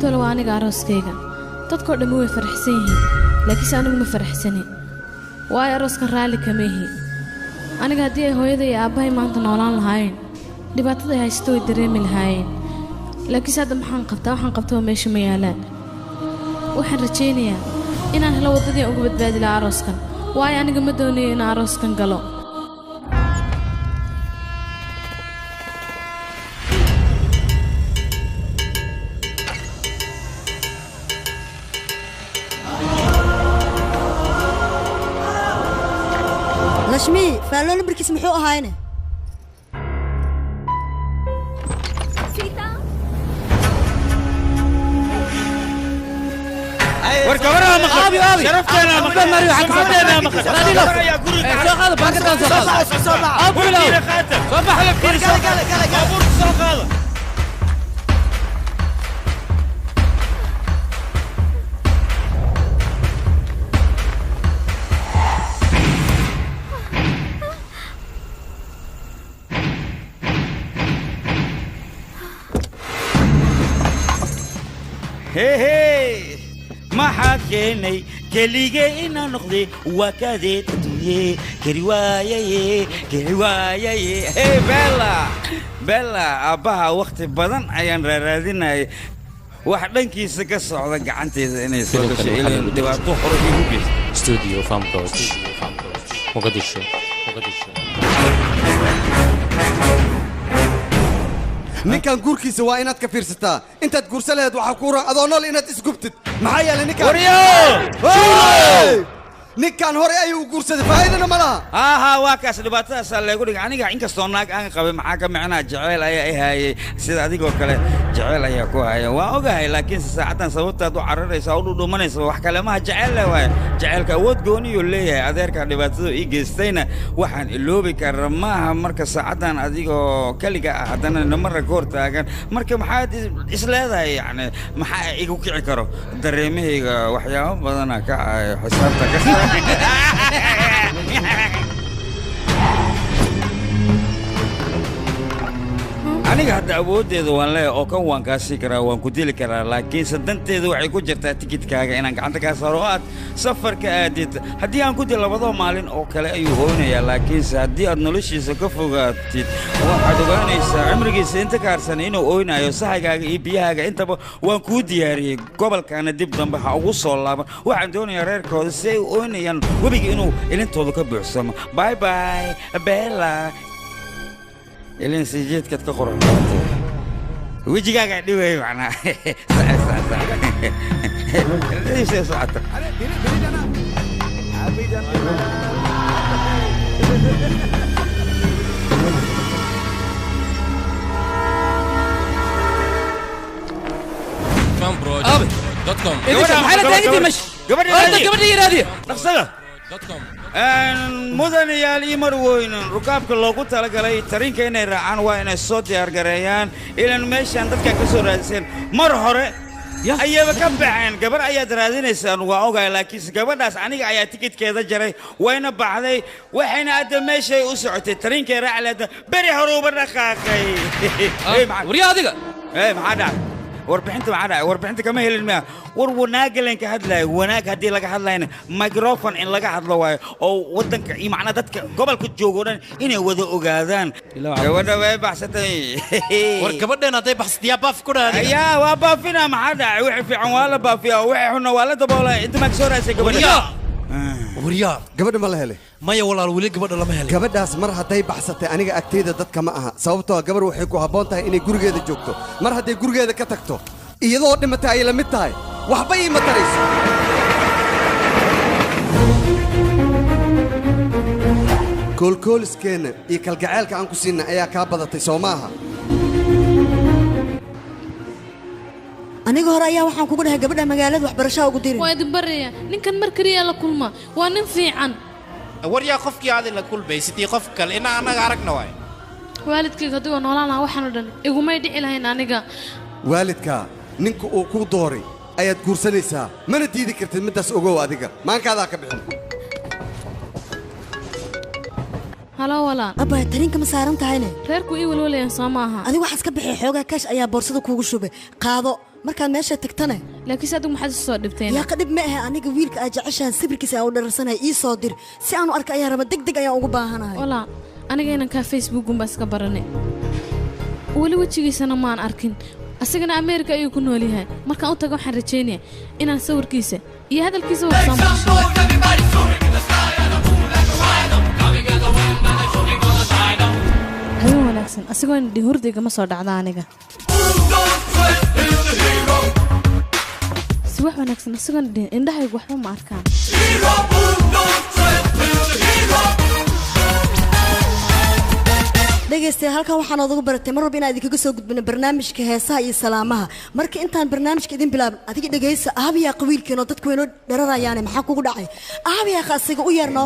Beritoole waa aniga arooskayga. Dadkoo dhammi way faraxsan yihiin, laakiinse anigu ma faraxsanin, waayo arooskan raalli kama ihi. Aniga haddii ay hooyada iyo aabbahay maanta noolaan lahaayeen, dhibaatada ay haysato way dareemi lahaayeen. Laakiinse hadda maxaan qabtaa? Waxaan qabtaba meesha ma yaalaan. Waxaan rajaynayaa inaan helo waddadii aan uga badbaadi lahaa arooskan, waayo aniga ma doonayo inaan arooskan galo. Lashmi, faallo lambarkiis muxuu ahaayne? War gabadha maqan, sharafteena maqan, sumcadeena maqan. Soo qaado baakadan, soo qaado. Warkiina qaata. Soo bax. Baabuurka soo qaada. Hee, maxaa keenay keligee inaan noqday? Waa kadeed adduunye, keri waayaye, keri waayaye. Hey Bella, Bella, aabbaha wakhti badan ayaan raaraadinayay wax dhankiisa ka socda gacanteeda inay soo gasho ileen dhibaato hore igu geysta. Studio Famco, Mogadishu, Mogadishu. Ninkan guurkiisa waa inaad ka fiirsataa. Intaad guursan lahayd waxaa kuu ran adoo nool inaad isgubtid, maxaa yeelay ninkan Waryo! Hey! Ninkan hore ayuu u guursaday, faa'iidana ma laha. Haa, waa kaas dhibaatadaasaa leegu dhigay aniga. Inkastoo naag aan qabay, maxaa ka micnaa? Jeceyl ayaa i haayay, sida adigoo kale jeceyl ayaa ku haya, waan ogahay. Laakiinse saacaddan sababtaad u cararaysa, u dhudhumanaysa, wax kale maha, jeceyl le waaye. Jaceylka awood gooniyuu leeyahay. Adeerkaa dhibaatada ii geystayna waxaan iloobi kara maaha. Marka saacaddan adigoo keliga ah haddana nimara ka hor taagan, marka maxaad is leedahay? Yacni maxaa igu kici karo dareemahayga? Waxyaabo badana ka cayo xisaabta ka. Aniga hadda awooddeeda waan leeyahay oo kan waan kaa sii karaa, waan ku dili karaa, laakiinse danteedu waxay ku jirtaa tikidkaaga inaan gacanta kaa saaro oo aad safarka aadid. Haddii aan ku dil labadoo maalin oo kale ayuu hooynayaa, laakiinse haddii aad noloshiisa ka fogaatid, waxaad ogaanaysaa cimrigiisa inta kaarsan inuu ooynayo. Sahaygaaga iyo biyahaaga intaba waan kuu diyaariyey. Gobolkaana dib dambe ha ugu soo laaban. Waxaan doonayaa reerkooda si ay u ooynayaan webiga inuu ilintooda ka buuxsamo. Bye bye Bella. Ilin sii jeedkaad ka qurux badantay, wejigaagaa dhibay macnaa. Soo socota. Aabe. Idinka maxay la taagantihiin meesha? Orda gabadha ii raadiya. Dhaqsada. Mudanayaal iyo marweynen, rukaabka loogu talagalay tarinka inay raacaan waa inay soo diyaargareeyaan. Ilan meeshaan dadkaa ka soo raadiseen mar hore ayaba ka baxeen. Gabar ayaad raadinaysaan, waa ogahay, laakiinse gabadhaas aniga ayaa tikidkeeda jaray, wayna baxday, waxayna adda meeshay u socotay. Tarinkay raaci lahayd beri hore uba dhaqaaqay. Waryaa adiga. Ee, maxaa dhacay? Warbixinta maxaa dhacay? Warbixinta kama helin miya? War wanaagga ka hadlayo, wanaag haddii laga hadlayna microphone in laga hadlo waayo, oo waddanka iyo macnaa dadka gobolka jooga oo dhan inay wada ogaadaan gabadha way baxsatay. War gabadheen hadday baxsatay, yaa baaf ku dhaha adiga? Ayaa waa baafina. Maxaa dhacay? Wixii fiican waa la baafiyaa, wixii xunna waa la daboolaa. Inta maa ka soo raasay gabadha? Waryaa. Gabadha ma la helay? Maya walaal, weli gabadha lama helin. Gabadhaas mar hadday baxsatay aniga agtayda dadka ma aha, sababtoo ah gabar waxay ku habboon tahay inay gurigeeda joogto. Mar hadday gurigeeda ka tagto, iyadoo dhimatay ayay la mid tahay, waxba iima tarayso. Koolkooliskeenna iyo kalgaceylka aan ku siinna ayaa kaa badatay, soo maaha? Aniga hore ayaa waxaan kugu dhahay gabadha magaalada waxbarashaha ugu dirin. Waa idin baraya, ninkan mar keliya la kulma, waa nin fiican. Waryaa, qofkii aadi la kulmaysid iyo qof kale inaa annaga aragna waay. Waalidkayga haddii waa noolaan lahaa, waxaan oo dhan igumay dhici lahayn aniga. Waalidkaa ninka uu kuu dooray ayaad guursanaysaa, mana diidi kartid middaas. Ogow adiga maankaadaa ka bixin. Halo walaal. Abba, tarinka ma saaran tahayne? Reerku ii walwalayaan, soo ma aha? Adiga waxaas ka bixi xoogaa kaash ayaa boorsada kuugu shubay, qaado. Markaad meesha tagtana laakiinse adigu maxaad isu soo dhibteen? Yaa qadhib ma ahe aniga wiilka aad jeceshahay sawirkiisa aan u dhararsanaya ii soo dir si aan u arka ayaa raba degdeg ayaan ugu baahanahay. Walaa aniga inankaa Facebook unbaa iska baranay. Weli wejigiisana maan arkin. Asagana Ameerika ayuu ku nool yahay. Markaan u tago waxaan rajaynayaa inaan sawirkiisa iyo hadalkiisa wax soo maqasho. Habeen wanaagsan asagoo indhi hurdayga ma soo dhacda aniga. Si wax wanaagsan asagoo indhi indhahaygu waxba ma arkaan. Dhegaystayaal halkan waxaan ugu baratay mar walba inaan idinkaga soo gudbino barnaamijka heesaha iyo salaamaha. Marka intaan barnaamijka idin bilaabin adiga dhegaysa aabiyaa qabiilkeenoo dadku waynoo dhararayaane maxaa kugu dhacay? Aabiyaa asiga u yeerno.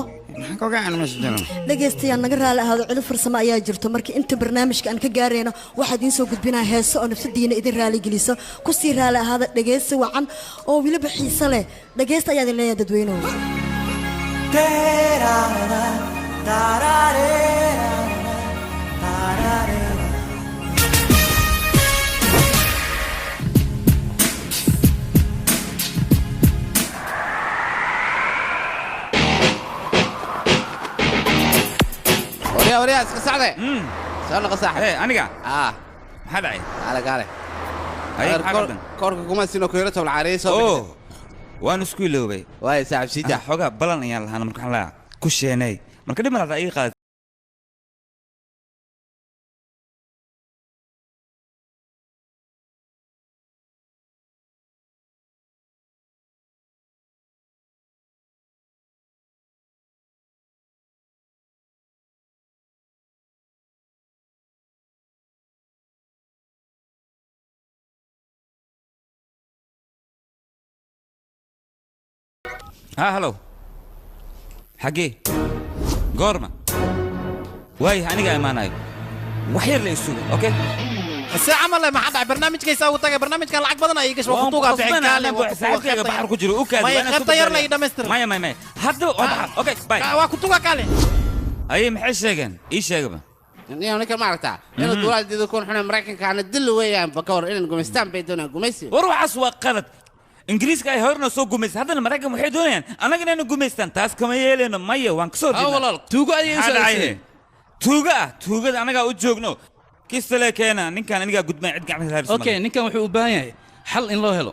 Dhegaystayaal naga raali ahaado cilo farsamo ayaa jirto. Marka inta barnaamijka aan ka gaarayno waxaa idiin soo gudbinaa heeso oo nafsadiina idin raali geliso. Kusii raali ahaada dhegaysi wacan oo weliba xiiso leh. Dhegaysta ayaa idin leeyahay dadweynuhu. Waryaa iska socde. Soo noqo saaxib. Hey aniga. Maxaa dhacay? Kaale kaale. Koorka kuma sino kuyaro toban caariye soo bixi. Waan isku iloobay. Waay saaxib siida. Xogaa balan ayaan lahaana marka waxaan lahaa ku sheenay. Marka dhib malaha ii qaad. ها هلو حقي قورما واي aniga imaanayo wax yar la isugo okay الساعة ما ما حد برنامجka isagu tagay barnaamijka lacag badan ay gasho waqtiga bixin kaale saaxiibkayga baxar ku jiro u kaadi ma qaybta yar la dhameystir maya maya maya hadda waa baxar okay bye waa ku tuga kaale ay maxay sheegeen ii sheegaba ninka ma aragtaa inuu dowladda ku xunay Mareykanka ana dil weeyaan bakor inaan gumaystaan bay doonaan gumaysi war waxaas waa qalad ingiriiska ay horna soo gumaysay haddana Mareykan waxay doonayaan anaga inaynu gumaystaan taas kama yeeleyno maya waan ka soo jeednaa walaal tuugo ayay soo adeegsadeen tuuga ah tuugada anagaa u joogno kistale keena ninkan anigaa gudbay cid gacanta saaraysa okay ninkan wuxuu u baahan yahay xal in loo helo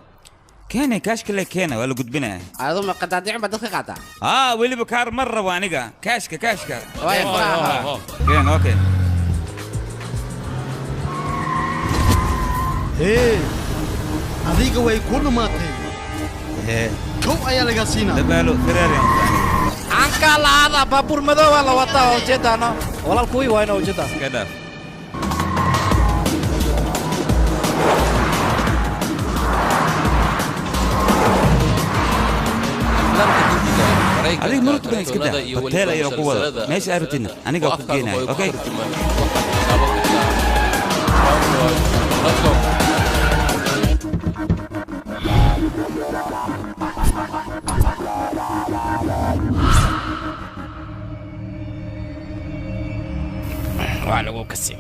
keena kaashka le keena waa la gudbinaya adu ma qadaadiicin baa dadka qaataa haa weliba kaar mar rabo aniga kaashka kaashka keen okay hee adiga way ku dhumaatay kow ayaa laga siinaa dabaalo feraari anka laada baabuur madow la wataa oo jeedana walaal kuwii waa inuu jeedaa iska dhaaf adiga marka baan iska daa hotel ayaa ku wada meesha aragtina aniga ku geenayo okay waa lagu kasi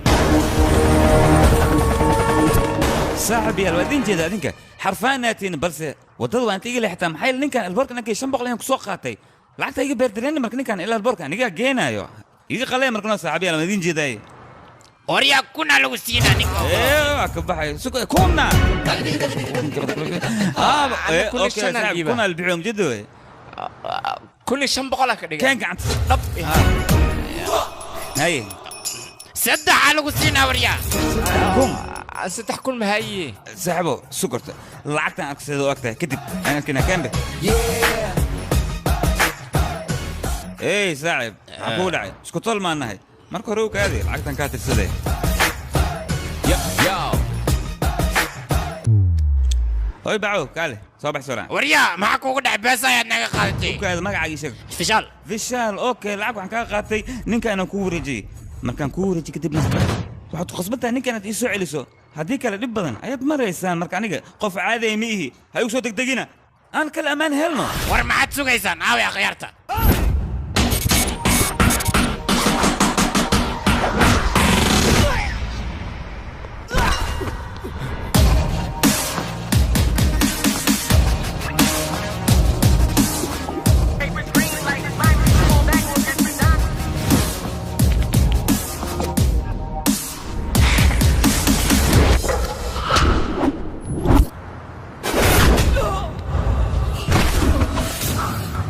saaxiib yaal waa idin jeeda adinka xarfaanaatiin balse waddada waan iga leexataa maxay ninkan alboorka ninkii 500 ayaan ku soo qaatay lacagta iga beerdareen marka ninkan ilaa alboorka aniga geenaayo iga qalay markana saaxiib yaal waan idin jeedaay waryaa kuna lagu siinaa ninka waa ka baxay suka kuna okay saaxiib kuna albixiyo mjeedo kulli 500 ka dhigay keen gacanta dhab hay 3 lagu siinaa waryaa kun 3 kun ma haye saaxiibo sukarta lacagtan agseeda u agtahay kadib aan arkina keenbe ey saaxiib maxaa kuu dhacay isku tol maan nahay marka hore u kaadi lacagtan kaa tirsaday hoy bacow kaale soo bax soo waryaa maxaa kuugu dhacay beesa ayaad naga qaadatay u kaadi magacaaga ii sheeg fishaal fishaal okay lacag waxaan kaa qaatay ninkaanaan kuu wareejiyey markaan kuu wareejiyey kadibna waxaad ku khasbantahay ninkan aad ii soo celiso haddii kale dhib badan ayaad maraysaan marka aniga qof caadi ma ihi ha igu soo degdegina aan kale ammaan helno war maxaad sugaysaan aaway akhyaarta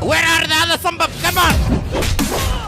Where are the other sambab? Come on.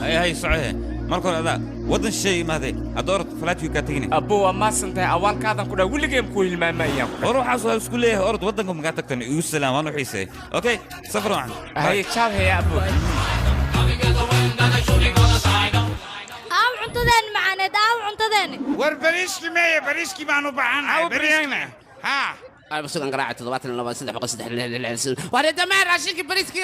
هاي صحيح marka hore adaa waddan shisheeye imaaday hadda orod falaadkii kaa tegine abbo waa maasantahay awaalkaadan ku dhaa weligeen ku hilmaamayaan war waxaas waa isku leeyahay orod waddanka makaa tagtan igu salaam waan u xiisay okay safar wacan haye jaab haya abbo aaw cuntadeen macaaneed aaw cuntadeen war bariiskii meeye bariiskii baan u baahanahay bariiskna haa بس انا قراعه 72 3 6 واري دمار راشينك بريسكي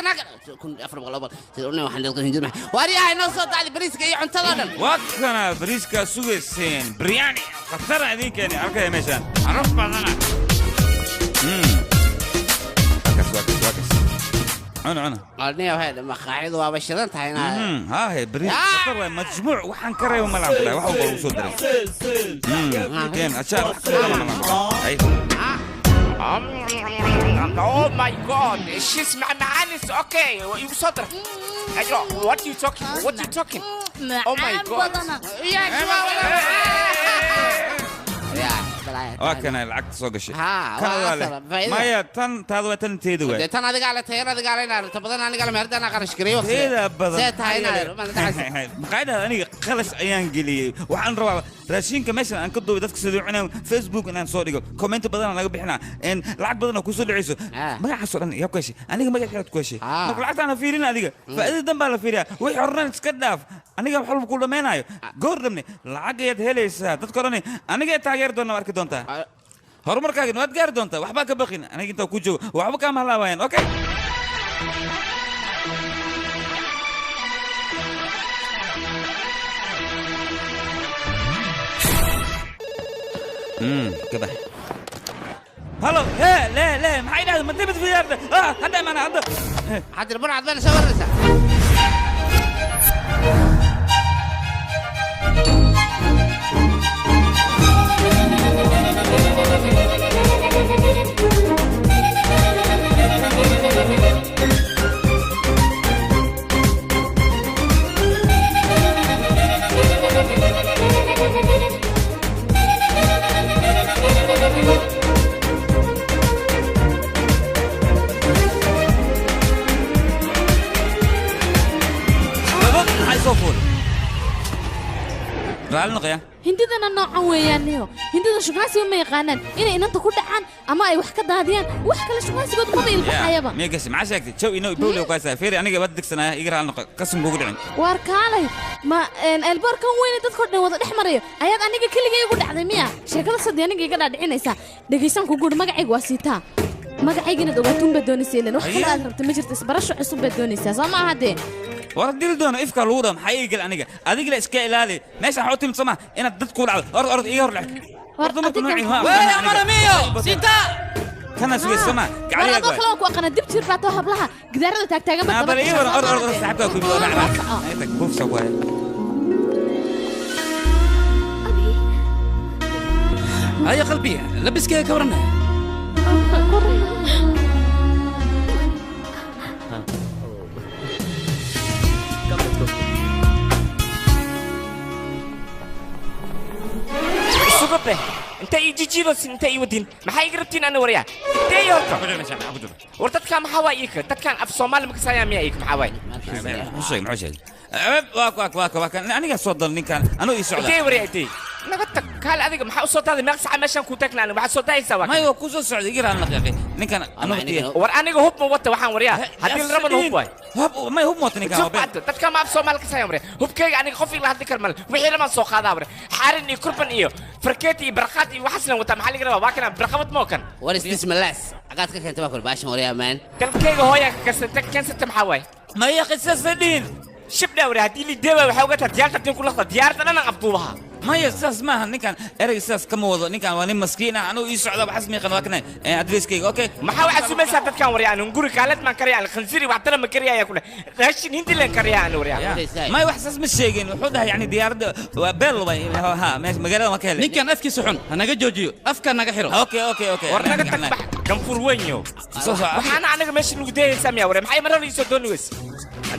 كن افرق لaba sidoo waxaan leeyahay hinjir wari ay noo soo dacday bariiska iyo cuntada dhan wakana bariiska sugayseen biryani khatar idin keenay arkay meeshan araf badana wakas wakas wakas cuna cuna arniya waxay maqaaxidu waa bashiran tahay inaa haa he bariis khatar waay majmuuc waxaan ka reebo malaan ku dhahay wax walba lagu soo daray keen ajaar wax kale malaan ku dhahay Oh my God, she's my man is okay. You saw that. What are you talking? What are you talking? Oh my God. waa kana lacagta soo gashay maya tan taada waa tan teeda waay tan adiga ale tayar adiga ale inaad badan aniga ale meherda anaa qarash gareeyo teeda badan see tahay inaad maqaayadaada aniga qalash ayaan geliyey waxaan rabaa raashinka meeshan aan ka duubay dadka sidoo cunaan Facebook inaan soo dhigo comment badan aan laga bixinaa in lacag badan oo kusoo dhacayso magacaas oo dhan yaa ku heshay aniga magaceed ku heshay marka lacagta aan fiirin adiga faa'iidada dan baa la fiiriyaa wixii horena iska dhaaf aniga wax walba ku dhameynayo goor dhamne lacag ayaad helaysaa dadka odhan aniga taageer doona arki doontaa horumarkaaga waad gaari doontaa waxbaa ka baqin aniga intaa ku joogo waxba kaama halaabayaan okay ka bax halo hee lee lee maxay dhahday ma dibid fiyaarta hadda imaana hadda xadir burcad baan soo waraysaa hindidana noocan weeyaaniyo hindida shukaansiga ma yaqaanaan inay inanta ku dhacaan ama ay wax ka daadiyaan wax kale shukaansigood maba ilbaxayaba miya gashi maxaa sheegtay jaw inoo bowle ku haysaa feeri aniga waad degsanaya iga raali noqo qasam kugu dhicin waar kaalay ma elboorkan weyne dadkoo dhan wada dhex marayo ayaad aniga keligay igu dhacday miya sheekada sadii aniga iga dhaadhicinaysaa dhegaysan ku guur magacayga waa siitaa magacayga inaad ogaatuun baad doonaysa ilan wax kale aad rabta ma jirto isbarasho cusub baad doonaysaa soo ma aha dee war dil doono ifka lagu dhaho maxaa ii gal aniga adiga la iska ilaali meesha waxaa u timid soo ma inaad dad ku dhacdo orod orod iga hor lex war dumarku noocii ma sita kana sugay soo ma war adoo kale waan ku aqaana dib jir baatoo hablaha gidaarada taagtaagan baad bal ii waran orod orod saaxiibkaa ku yimid oo dhacda buufsa ku haya هيا قلبي لبس كذا كورنا sugabe Inta ii jijiidosin inta ii wadin maxaa iga rabtiin ana waryaa intee ii horta war dadkaan maxaa waay iika dadkaan af Soomaali ma kasaayaa miyaa iika maxaa waay muxuu sheegay waa aniga soo dal ninkan anuu ii socda intee waryaa intee naga tag kaale adiga maxaa u soo daaday meeq saca meeshaan ku tagnaa aniga maxaa soo daayaysaa waa may waa ku soo socday iga raan laqiiqay ninkan anuu war aniga hub ma wata waxaan waryaa haddii la rabana hub waay hub may hub ma wata ninkan dadka ma af Soomaali kasaayaa waryaa hubkayga aniga qof ila hadli kar mal wixii lamaan soo qaadaa waryaa xaarin iyo kurban iyo farkeet iyo barqaad iyo waxaasna wata maxaa laga rabaa waa kana barqabad moo kan What is this malaas cagaad ka keentay waa kul baashan waryaa man dalkayga hooyaa ka kasanta keensata maxaa waay maya qisas diin shibdha waryaa haddii lideeba waxaa uga taa diyaarta tin ku laqda diyaarta dhan afduubaha maya sidaas maaha ninkan ereyga sidaas kama wado ninkan waa nin maskiin ah anuu ii socda waxaas miiqan waa kana adreskayga okay maxaa waxaad sumaysaa dadkan waryaa anu guri kaalad maan kariyaa anu khansiiri wax dana ma kariyaa ayaa ku dheh raashin hindi leen kariyaa anu waryaa maya wax saas ma sheegin wuxuu dhahay yani diyaaradda waa beel way ha meesha magaalada waan ka helay ninkan afkiisa xun ha naga joojiyo afka naga xiro okay okay okay war naga tag bax ganfur weyn yo waxaana anaga meesha nagu dayaysaa miyaa waryaa maxay marar ii soo dooni weyse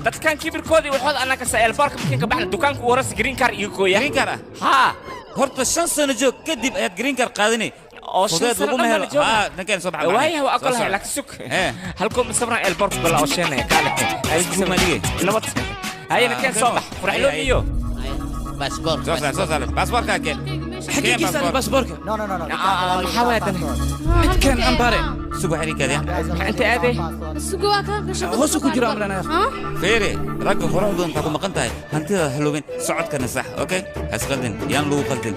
dadkan kibirkoodii waxood anaka sa eelboorka markiin ka baxna dukaanka u horas green car iyo gooya green car ah haa horta 5 sano joog kadib ayaad green car qaadanay oo 5 sano dhan baa jooga haa ninkan soo baxa waayaha waa ogolahay laakiin sug halkoo masabran eelboorka bala oo sheenaya kaale Soomaaliga nabad hayana keen soo bax quraxloo iyo baasboor soo saar baasboorka keen xaqiiqiisa baasboorka no no no no maxaa waaya dan midkan ambare sugu xiriirkaada inta aaday sugu waa ka shaqo hoos ku jira amrana feere ragga quruxdu inta ku maqan tahay hantida halowin socodkana sax okay has qaldin yaan lagu qaldin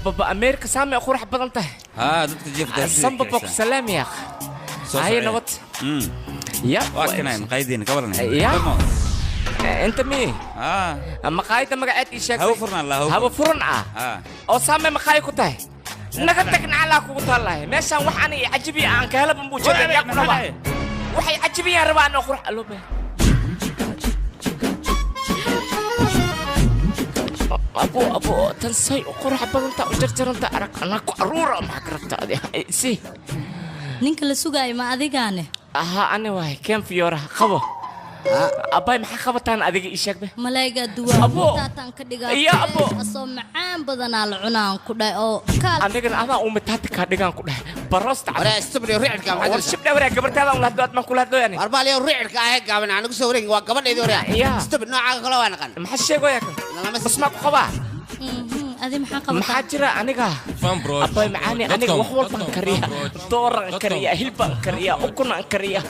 بابا أمريكا سامع قرح بدن ته ها dadka jiifta samba bok salaam ya akh هاي nabad ya waa kana maqaayadiina ka waran ya انت مين maqaayada magaceed ii sheeg hawo furan la hawo furan ah oo saamay maqaayo ku tahay naga tagna calaa kugu taalahay meeshaan wax ani cajibi aan ka helaban buu jeedaa yaa ku rabaa waxay cajibiyaan rabaa anoo qurx aloobe أبو أبو تنسي قرح بدنتا وجرجرنتا أرك أنا كأرورة ما كربتا سي ninka la sugaayo ma adigaane aha ani waay keen fiyoora qabo abbay maxaa qabataan adiga ii sheegbe malayga duwaa ka dhigaa ya abo asoo macaan badanaa la cunaan ku dhahay oo kaal anigana adaa umitaati kaa dhigaan ku dhahay barosta waraa istubri ricirka maxaa war shibdha waraa gabartaada un lahadlo admaan kula hadlo yani warbaaliyo ricirka ahee gaaban aan ugu soo wareegin waa gabadheedii waraa istubri noocaaga kale waa naqan maxaa sheegaya kan basmaa ku qabaa adi maxaa qabataa maxaa jira aniga abbay macaani aniga wax walbaan kariya dooraan kariya hilbaan kariya ukunaan kariya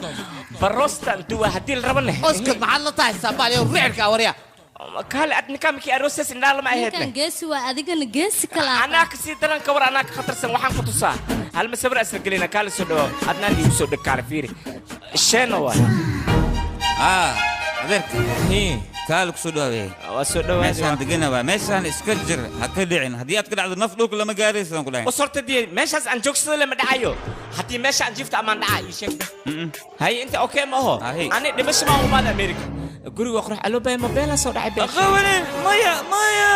barostan duwa haddii la rabane oskad maxaad la tahay saabaaliyo ricirka warya kaale ad ninkaa markii aroosas indhaa lama aheedne ninkan geesi waa adigana geesi kala anaa ka sii daran ka war anaa ka khatarsan waxaan ku tusaa hal ma sabir asla gelina kaale soo dhawo adnaan iigu soo dheg kaale fiiri sheena waay adeerka kaale ku soo dhawaabay waa soo dhawaad meeshaan degana waa meeshaan iska jir ha ka dhicin haddii aad ka dhacdo naf dhulka lama gaarayso aan ku dhahay horta dee meeshaas aan joogsada lama dhacayo haddii meesha aan jiifta amaan dhacaa ii sheeg haye inta okay ma aho ani dhimasho maan umaada amerika guriga waa qurux aloo baya mobeelaa soo dhacay bee qawanin maya maya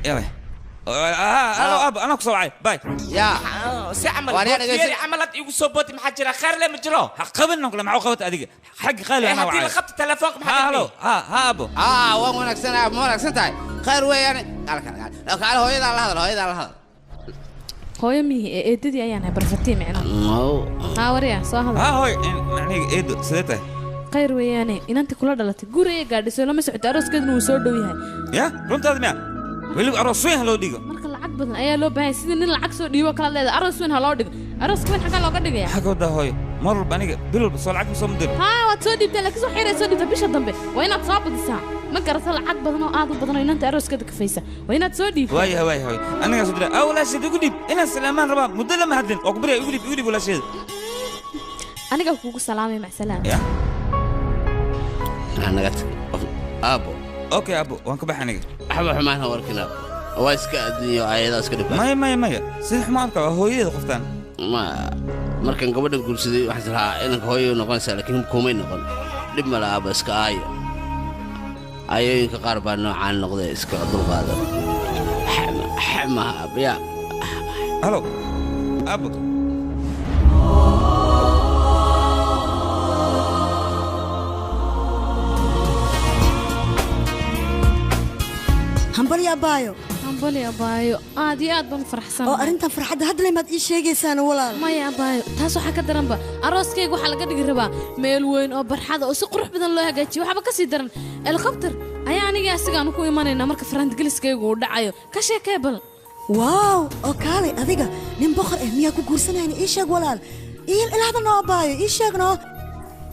ya halo ab anaa ku soo wacay bay ya si camal fiiri camalad igu soo booti maxaa jira khayr le ma jiro ha qaban kule maxaa qabat adiga xag qaali anaa haddii la qabto telefoonka maxaa halo ha ha abo waan wanaagsanaa ma wanaagsan tahay khayr weeyaan kaal kaal kaal kaal hooyadaa la hadal hooyadaa la hadal hooyo mihi ee eedadii ayaan ahay barfatii micna haa warya soo hadal ha hooy macnihiga eedo sidee tahay khayr weeyaane inantii kula dhalatay guriga gaadhisoo lama socoto arooskeeduna wuu soo dhow yahay ya runtaada miya weliba aroos weyn ha loo dhigo marka lacag badan ayaa loo baahan sida nin lacag soo dhiibo kala leedahay aroos weyn ha loo dhigo arooska weyn xaggaa looga dhigaya xagga wadaa hooyo mar walba aniga bil walba soo lacag ma soo mudiro haa waad soo dhiibtaa laakiin soo xeeray soo dhiibtaa bisha dambe waa inaad soo badisaa ma garata lacag badan oo aad u badan oo inanta arooskeeda kafaysa waa inaad soo dhiibtaa waaya waaya hooyo anigaa soo dira aa walaasheed igu dhiib inaan salaamaan rabaa muddo lama hadlin waa ku baryaa igu dhiib igu dhiib walaasheeda anigaa kuugu salaamay macsalaam ya naga tag aabo okay aabo waan ka bax aniga waxba xumaan ha warkin aabo waa iska adduunyo ayadaa iska dhibaa maya maya maya sida xumaan arka waa hooyadeeda qoftaan ma markaan gabadhan guursaday waxaan is lahaa inanka hooyo noqonaysaa laakiin kumay noqon dhib ma laha aabo iska aayo Ayooyinka qaar baa noocaan noqday iska dulqaada. Xamaha aabaya. Halo aabo. Hambalyo abaayo. Hambalyo abaayo, aad iyo aad baan u faraxsanahay. Oo arrintan farxadda hadda maad ii sheegaysaan walaal? Maya abaayo, taas waxaa ka daranba arooskayga waxaa laga dhigi rabaa meel weyn oo barxada oo si qurux badan loo hagaajiyo. Waxaaba ka sii daran helikobter ayaa aniga asigaanu ku imanaynaa marka faraantigeliskaygu uu dhacayo. Ka sheekee bal. Waaw, oo kaalay adiga nin boqor ah miyaa ku guursanayna? Ii sheeg walaal, ilaahda noo abaayo, ii sheeg noo.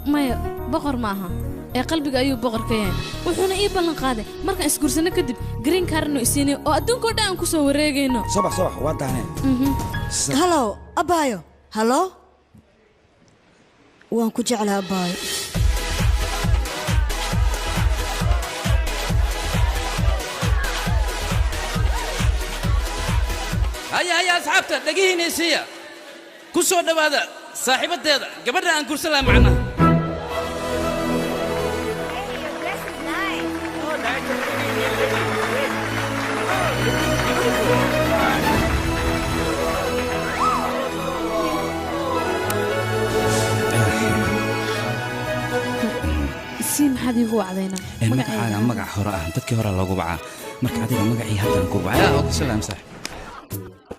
Maya, boqor ma aha ee qalbiga ayuu boqor ka yahay, wuxuuna ii ballan qaaday markaan isguursano kadib green card inuu isiinayo oo adduunka oo dhan aan ku soo wareegayno. Subax subax waa dahneen. Halo abaayo. Halo, waan ku jeclaa abaayo. Haya haya asxaabta, dhegihiina isiiya, ku soo dhowaada saaxiibaddeeda gabadha aan guursan lahaa macnaha. Sii maxaad iigu wacdaynaa? Magacaaga magac hore ah, dadkii hore loogu wacaa, marka adiga magacii haddaan ku wacaa. Salaam saaxib.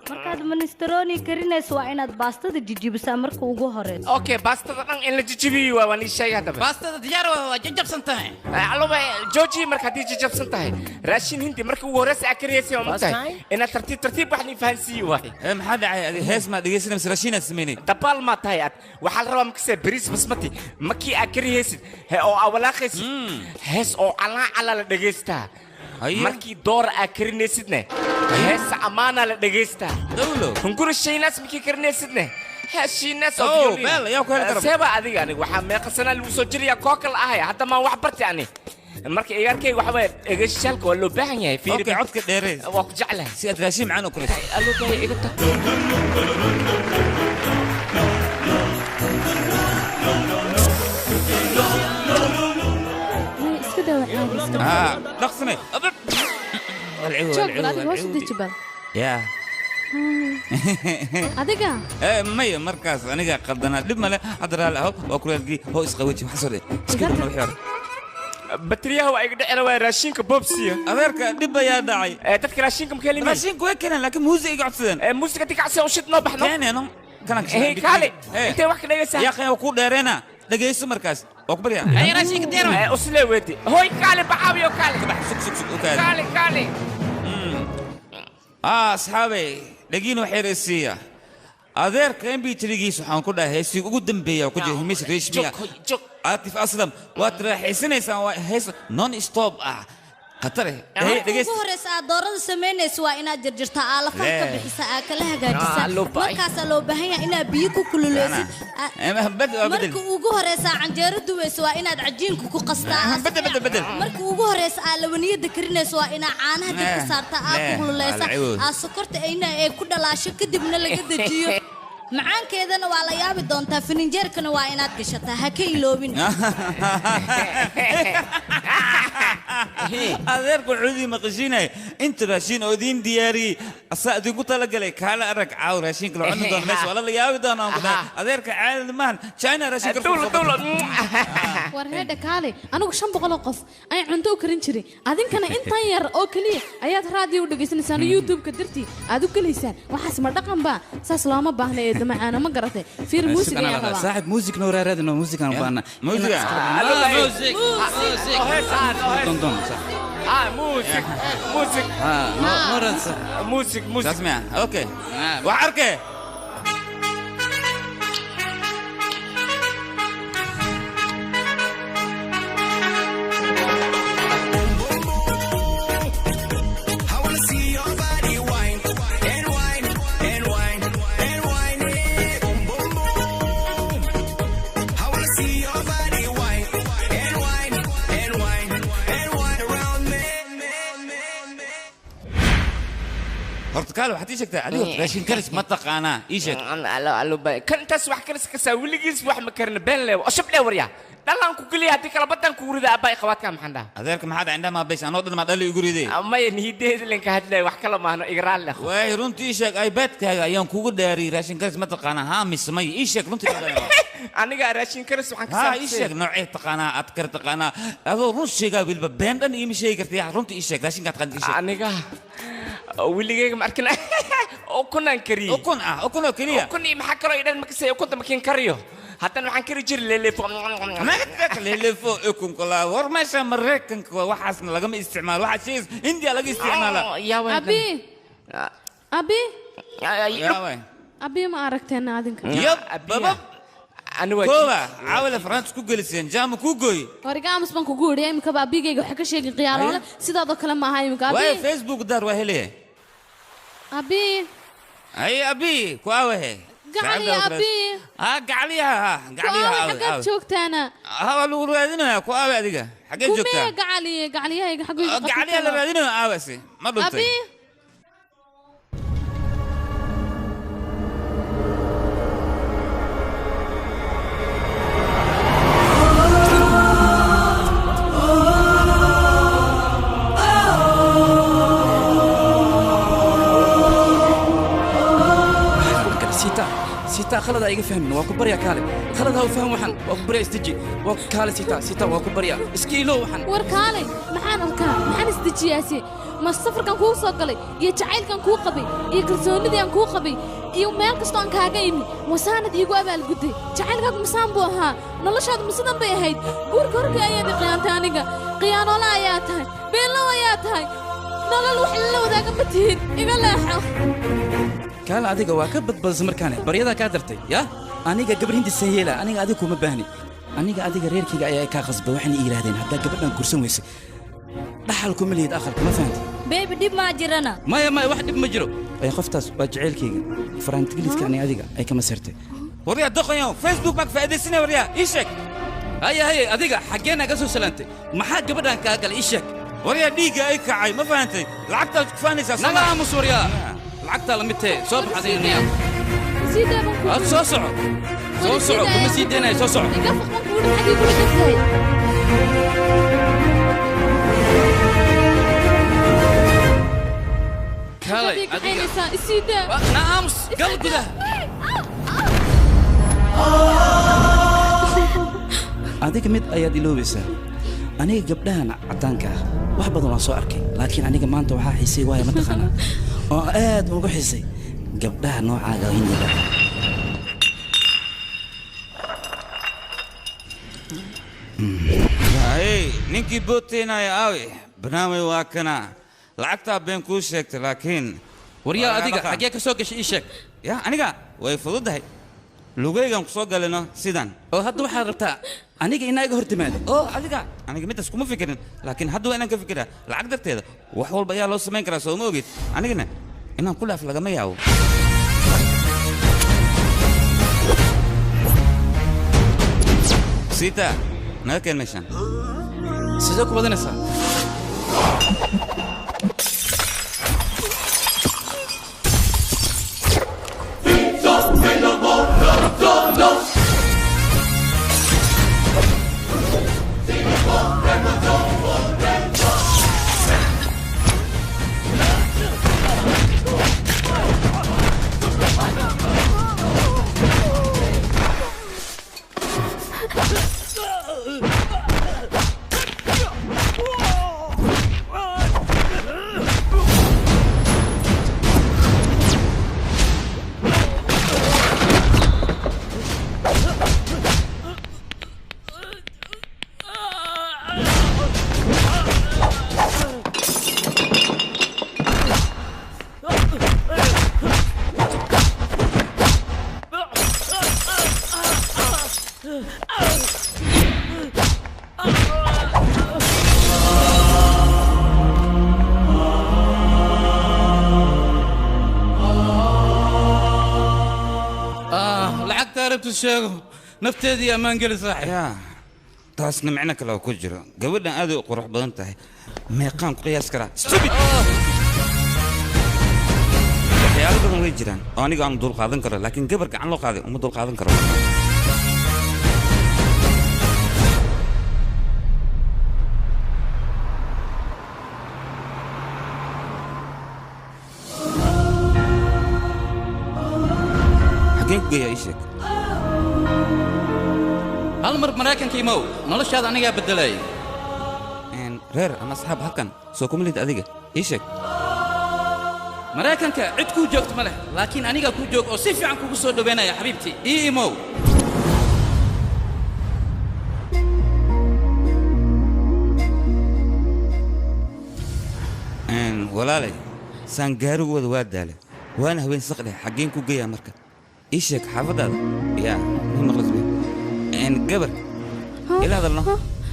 Markaad minestrone karinayso waa inaad baastada jijibisaa marka ugu horeyso. Okay, baastada dhan in la jijibiyo waa waan ii sheegay haddaba. Baastada diyaar waa jajabsan tahay. Alaba jooji, marka haddii jajabsan tahay raashin hindi marka ugu horeysa aa kariyaysa waa magtahay inaad tartiib tartiib wax nii fahansiiyi waay. Maxaa dhacay? Adi hees maa dhegeysanay mise raashin aad sameynay? Dabaal maa tahay ad. Waxaa la rabaa makase bariis basmati markii aa kariyaysid oo aa walaaqaysid hees oo calaa calaa la dhegaystaa. Markii door aa karinaysidne heesa ammaanaa la dhegaystaa. Hunguri shaynaas markii karinaysidne hees shiinaas oo Oh, violin. Beel, yaa ku heli kara. Seeba adiga aniga waxaa meeqa sanaa lagu soo jirayaa kookal ahay hadda maan wax barti ani. Marka igaarkayga waxa waye dhegayshaalka waa loo baahan yahay. Fiiri. Okay, codka dheeree. Waa ku jeclahay. Si aad raashin macaan u kariso. Aloo baahay iga tag. Maya, iska daawa caadi iska. Ah, dhaqsane. Joog bal adiga, hoos u deji bal. Yaa. Adiga. Maya, markaas aniga qaldanaa, dhib male, hadda raalli aho, waa kulaalgii hoo isqawaji waxa soo dhe iska dhibna wixii hore. Batriyaha waa iga dhicina waa raashinka boobsiya. Adeerka dhib ayaa dhacay. Dadka raashinka ma helin. Raashinka way keeneen laakiin muusig iga codsadeen. Muusiga dii kacsi u shid noo baxno. Keeneen kana. Hey, kaale intee wax ka dhegaysaa? Yaa qeen ku dheereena dhegayso markaas waa ku baryaa. Ay raashinka diyaar waa. Usle weedi hoy kaale baxaabiyo kaale. Kabax, sug sug sug u kaale. Kaale kaale. Ah asxaabay, dhagiin waxay rasiiya adeerka mp3giis waxaan ku dhahay heesii ugu dambeeya ku jira himis reshmiya Aatif Aslam, waad raaxaysanaysaan, waa hees non stop ah, khatar eh. Marka ugu horeysa aad doorada samaynayso waa inaad jarjartaa, aa lafaha ka Lee. bixisaa, aa kala hagaajisaa. Ah, loo baahay. Markaasaa loo baahan yahay inaad biyo ku kululeysid. Bedel waa bedel. Marka ugu horeysa aad canjeero duweyso waa inaad cajiinka ku qastaa. Bedel bedel bedel. Marka ugu horeysa aad labaniyada karinayso waa inaad caanaha dabka Lee. saartaa, aa Lee. ku kululeysa, Alciwood. aa sokorta ayna ay ku dhalaasho kadibna laga dejiyo. Macaankeedana waa la yaabi doontaa. Fininjeerkana waa inaad gashataa, ha ka iloobin. Adeerku wuxuu idin maqashiinaya inta raashin oo idiin diyaariyey asaa idinku talagalay. Kaala arag caaw raashinka la cuni doono meesha waa la yaabi doonaa. Aan ku dhahay adeerka caadi maahan, China raashin. Duulo duulo. War heedha kaale, anigu 500 oo qof ayaan cunto u karin jiray, adinkana intan yar oo keliya ayaad raadiyo u dhegaysanaysaan oo youtube-ka dartii aad u gelaysaan. Waxaas ma dhaqan ba? Saas looma baahna ee damacaana, ma garatay? Fiir, muusig ayaan rabaa. Saaxib, muusig noo raaraadino, muusigaan u baahna. Muusiga? Muusig muusig don don sax. Ah, muusig muusig. Ah, noo raadsa. Muusig muusig. Saas miya? Okay, wax arkee. I wanna see your body wine and wine and wine and wine it. Boom boom boom. I wanna see your body wine and wine and wine and wine around me. Horta kaale waxaad ii sheegtaa adiga raashin karis ma taqaanaa ii sheeg. Allo bay. Kan intaas wax karis ka saa weligiis wax ma karin been leew. Oshab leew waryaa. Dhalaan ku geliya haddii kala badan ku rida abbay qabaadka maxaan dhahaa. Adeerka maxaad indhaha ma bays anoo dhan ma dhali igu riday. Maya nihideeda linka hadlay wax kala maahno igraal leh. Waay runtii ii sheeg iPad-kaaga ayaan kugu dhaariyay raashin karis ma taqaanaa haa mise may ii sheeg runtii. Aniga raashin karis waxaan ka haa ii sheeg noocee taqaanaa aad kar taqaanaa adoo run sheegaa weliba been dhan iima sheegi kartay runtii ii sheeg raashinkaa taqaanid ii sheeg. Aniga weligeyga ma arkin ukunaan kariyey. Ukun ah ukun oo keliya. Ukun iyo maxaa kaloo idhan ma kasay ukunta makiin kariyo. Haddana waxaan kari jiray leeleefo. Leeleefo ukunka laa war meesha Mareykanka waxaasna lagama isticmaalo waxaa sheegaysa India laga isticmaalaa. Abi abi abi ma aragteen adinka. Yab baba kooba caawila Faransa ku geliseen jaama ku gooy. Wariga aamus baan kugu idhi imikaba abigayga waxa ka sheegin khiyaanoole sidaadoo kale ma aha imika abi. Waay Facebook daar waa helaya. Abi ay abi ku aawahe. Gacaliya abi. Ha gacaliyaha ha gacaliyaha aawe. Xaggeed joogtaana? Ha waa lagu raadinayaa ku aawe adiga. Xaggeed joogtaa? Kumee gacaliye gacaliyahayga xagguu iga qabtay. Gacaliyaha la raadinayo aawase ma dhuntay. Abi سيتا خلد ايغا فهمن waa ku barya kaale khalad ha u faham waxan waa ku barya istaji waa kaale sita sita waa ku barya iskiilo waxan war kaale maxaan arkaa maxaan istajiyaasi ma safarkan kuu soo galay iyo jacaylkan kuu qabay iyo kalsoonidii aan kuu qabay iyo meel kastoo aan kaaga imi wasaanad iigu abaalgudday jacaylkaagu masaan buu ahaa noloshaadu masidan bay ahayd guurka horkii ayaad i khiyaantay aniga khiyaanoola ayaa tahay beenlow ayaa tahay nolol wax lala wadaaga ma tihin iga leexo. Kaal adiga waa ka badbadisay markaane baryadaa kaa dartay yaa aniga gabar hindisan yeela aniga adiga kuma baahni aniga adiga reerkayga ayaa kaa khasbay waxayna ii yidhaahdeen haddaa gabadhan kursan weysay dhaxal kuma lihid aqalka ma fahantay. Beebi dhib maa jirana. Maya maya wax dhib ma jiro ay qoftaas waa jaceylkayga faraantigiliidka aniga adiga ay kama sirtay. Waryaa doqonyow Facebook baan ka faa'iidaysanaya waryaa ii sheeg. Haya haya adiga xaggeenaa ka soo salaantay maxaa gabadhan kaa galay ii sheeg. Waryaa dhiigga ay kacay ma fahantay lacagtaad ku faanaysaa. Naga aamus waryaa lacagtaa la mid tahe soo bax adiga niyaa. Soo soco soo soco kuma sii daynayo soo soco. Iga foq baan kugu xaggii ku dhigtay. Kaalay adiga isii daa. Na aamus gal gudaha. Adiga mid ayaad iloobaysaa aniga gabdhahan caddaanka ah wax badan waan soo arkay laakiin aniga maanta waxaa xiisay waaya ma taqaanaa oo aad ugu xiisay gabdhaha noocaaga hindiga. Hey ninkii booteynaya aawe barnaamij waa kana lacagtaa been kuu sheegtay laakiin waryaa adiga xaggee ka soo gashay ii sheeg. Ya aniga way fududahay lugaygan ku soo galino sidan. Oo hadda waxaad rabtaa aniga inaa iga hor timaado. Oo adiga aniga midaas kuma fikirin laakiin hadda waa inaan ka fikiraa lacag darteeda wax walba ayaa loo samayn karaa soo ma ogid anigana inaan ku dhaaf lagama yaabo. Sita naga keen meeshaan. Sidee ku badanaysaa? Sheego nafteedii ammaan geli saaxiib. Yaa taasna micno kale oo ku jiro gabadhan aad u qurux badan tahay meeqaan ku qiyaas karaa stupid. jiraan oo aniga aan dul qaadan karo, laakiin gabar gacan loo qaaday uma dul qaadan karo. Xageen ku geeyaa ii sheeg? Hal mar Maraykanka imow, noloshaada anigaa beddelay. Reer ama asxaab halkan soo kuma lid adiga, ii sheeg. Maraykanka cid kuu joogto ma leh, laakiin anigaa kuu joog oo si fiican kugu soo dhoweynaya. Xabiibtii, ii imow. Walaalay, saan gaarigu wada waa daale, waana haween saqdhe, xaggeen ku geeyaa marka? Ii sheeg xaafaddaada. Yaa ma maqlis be gabar ila hadalno,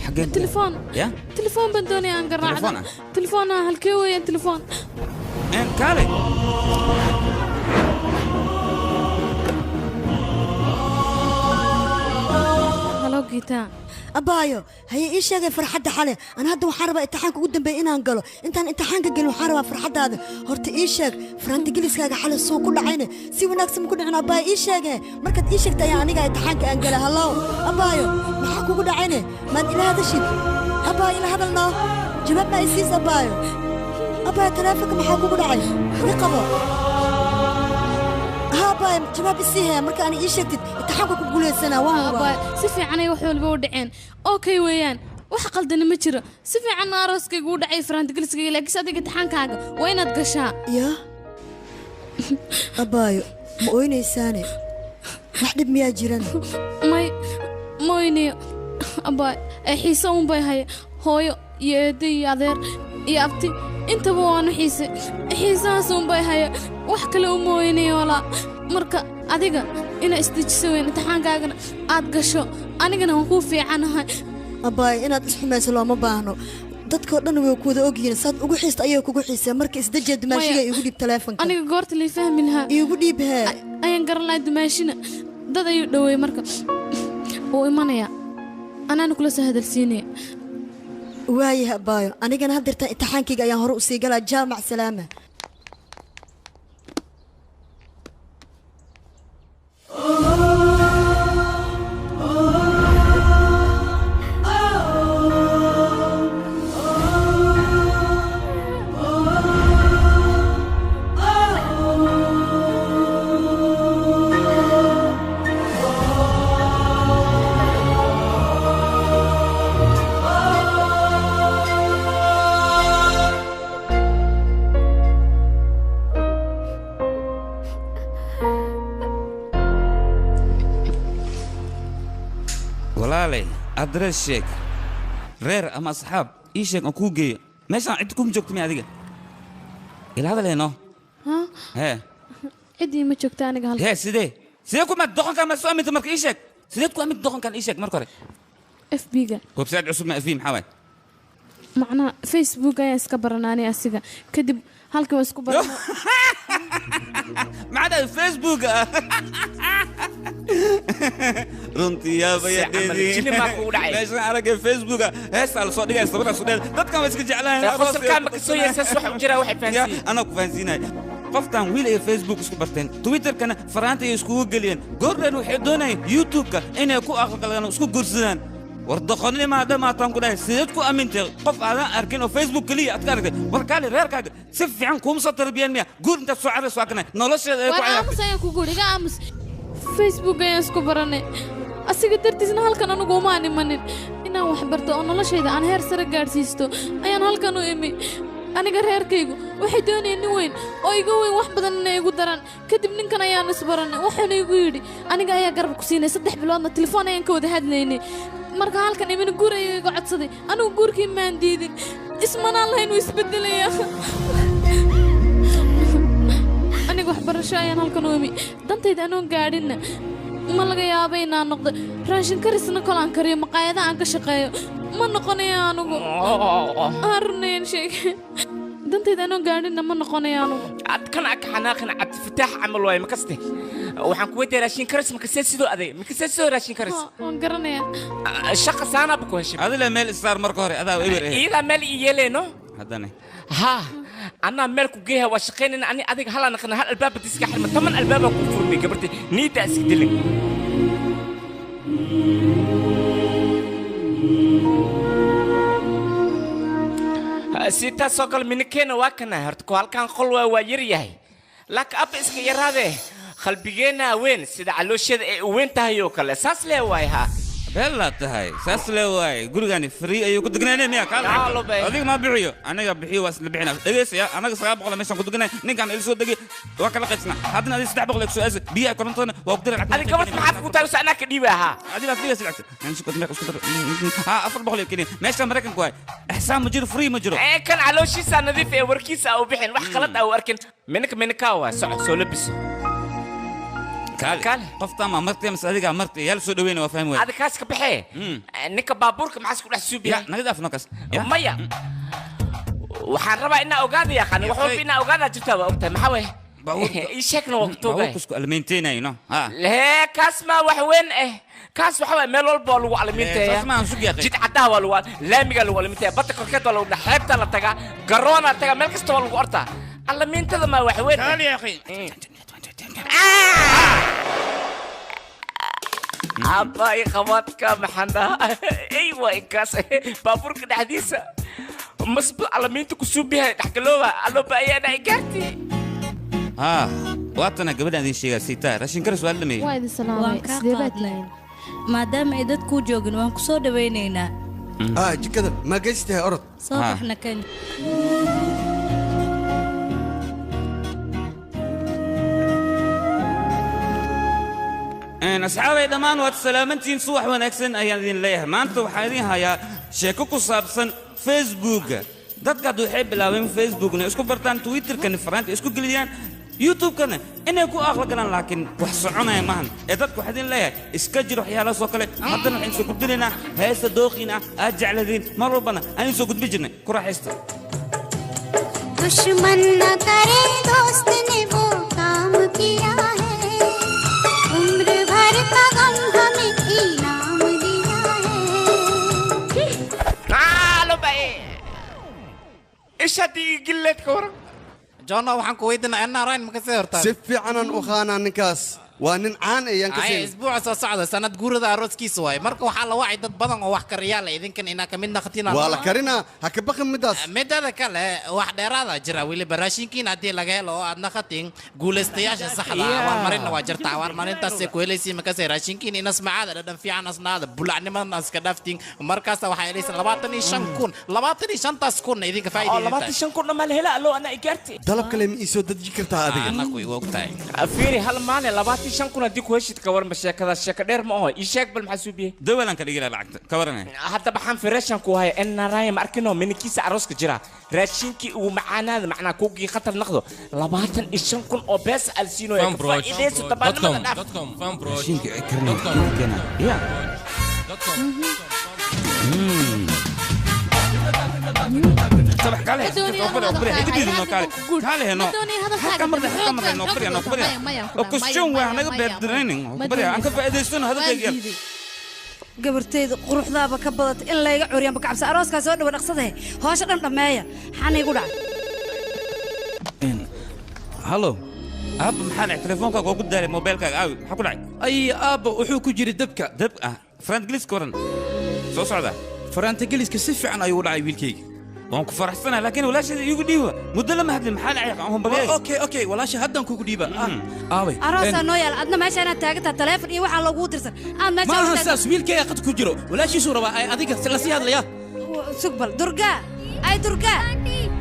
xaggeen ku Telefoon. Ya Telefoon baan doonaya aan garaacdo. Telefoon ah? Telefoon ah, halkee weeyaan telefoon? Kaalay. Halo Giita. Abaayo, haye, ii sheegay farxadda xale. Ana hadda waxaan rabaa imtixaanka ugu dambeeya inaan galo. Intaan imtixaanka gelin waxaan rabaa farxaddaada. Horta ii sheeg, farantigeliskaaga xale suu ku dhacayne? Si wanaagsan ma ku dhicin? Abaayo, ii sheege. Markaad ii sheegta ayaa aniga imtixaanka aan gala. Hallow abaayo, maxaa kugu dhacayne? Maad ila hadashid? Abaayo, ila hadalnoo, jawaab ma isiis? Abaayo, abaayo, taleefonka maxaa kugu dhacay? Iga qabo. Ha abaayo, jawaab isii hee. Marka ani ii sheegtid imtixaanka ku guulaysanaa, waan hubaa. Abaayo, si fiicanay wax walba u dhaceen, okay weeyaan, wax qaldana ma jiro. Si fiicanna arooskaygu u dhacay, farantigeliskayga, laakiinse adiga imtixaankaaga waa inaad gashaa. Yaa abaayo, ma oynaysaane? Wax dhib miyaa jiran? May, ma oynayo abaayo, ee xiise uun bay haya. Hooyo iyo eeddo iyo adeer iyo abti intaba waanu xiise, xiisahaas uun bay haya, wax kale uma oynayo walaa. Marka adiga inaa isdejiso weyn, imtixaankaagana aad gasho, anigana waan kuu fiicanahay. Abaayo, inaad isxumayso looma baahno. Dadkoo dhan way ku wada ogyihiin, saad ugu xiista ayay kugu xiiseen. Marka isdejiya, dumaashiga iigu dhiib taleefonka. Aniga goorta lay fahmi lahaa iigu dhiib hee. Ayaan garan lahaa. Dumaashina dad ayuu dhoweeyey, marka wuu imanayaa, anaana kula soo hadalsiinaya. Waayahay abaayo, anigana haddeertaan imtixaankayga ayaan hore usii galaa. Jaamac salaama. Walaalay, adres sheeg, reer ama asxaab ii sheeg aan kuu geeyo. Meeshaan cid kuma joogto miya adiga? Ila hadaleeno. Ha? Hee. Ciddii ma joogta aniga halka. Hee, sidee kuma doqonkan ma soo aminta? Marka ii sheeg, sideed ku aminta doqonkan? Ii sheeg marka hore. FB-ga. Website cusub ma FB maxaa waay? Macnaha Facebook ayaan iska baranaanay asiga, kadib halkii waan isku barana. Maxaa dhahay Facebook? Runtii yaabaya. Si camal jini maa kugu dhacay? Meeshan aragay Facebooka heestaa lasoo dhigaya, sawirraa soo dhigaya, dadkan waa iska jeclaan. Qosolkaa ma kasoo yeesaas wax u jiraa, waxay fahansiin. Anaa ku fahansiinaya. Qoftan wiil ay Facebook isku barteen, Twitterkana faraanta ay iskugu geliyeen, goordhan waxay doonayeen YouTube-ka inay ku aqalgalaan oo isku guursadaan. War doqonnima dhamaataan ku dhahay, sideed ku amintay qof aadan arkin oo Facebook keliya aad ka aragtay? War kaali, reerkaaga si fiican kuuma soo tarbiyeen miya? Guur intaad soo carayso waa kana nolosheeda ay ku Waan cayaartay. Aamus ayaan kugu iga aamus. Facebook ayaan isku baranay asiga dartiisna halkan anugu umaan imanin. Inaan wax barto oo noloshayda aan heer sare gaadhsiisto ayaan halkan u imi. Aniga reerkaygu waxay doonayeen nin weyn oo iga weyn wax badan inay igu daraan. Kadib ninkan ayaan isbaranay, wuxuuna igu yidhi aniga ayaa garab ku siinay. 3 biloodna telefoon ayaan ka wada hadlaynay. Marka halkan imina guur ayuu iga codsaday. Anigu guurkii maan diidin, ismanaan lahayn wuu isbedelaya. Aniga waxbarasho ayaan halkan u imi, dantayda anoon gaadhinna ma laga yaabo inaan noqdo raashin karisna kol aan kariyo maqaayadaha aan ka shaqeeyo ma noqonayo anugu. Aan runayn sheeg, dantayda anoon gaadhinna ma noqonayo anugu. Ad kan aka xanaaqin, Cabdifataax camal waaye. Makaste waxaan ku weydiiyaa, raashin karis makasee sidoo aday, makasee sidoo raashin karis? Waan garanayaa. Shaqa saanaa bu ku heshay. Adila meel isaar marka hore, adaa eber eh. Iyadaa meel ii yeeleyno. Haddana ha Anaa meel ku geeya waa shaqaynayna ani adiga hal aan naqana hal albaab diska xirma 8 albaab ku furmay gabartay niida iska dilin. Sitaa soo kale minikeena waa kana horta ku halkan qol waa yar yahay. Laakiin abba iska yaraade qalbigeena weyn sida caloosheeda ay u weyn tahay oo kale saas lee waay ha. Bella tahay saas lee waay gurigani free ayuu ku degnaanay miya kaal adiga ma bixiyo aniga bixiyo waa isla bixina dhageysaya anaga 900 meeshan ku degnay ninkan il soo degay waa kala qaybsana haddana adiga 300 ku soo aas biyaha korontona waa ku diray lacag adiga gabadh maxaad ku tahay anaa ka dhiiba ha adiga adiga lacag aan soo qadmay isku dar ha 400 kaliya meesha Mareykanku waay ixsaan ma jiro free ma jiro ee kan calooshiisa nadiif ee warkiisa u bixin wax qalad ah u arkin minka minka waa soco soo labiso kaal qofta ma martay mas adiga martay yal soo dhaweyn waa fahmi way adiga kaas ka baxee ninka baabuurka maxaa isku dhex suubiya naga dhaaf nokas maya waxaan rabaa inaa ogaada yaqaan wax walba inaa ogaada jirtaa waa ogtahay maxaa way ii sheegna waa kutugay baabuurka isku almeynteynayno ha lee kaas ma wax weyn eh kaas waxa way meel walba lagu almeynteeya saas ma aan sugi yaqaan jid caddaha waa lagu laamiga lagu almeynteeya badda korkeed waa lagu xeebta la tagaa garoona tagaa meel kasta waa lagu ortaa almeyntada ma wax weyn kaal ya akhi aabbaay qabaadka maxaan dhahaa aywa inkaas baabuurka dhexdiisa masba alamiinta ku suubihay dhexgalooba allooba ayaa dhahay gaartii haa waatana gabadhaan idiin sheegaa siitaa raashin karis waa la dhameeyey waa idin salaamay sidee baad tihiin maadaama ay dadkuu joogin waan ku soo dhawaynaynaa jikada ma geystahay orod soo baxna kan asxaabay dhammaan waad salaamantihiin subax wanaagsan ayaan idin leeyahay maanta waxaan idin hayaa sheeko ku saabsan facebooka dadka hadda waxay bilaabeen facebookna isku bartaan twitterkana faraanta isku geliyaan youtube-kana inay ku aqla galaan laakiin wax soconaya maahan ee dadka waxaan idin leeyahay iska jir waxyaalahaas oo kale haddana waxaan soo gudbinaynaa heesta dooqiina ah aad jecladiin mar walbana aan idin soo gudbin jirnay ku raaxaysta दुश्मन न करे दोस्त ने वो काम किया है उम्र भर का गम हमें इनाम दिया है taalo bay isha digileed ka waran jono waxaan ku weydiinaa nrn ma ka sii hortaa si fiicanan u qaanaa ninkaas waa nin caan ayaan ka ay siin isbuuca soo socda sanad guurada arooskiisa waaye marka waxaa la wacay dad badan oo wax kariyaa la idinkan inaa ka mid naqatiin waa la karinaa ha ka baqin midaas midada kale wax dheeraada jira weliba raashinkiin haddii laga helo oo aad naqatiin guulaystayaasha saxda ah abaalmarinna waa jirta abaalmarintaasay ku helaysiin markaasay raashinkiin inas macaada dhadhan fiican asnaada bulacnimadana iska dhaaftiin markaasa waxaa helaysan 25,000 25,000 kunna idinka oo 25,000 dhammaan la helaa allo anaa igaarti dalab kale ma ii soo deji kartaa adiga anaku igu ogtahay fiiri hal maalin 25,000 haddii ku heshid ka waran sheekada sheeko dheer ma aho ii sheeg bal maxaa suubiyey dawalan ka dhigi lahaa lacagta ka waranay hadda baxaan fireeshan ku haya nrn ma arkino minkiisa arooska jira raashinkii ugu macaanaada macnaa kuugii khatar naqdo 25,000 oo bees alsiino ee ka faa'iidayso tabaanimada dhaaf raashinka ay karinaya keena ya صباح كاله كاله نو كمر كمر نو بريا نو بريا وكشون waa naga beerdareenin barya aan ka faa'iidaysano hadalkayga gabartayda quruxdaaba ka badatay in layga curiyaan baka cabsa arooskaa soo dhawa dhaqsadahe hoosha dhan dhammeeya xana igu dhacay halo aabba maxaa dhacay telefoonkaaga oo ku daalay moobeelkaaga aawi maxaa ku dhacay ay aabba wuxuu ku jiray dabka dab ah faraantgeliska waran soo socda faraantageliska si fiican ayuu u dhacay wiilkayga waan ku faraxsanahay laakiin walaasheeda iigu dhiiba muddo lama hadlin maxaa dhacay aan humbaliyay okay okay walaasha haddaan kugu dhiiba aaway aroosaa noo yaala adna meesha inaad taagantaha taleefon iyo waxaa loogu dirsan aad meesha ma aha saas wiilkayga qad ku jiro walaashiisuu rabaa ay adiga la sii hadlaya sugbal durgaa ay durgaa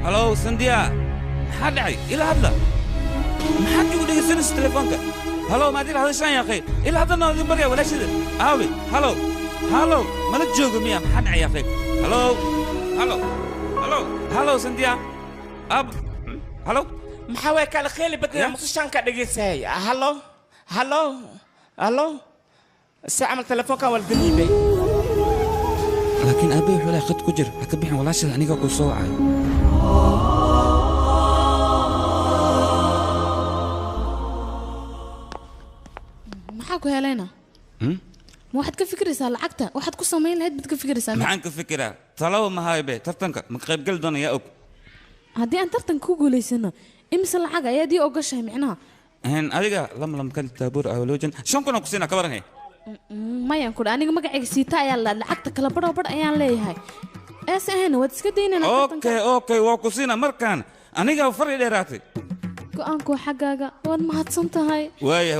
halow sandiya maxaa dhacay ila hadla maxaad igu dhegaysanaysa telefoonka halow maad ila hadashaan yaaqay ila haddana idin barya walaasheeda aawi halow halow mala joogo miya maxaa dhacay yaaqay halow halow halow halow sandiya ab halow maxaa waay kala kheeli badnaa muqdishaan ka dhegaysahay halo halo halo si camal telefoonka waa la damiibay laakiin aabbay wuxuu leeyahay khad ku jir ha ka bixin walaasheeda aniga kuu soo wacayo maxaa ku helayna ma waxaad ka fikiraysaa lacagta waxaad ku samayn lahayd baad ka fikiraysaa maxaan ka fikiraa talaba ma hayo be tartanka ma ka qaybgeli doona yaa og Haddii aan tartan ku guulaysano, imise lacag ayaad ii ogashahay micnaha? Adiga lam kan taabuur awloojan 5,000 aan ku siinaa ka waran. Mayaan ku aniga magacayga siita ayaa la lacagta kala badhoo badh ayaan leeyahay. Ees ahayn waad iska daynayna tartanka. Okay, waa ku siinaa markaan. Aniga fari dheeraatay. Go'aanku waa xaggaaga, waad mahadsan tahay. Waayah,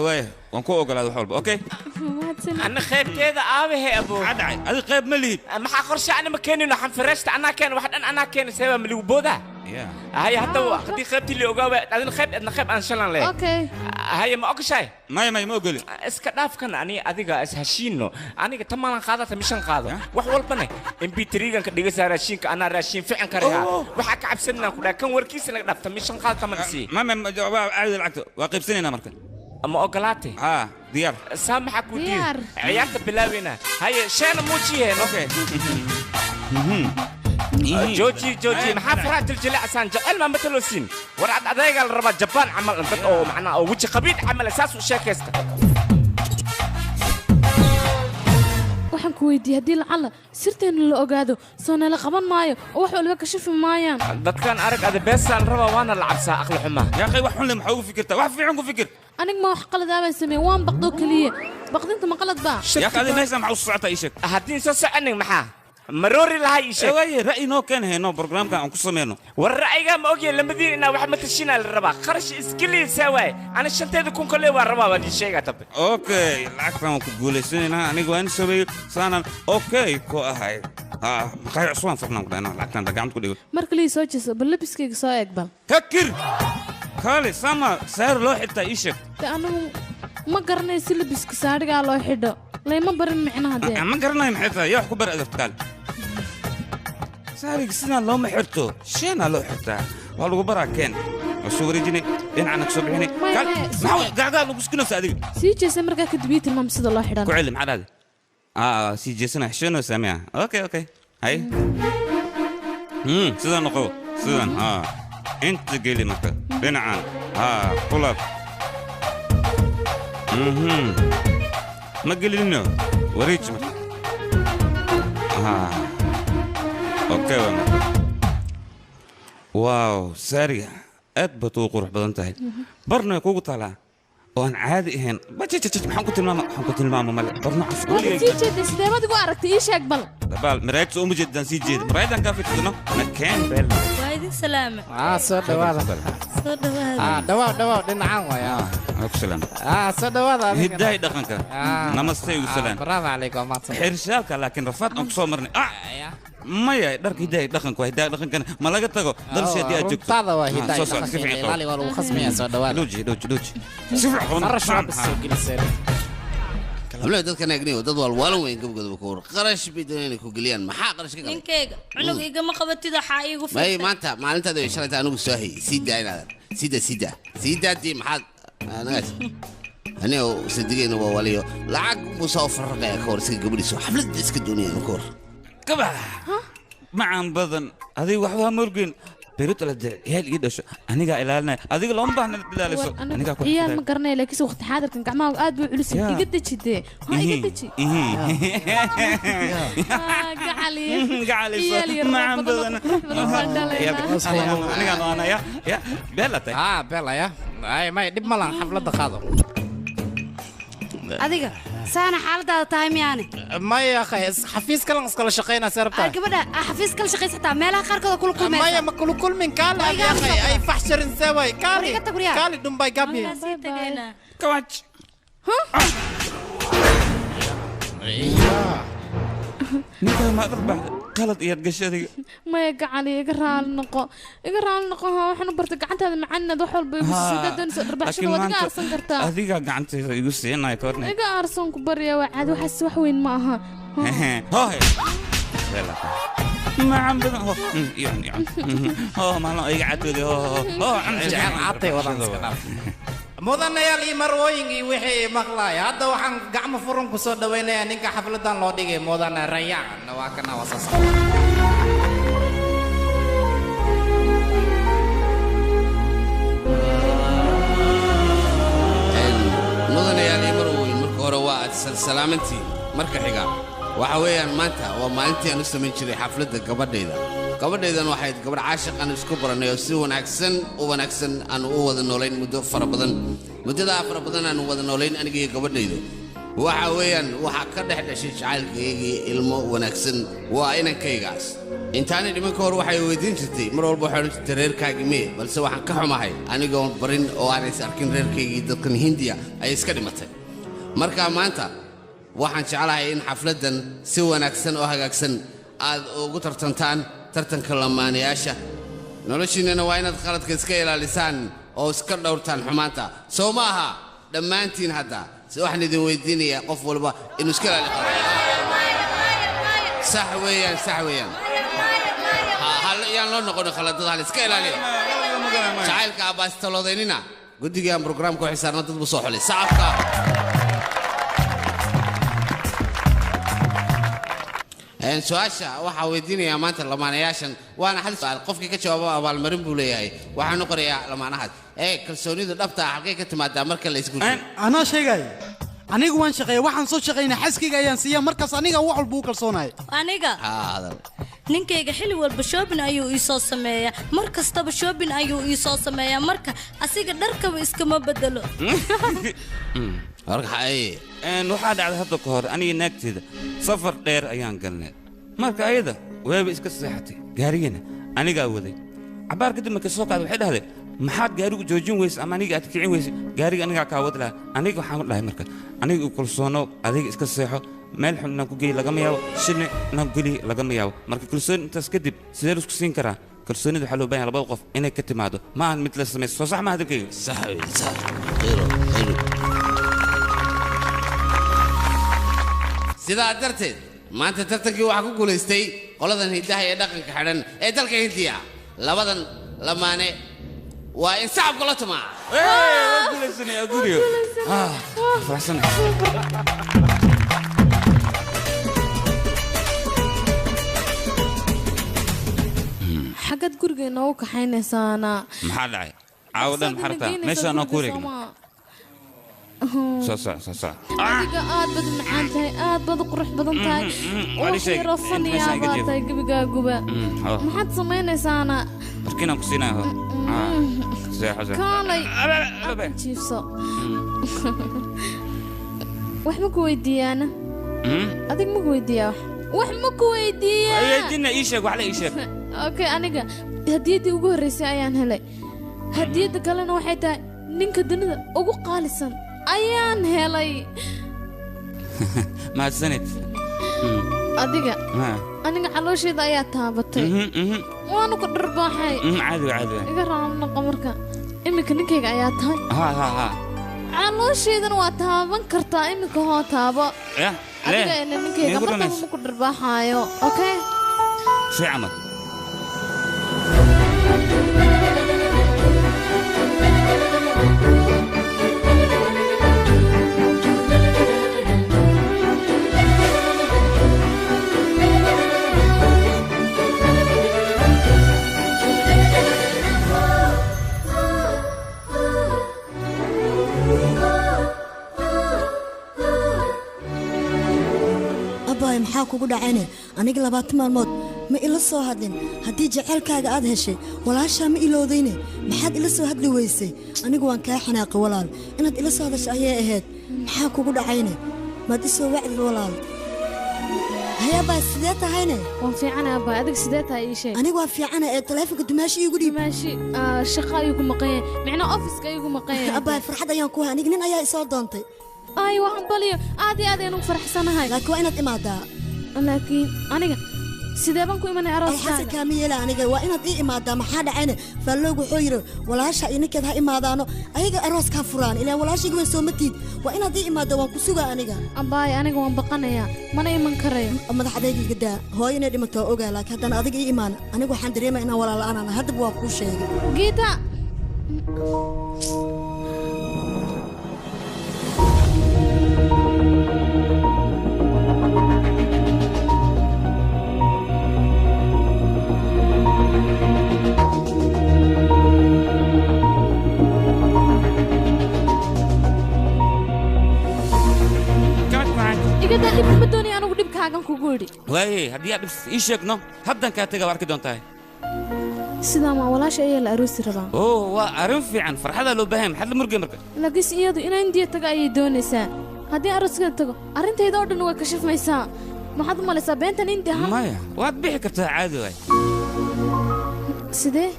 waan ku ogolaaday wax walba. Okay. Mahadsan. Ana qaybteeda aabahe abo. Maxaa dhacay? Adi qayb ma lihid. Maxaa qorshe ana ma keenino xanfiraashta anaa keen wax dhan anaa keen seeba ma ligu boodaa. Haya hadda haddii qaybtii la ogaa waay adina qayb adna qayb aan shalan leh. Okay. Haya ma ogashahay? Maya ma ogoli. Iska dhaafkan ani adiga is heshiino. Aniga tamaalan qaadata mishan qaado. Wax walbana MP3-gan ka dhigaysaa raashinka anaa raashin fiican karayaa. Waxaa ka cabsanaa ku dhaha kan warkiisa naga dhaafta mishan qaado taman sii. Ma waa caadi lacagta waa qaybsanaynaa marka. Ma ogolaatay? Haa, diyaar. Saamaxa ku diir. Diyaar. Ciyaarta bilaaweyna. Haye sheena muujiyeen. Okay. Jooji maxaa faraha jiljilicsan jecel maa matalosiin war cad adaygaa la rabaa jabaan camal dad oo macnaa oo weji qabiid camal saas u sheekaysta. Waxaan ku weydiiyey haddii lacala sirteena la ogaado soo nala qaban maayo oo wax walba kashafi maayaan. Dadkan arag ada beesaan rabaa waana la cabsaa aqli xumaa. Yaa qay wax xun leh maxaa ugu fikirtaa? Wax fiican ku fikir. Aniga ma wax qalad ah baan sameeyey, waan baqdoo keliya. Baqdinta ma qalad baa? Yaa qay adiga meesha maxaa u socotaa ii sheeg. Haddii soo soconin maxaa? Maroori lahaa ii sheeg. Waaye ra'yi noo keen hayno barnaamijka aan ku sameeyno. War ra'yiga ma ogyahay lamadiin inaa wax ma tashinaa la rabaa kharash iskiliisa waaye ana 5,000 kale waa rabaa waan ii sheegaa tabe. Okay, lacagtan waan ku guulaysanaynaa aniga waan sameeyey saanan okay ku ahay. Maqaayad cusub aan furnaan ku dhahnaa lacagtan gacanta ku dhigo. Marka lii soo jeeso bal labiskayga soo eeg bal. Kakir! Kaale sama saar loo xirtaa ii sheeg. De anigu ma garanayo si labiska saadhigaa loo xidho. Layma barin micnaha dee. Ma garanayo maxay tahay yaa wax ku bar adabta kaale. Saariga sidaan looma xirto, sheenaa loo xirtaa. Waa lagu baraa keen. Waa soo wareejinay, dhinacana ka soo bixinay. Maya, maxaa gacgaa lagu skinaysaa adiga? Sii jeesa markaa kadib ii tilmaam sida loo xidhan. Ku celi maxaa dhahday? Sii jeesana xisheenoo saamiya. Okay. Hay. Sidaan noqo, sidan. Inta geli marka, dhinacan. Kulab. Ma gelinino, wareeji marka. Okay waa marka. Wow, saariga aad baad ugu qurux badan tahay. Barna way kugu taalaa oo aan caadi ahayn. Bajajajaj maxaan ku tilmaama? Waxaan ku tilmaama male. Barna cusub. Waad sii jeeday sidee baad igu aragtay ii sheeg bal. Dabaal maraayad soo uma jeedaan sii jeeda. Maraayadaan kaa fiirsano. Na keen beel. Waa idin salaama. Soo dhawaada. Soo dhawaada. Dhawaaw dhinacaan waay. Ku salaam. Soo dhawaada adiga. Hiddaha dhaqanka. Namaste ugu salaam. Bravo calaykum waa mahadsan. Xirshaalka laakiin rafaad aan ku soo marnay. Maya dharka hiddaha dhaqanka waa hiddaha dhaqankana ma laga tago dalsha haddii aad joogto. Runtaada waa hiddaha Soo socod, si dhaqanka fiican qabo. ilaali waa lagu khasmayaa soo dhawaada. Dhooji. Si fiican qabo. Kharash waa bas soo geliseen. Hablaha dadkan eegnayo dad walwaalan weyn gabadhooda ku war qarash bay doonayaan inay ku geliyaan maxaa qarash ka galay? Ninkayga cunug igama qabatid waxaa iigu May firtay. maanta maalintaada way shalayta anigu soo hayay sii daa inaadan sii daa sii daa dii maxaad anagaas aniga sadigayna waa waliyo lacag buu soo farraqaya ka hor isaga gabadhiisa xafladda iska doonayaan ka hor. Kabax. Macaan badan adiga waxba ha murgin. Beerta la dee ciyaal ii dhasho anigaa ilaalinaya adiga looma baahna inaad ilaaliso anigaa ku Ciyaal ma garanayo laakiinse waqti xaadirkan gacmahaagu aad buu culus yahay. Iga deji dee. Ha iga deji. Gacaliyo. Gacaliso. Ciyaal yar Macaan badan oo qurux badan baan dhalaynaa. Anigaa noqonaya ya beela tahay. Beela ya. Ay may dhib ma lahan xafladda qaado. Adiga saana xaaladaada tahay miyaane? Maya akhay xafiis kalan iskala shaqeynaa see rabtaa. Gabadha xafiis kala shaqaysa xitaa meelaha qaarkood kula kulmaysa. Maya ma kula kulmin kaale Waa iga akhay ay faxsharin see waay kaale War iga tag guryaha. kaale dhumbay gabi. Kawaj. Ninka ma darbaxda qalad iyaad gashay adiga. Maya gacali iga raali noqo. Iga raali noqo ha waxaan u bartay gacantaada macaan inaad wax walba igu siiso haddaad doonayso dharbaaxshada waad iga aarsan kartaa. Adiga gacantayda igu siinaya ka warnay. Iga aarsan ku barya waa caadi waxaas wax weyn ma aha. Hohe. Beela tahay. Macaan badan ho. Iyan. Ho maalin iga cadooday ho ho ho. Jecel caatay wadaan iska dhaaf. Mudanayaal iyo marwooyinkii wixii maqlaay hadda waxaan gacmo furan ku soo dhawaynayaa ninka xafladan loo dhigay mudane Rayaan waa kana waa soo socda. Mudanayaal iyo marwooyin marka hore waa aad salsalaamantiin marka xiga waxa weeyaan maanta waa maalintii aan u samayn jiray xafladda gabadhayda Gabadhaydan waxay gabadh caashiq aan isku baranay oo si wanaagsan u wanaagsan aan u wada noolayn muddo fara badan. Muddadaa fara badan aan wada noolayn aniga iyo gabadhaydu. Waxa weeyaan waxaa ka dhex dhashay jacaylkaygii ilmo wanaagsan waa inankaygaas. Intaanay dhiman ka hor waxay weydiin jirtay mar walba waxay odhan jirtay reerkaagii mee, balse waxaan ka xumahay anigoon barin oo aan is arkin reerkaygii dadkan Hindiya ayay iska dhimatay. Marka maanta waxaan jeclahay in xafladdan si wanaagsan oo hagaagsan aad ugu tartantaan tartanka lamaanayaasha. Noloshiinnana waa inaad qaladka iska ilaalisaan oo iska dhowrtaan xumaanta. Soo ma aha dhammaantiin hadda waxaan idin weydiinayaa qof walba inuu iska ilaaliyo qaladka. Sax weeyaan, sax weeyaan. Yaan loo noqonin khaladada, hal iska ilaaliyo. Jacaylka abbaastalodaynina guddigaan brograamka waxay saarnaa dad buu soo xulay sacabka. Su-aasha waxaa weydiinayaa maanta lamaanayaashan waana hal su'aal, qofkii ka jawaaba abaalmarin buu leeyahay. Waxaan u qorayaa lamaanahaas kalsoonidu dhabta ah halkay ka timaadaa marka la isguursado? Anaa sheegay, anigu waan shaqeeya, waxaan soo shaqeynaa xaskayga ayaan siiya, markaas aniga wax walba u kalsoonahay. Aniga ninkayga xilli walba shopping ayuu ii soo sameeyaa, mar kastaba shopping ayuu ii soo sameeyaa, marka asiga dharkaba iskama bedelo. Waxaa dhacday hadda ka hor aniga naagteeda safar dheer ayaan galnay. Marka ayada waaba iska seexatay, gaarigana anigaa waday. Cabaar kadib markay soo kacday waxay dhahday maxaad gaarigu joojin weyse ama aniga aad kicin weyse, gaariga anigaa kaa wadi lahaa. Aniga waxaan u dhahay marka aniga u kalsoono, adiga iska seexo, meel xun inaan ku geey lagama yaabo, shilna inaan ku geliy lagama yaabo. Marka kalsooni intaas kadib sidee laisku siin karaa? Kalsoonida waxaa loo baahan yahay labada qof inay ka timaado, ma ahan mid la samaysto. Soo sax ma hadalkayga? Sax sax. Qiro qiro. Sidaa darteed maanta tartankii waxaa ku guulaystay qoladan hiddaha ee dhaqanka xidhan ee dalka Hindiya. Labadan lamaane waa in sacabka la tumaa. Xagad guriga inoogu kaxaynaysaana? Maxaa dhacay caawa dhan? Maxaa rabtaa meeshaan aan ku wareegno? Soo soc, soo soc. Adiga aad baad u macaan tahay, aad baad u qurux badan tahay, wax yaroo faniyaa baa tahay gebigaaguba. Maxaad samaynaysaana? Barkinaan ku siinaya ho. Seexo, seexo. Kaalay jiifso. Wax ma ku weydiiyaana? Adig ma ku weydiiyaa? Wax ma ku weydiiyaa? Weydiina, ii sheeg, wax la ii sheeg. Okay, aniga hadiyaddii ugu horreysay ayaan helay. Hadiyadda kalena waxay tahay ninka dunida ugu qaalisan ayaan helay. Mahadsanid. Adiga aniga caloosheeda ayaa taabatay, waanu ku dharbaaxay. Caadi wa, caadi wa. Iga raali noqo marka iminka ninkayga ayaa tahay. Ha ha ha. Caloosheedana waa taaban kartaa iminka, hoo taabo. Ya adiga ina ninkayga markaba ma ku dharbaaxaayo. Okay, si camal. Abbaay, maxaa kugu dhacayne? Aniga 20 maalmood ma ila soo hadlin. Haddii jaceylkaaga aad heshay walaashaa ma iloodayne, maxaad ila soo hadli weysay? Anigu waan kaa xanaaqay walaal, inaad ila soo hadasha ayay ahayd. Maxaa kugu dhacayne? Maad i soo wacdid walaal. Hay abbaay, sidee tahayne? Waan fiicana abbaay, adiga sidee tahay ii sheeg. Anigu waan fiicana ee taleefonka dumaashi iigu dhiib. Dumaashi shaqa ayuu ku maqan yahay, micnaa ofiska ayuu ku maqan yahay. Abbaay, farxad ayaan ku hay, aniga nin ayaa isoo doontay. Ay, waxaan baliyo aad iyo aad ayaan ugu faraxsanahay. Laakiin waa inaad imaadaa. Laakiin aniga sidee baan ku imanay arooskaaga? Alxasan kaama yeela, aniga waa inaad ii imaadaa. Maxaa dhacayne? Faalloog wuxuu yidhi walaasha iyo ninkeed ha imaadaano, ayaga arooskaa furaan, ilaan walaashayga way soo matiid. Waa inaad ii imaadaa, waan ku sugaa aniga. Abbaay, aniga waan baqanayaa, mana iman karayo. Madax adayga iga daa, hooyo inay dhimato waa ogaa, laakiin haddaan adiga ii imaan anigu waxaan dareemaya inaan walaal la'aan ahay. Haddaba waa kuu sheegay. Giita. Igadaa dhibka ma doonaya anigu dhibkaagan kugu idhi. Waaye haddii aad dhibs ii sheegno haddan kaa taga waa arki doontaa. Sidaa ma walaasha ayaa la aroosi rabaa. Oo waa arrin fiican, farxadaa loo baahan yahay. Maxaad la murgay marka? Laakiinse iyadu inaan Indiya tago ayay doonaysaa. Haddii arooskeeda tago, arrintayda oo dhan way kashifmaysaa. Maxaad u malaysaa beentan Indi ahaan? Maya, waad bixi kartaa caadi waay. Sidee?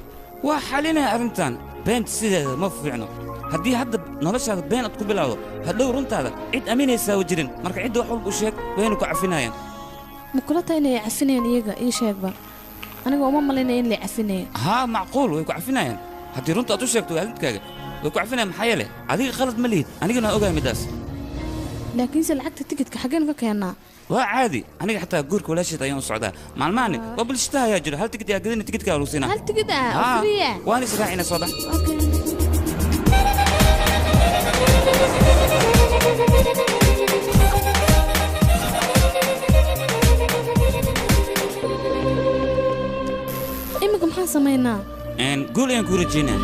Waa xalinaya arrintan. Beenta sideeda ma fiicno. Haddii hadda noloshaada been aad ku bilowdo, hadhow runtaada cid aaminaysaa wa jirin. Marka cidda wax walba u sheeg, wayna ku cafinayaan. Ma kula tahay inay cafinayaan iyaga? Ii sheegba. Aniga uma malaynaya in la cafinayo. Haa, macquul, way ku cafinayaan. Haddii runta aad u sheegto waalidkaaga, way ku cafinayaan. Maxaa yeelay adiga qalad ma lihid, anigana waa ogahay middaas. Laakiinse lacagta tikidka xaggeen ka keennaa? Waa caadi, aniga xataa guurka walaasheed ayaan u socdaa maalmahani. Waa bulshada ayaa jiro, hal tikid ayaa gadina, tikidkaa lagu siinaa. Hal tikid ah oo free ah? Waan israacina, soo bax. Iminka maxaan samaynaa? Guul ayaan kuu rajeynaa.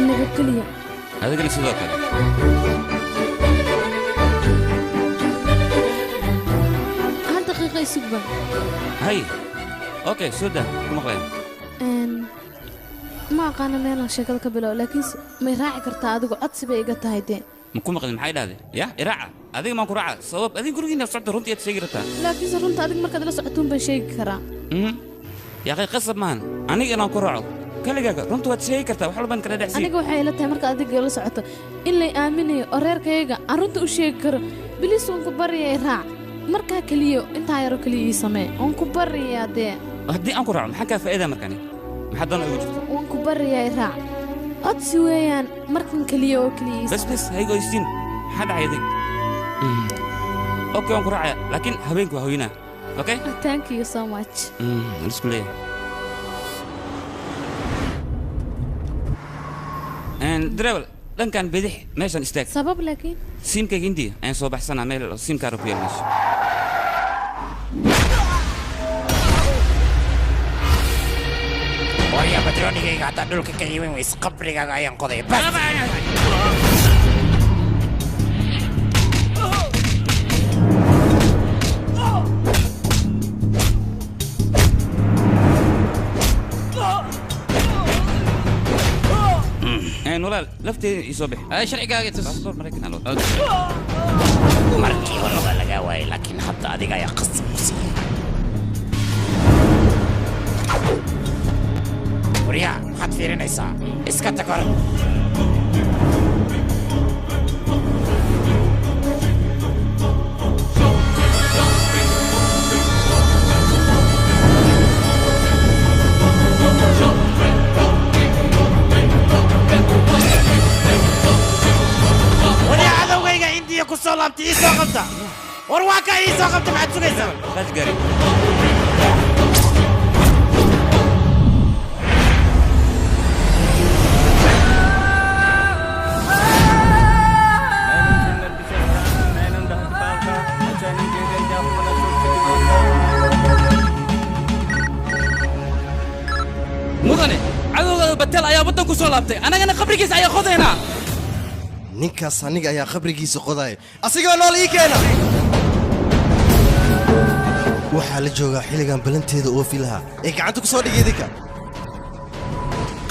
Nabadgelyo. Adigana sidoo kale. Hal daqiiqa isugba. Hay, okay, soo daa, ku maqlaya. Ma aqaana meelaan sheekada ka bilow, laakiinse may raaci kartaa adigu? Codsi bay iga tahay dee. Ma ku maqlin? Maxay dhahday? Ya iraaca, adiga maan ku raaca? Sabab adiga gurigiina socda, runtii aad sheegi rabtaa. Laakiinse runta adig markaad ila socotuun baan sheegi karaa. Yaaqay, qasab maahan aniga inaan ku raaco. Kaligaaga runta waad sheegi kartaa, wax walbaan kala dhexsii. Aniga waxay ila tahay markaad adiga ila socoto in lay aaminayo oo reerkayaga aan runta u sheegi karo. Bilis, waan ku baryaya, raac markaa keliyo, intaa yaroo keliya ii samee, waan ku baryayaa dee. Haddii aan ku raaco, maxaa kaa faa'iidaa markani? Maxaa doona igu jirta? Waan ku baryayaa, raac, codsi weeyaan, markan keliya oo keliya ii Bas bas, hayga oysiin, maxaa dhacay adig? Okay, waan ku raacaya, laakiin habeenku waa hoynaa, okay? Thank you so much. Isku leeyahay dareewal dhankan bidix meeshan istaag. Sabab laakiin? Siimkayga Indiya ayaan soo baxsanaa, meel siimkaara ku yaal meesha. Waryaa, batroonigayga haddaa dhulka ka iibin weyse, qabrigaaga ayaan qoday. Bas. Walaal, lafteeda ii soo bix. Sharcigaaga tus. Baasaboor Maraykan aa loo. Markii hore waa lagaa waayay, laakiin hadda adiga ayaa qasab ku siiyey. Waryaa, maxaad fiirinaysaa? Iska tag hore. Waryaa, cadowgayga Indiya ku soo laabtay, ii soo qabta. War waa kaa, ii soo qabta, maxaad sugaysaa? Qaas gaari. Mudane, cadowgaada Batel ayaa waddan ku soo laabtay, annagana qabrigiisa ayaa qodaynaa. Ninkaas aniga ayaa qabrigiisa qodaya, asigoo nool ii keena. Waxaa la joogaa xilligan balanteeda oofi lahaa ee gacanta ku soo dhigay idinka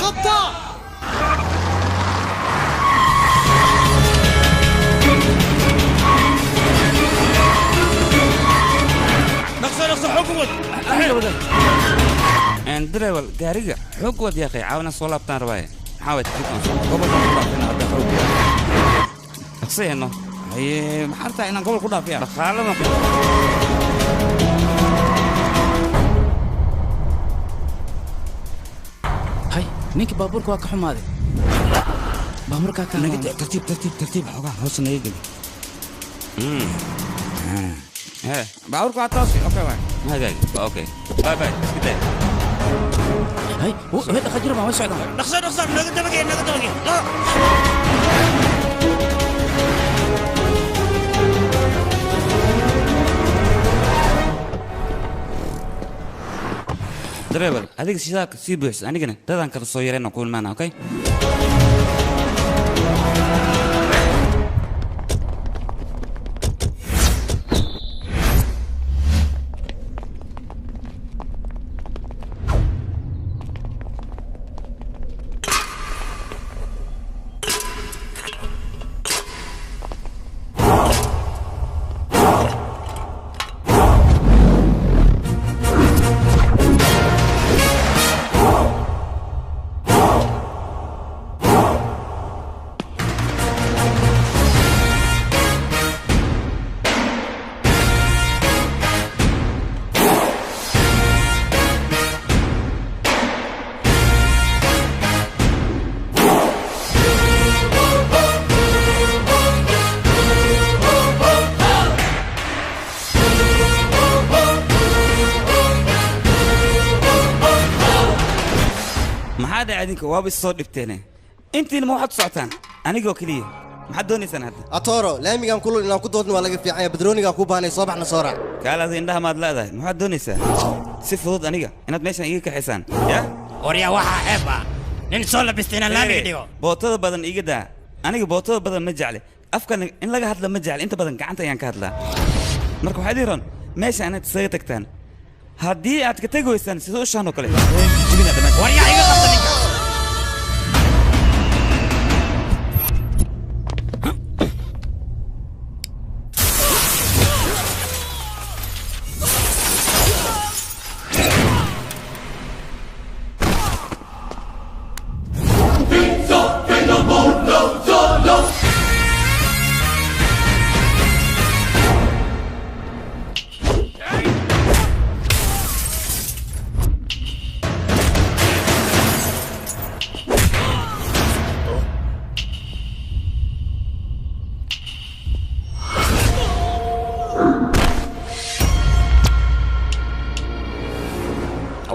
qabta. Dhaqso, dhaqso, xoog wad. Dareewal gaariga xoog wad yaaqay, caawina soo laabtaan rabaaye. Maxaa waay tikidkan gobolkan ku dhaafina hadda xoog dhaqsayeenno. Haye, maxaa rabtaa inaan gobol ku dhaafiya? Dhaqaalada. Hay, ninkii baabuurka waa ka xumaaday, baabuurkaa ka Naga tartiib, tartiib, tartiib, xoogaa hoos naga geli. He, baabuurka waa toosi. Okay, waay ma hagaagi. Okay, bye bye, iska day. Hay, way dhaqajiro, baa way socdaan. Dhaqso, dhaqso, naga dabagee, naga dabagee. Dareewal, adiga shidaalka sii buuxis, anigana dadaan kala soo yarayna ku imaana, okay? Maxaa dhacay idinka waaba is soo dhibteene intiina ma waxaad u socotaan anigoo keliya maxaad doonaysaan hadda Atoro laamigan kulul inaan ku doodno waa laga fiican yahay badrooniga ku baahnay soo baxna soo raac kaalaada indhaha maad leedahay maxaad doonaysaa si fudud aniga inaad meeshan iiga kaxaysaan ya waryaa waxaa ceeb ah nin soo labistay inaan laamiga dhigo bootada badan iiga daa aniga bootada badan ma jecle afkan in laga hadla ma jecle inta badan gacanta ayaan ka hadlaa marka waxaad ii ron meesha inaad isaga tagtaan haddii aad ka tegi weysaan sida ushaan oo kale jibina dhammaan waryaa iga qabta ninka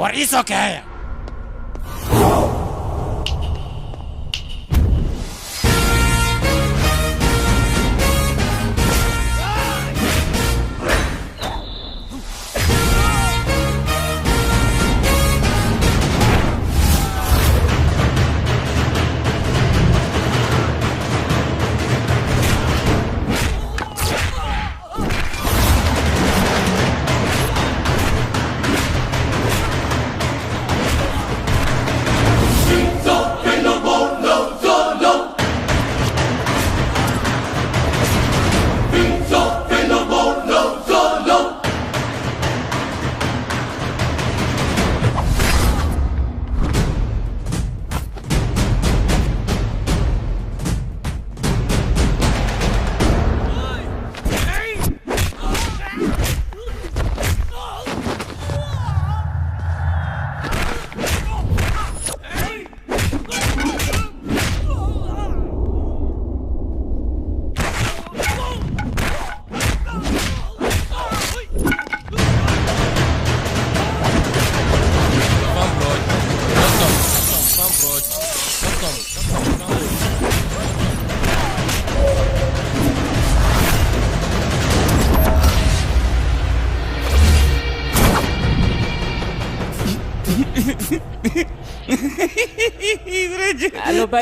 war ii soo kaxeeya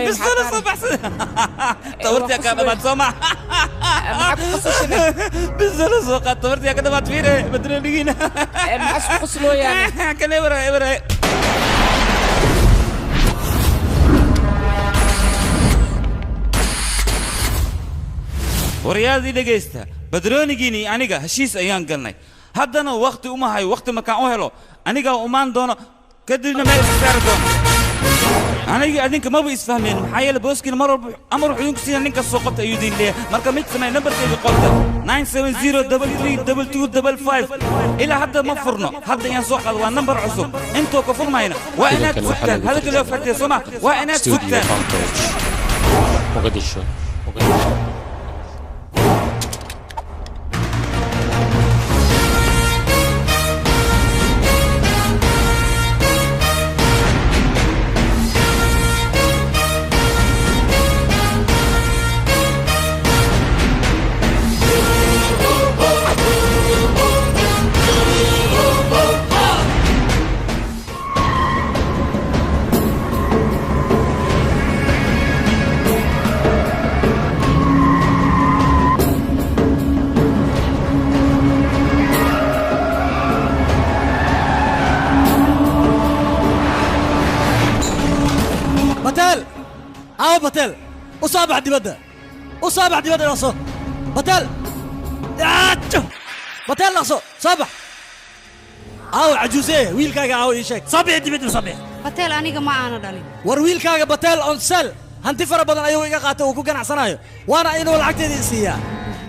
بس soo baxsan tabartii ka dhamaad soo ma bisala soo qaad tabartii ka dhamaad fiire badroonigiina maxaa isku qoslooyaan kan ebra ebra waryaadii dhegaysta badroonigiini aniga heshiis ayaan galnay haddana wakhti uma hayo wakhti markaan u helo anigaa umaan doono kadibna meel iska saari doono aniga adinka maba isfahmeen maxaa yeele booskiina mar walba amar wuxuu idinku siina ninka soo qabta ayuu idin leeyahay marka mid samee nambarkayga qorta 970332255 ilaa hadda ma furno hadda ayaan soo qaado waa nambar cusub intoo ka furmayna waa inaad sugtaan hadalka loo fatiya soo ma waa inaad Studio sugtaan Fantoch. Mogadishu. Mogadishu. بتال عاو بتال وصابح دبدا وصابح دبدا راسه بتال بتال راسه صابح عاو عجوزيه ويلكاga عاو ii sheeg صابح dibadda صابح bateel aniga ma aana dhalin war wiilkaaga bateel on sel hanti fara badan ayuu iga qaatay uu ku ganacsanayo waana inuu lacagteedii siiyaa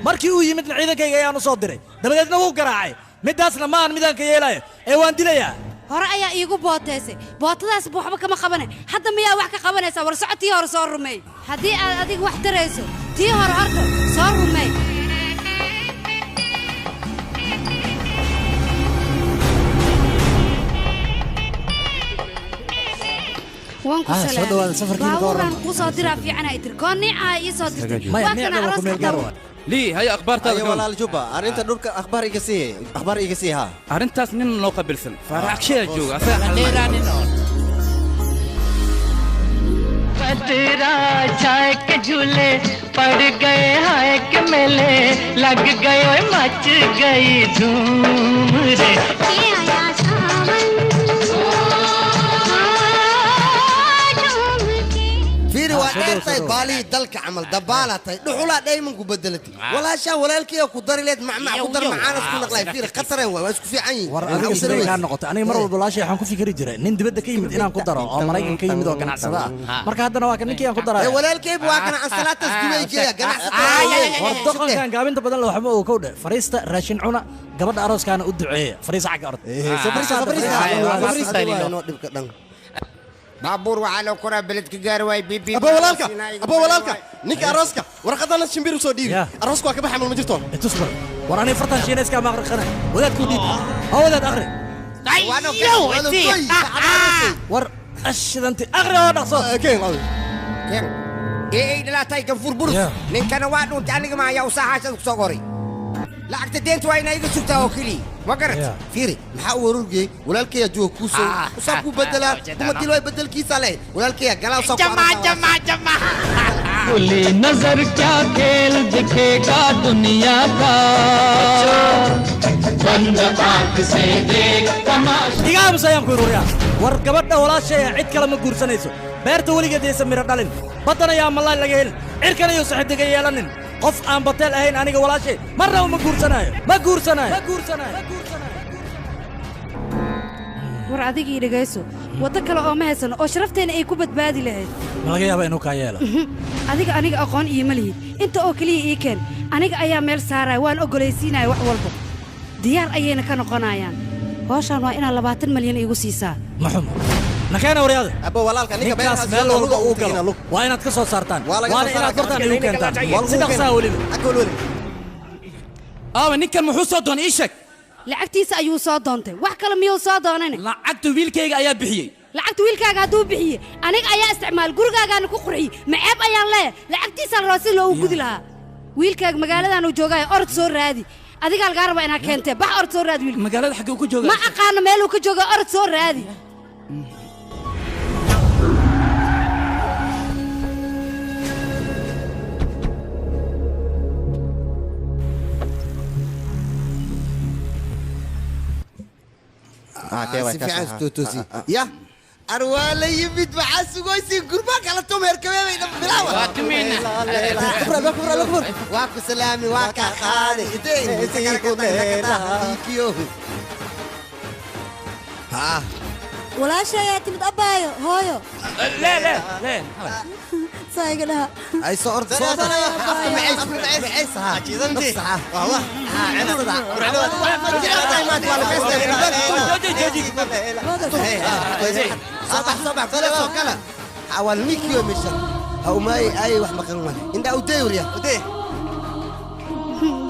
markii uu yimidna ciidankayga ayaan u soo diray dabadeedna wuu garaacay midaasna ma aan midaanka yeelayo ee waan dilayaa hore ayaa iigu booteysay bootadaasba waxba kama qabane hadda miyaa wax ka qabanaysaa war soco tii hore soo rumeey haddii aad adiga wax tarayso tii hore horta soo rumeey Waan ku Ah, soo salaamay. dhawaada, safarkiina ka warran. Baabuuraan kuu soo diraa fiican ay tiri. Koo niicaa ii soo dirtay. Maya, Waa kana niicda waa ku arooska meel gaar xataa. waay. Lii haya akhbaartaada Ayo walaal Juba, arrinta dhulka akhbaar iga sii, akhbaar iga sii ha. Arrintaas nin loo qabilsan. Faarax Akshay jooga, asaga xalinaya. बदरा चाय के झूले पड़ गए हाय के मेले लग गए ओए मच गई धूम रे। आया सावन Fiiri waa dheertahay baalihii dalka camal dabaalaa tahay dhuxulaa dhayman ku bedelatay walaashaa walaalkii ku dari leed macmac ku dar macaanas ku naqlay fiiri khatare waay waa isku fiican yihiin. War adiga sidee kaa noqotay? Aniga mar walba walaashay waxaan ku fikiri jiray nin dibadda ka yimid inaan ku daro oo Maraykan ka yimid oo ganacsada ah. Marka haddana waa kan ninkii aan ku daraya. Ee walaalkayba waa kana ansalaatas Dubay geeya ganacsata. War doqonkan gaabinta badan la waxba uu kow dheh. Fariista raashin cuna gabadha arooskaana u duceeya. Fariis xagga orod. Dhibka dhan. Baabuur waxaa loo koraa beledka gaari waay bibi. Aba walaalka, aba walaalka, ninka arooska warqadana shimbir u soo dhiibi. Arooska waa ka baxay ma jirto. Tusbar. War aniga fartan shiinayska ma aqriqana. Wadaad ku dhiib. Ha wadaad aqri. War ashidanti aqri oo dhaqso. Keen Keen. Ee ay dhalaatay kan furburus. Ninkana waa dhuuntay aniga ma ayaa u saaxaashada ku soo qoray. Lacagta deynta waa inay iga sugtaa oo keliya. Ma garat? Fiiri maxaa u warurgey walaalkaya jooga kuu soo usaa ku bedelaa kuma dil waay bedelkiisa leh walaalkaya galaa usaa ku Jama jama. खुली नजर क्या खेल दिखेगा दुनिया का बंद आंख से देख तमाशा। Iga aamus ayaan ku ururiyaa. War gabadha walaashay cid kale ma guursanayso. Beerta weligeed aysan miro dhalin. Baddana yaa malaay laga helin. Cirkana yuusan xidiga yeelanin. Qof aan bateel ahayn aniga walaashay marnaba ma guursanayo. Ma guursanayo. Ma guursanayo. War adigii dhegayso. Waddo kale oo ma haysano oo sharafteena ay ku badbaadi lahayd. Ma laga yaabaa inuu kaa yeelo? Adiga aniga aqoon iima lihid. Inta oo keliya ii keen. Aniga ayaa meel saaraya waan ogolaysiinaya wax walba. Diyaar ayayna ka noqonayaan. Hawshaan waa inaad 20 malyan iigu siisaa. Ma xumo. Nakeena waryaada. Aba walaalka ninka ninkaas beerahaas meel walba luga uu ugu galo. tegina, lug. Waa inaad ka soo saartaan. Waa laga Waana soo inaad saaraa hortaan iigu keentaan. Waa lagu Si dhaqsaa keenaa. weliba. Agga weli. Aawa ninkan muxuu soo doonay ii sheeg. Lacagtiisa ayuu soo doontay. Wax kale miyuu soo doonan? Lacagta wiilkayga ayaa bixiyey. Lacagta wiilkaaga hadduu bixiyey, aniga ayaa isticmaal gurigaagaana ku qurxiyey. Maceeb ayaan leeyahay. Lacagtiisa la rabaa si loogu gudi lahaa. Wiilkaaga magaaladan uu joogaayo orod soo raadi. Adigaa lagaa rabaa inaad keentee. Bax orod soo raadi wiilka. Magaalada xaggee uu ku joogaa? Ma aqaano meeluu ka jooga orod soo raadi. Si fiican isku toosi. Ya arwaa la yimid maxaa sugaysi gurbaa kala tum herkabeebay dhan bilaawa. Waa tumina. Kubra kubra waa ku salaami waa ka qaadi idee ha. Walaasha ayaa timid abbaayo hooyo. lee lee lee. Saa iga dhaha. Ay soo orda soo orda afka macays macays ha Jidanti. ha Wah صباح صباح كل سو كلا حوال ميكيو مشان هاو ماي اي wax maqan male inda u deewriya u dee.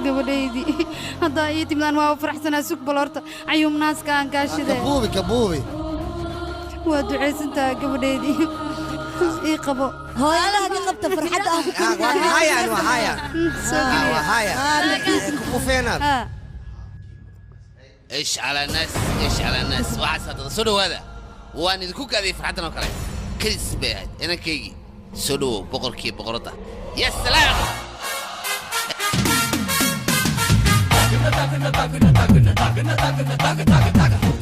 Gabadhaydii haddaa ii timidaan waa faraxsanaa. Sug bal horta cayuum naaska aan kaashide. Kabuubi kabuubi. Waa ducaysantaha gabadhaydii ii qabo. Hooyadaha ka qabta farxadda aan ku waa haya waa haya. Soo geliya. Waa haya ku feenaad. ايش على ناس ايش على ناس waxaas hadda soo dhawaada waan idinku gaadiyay farxaddan oo kale kadis bay ahayd inankaygii soo dhawow boqorkii boqoradda ya salaam.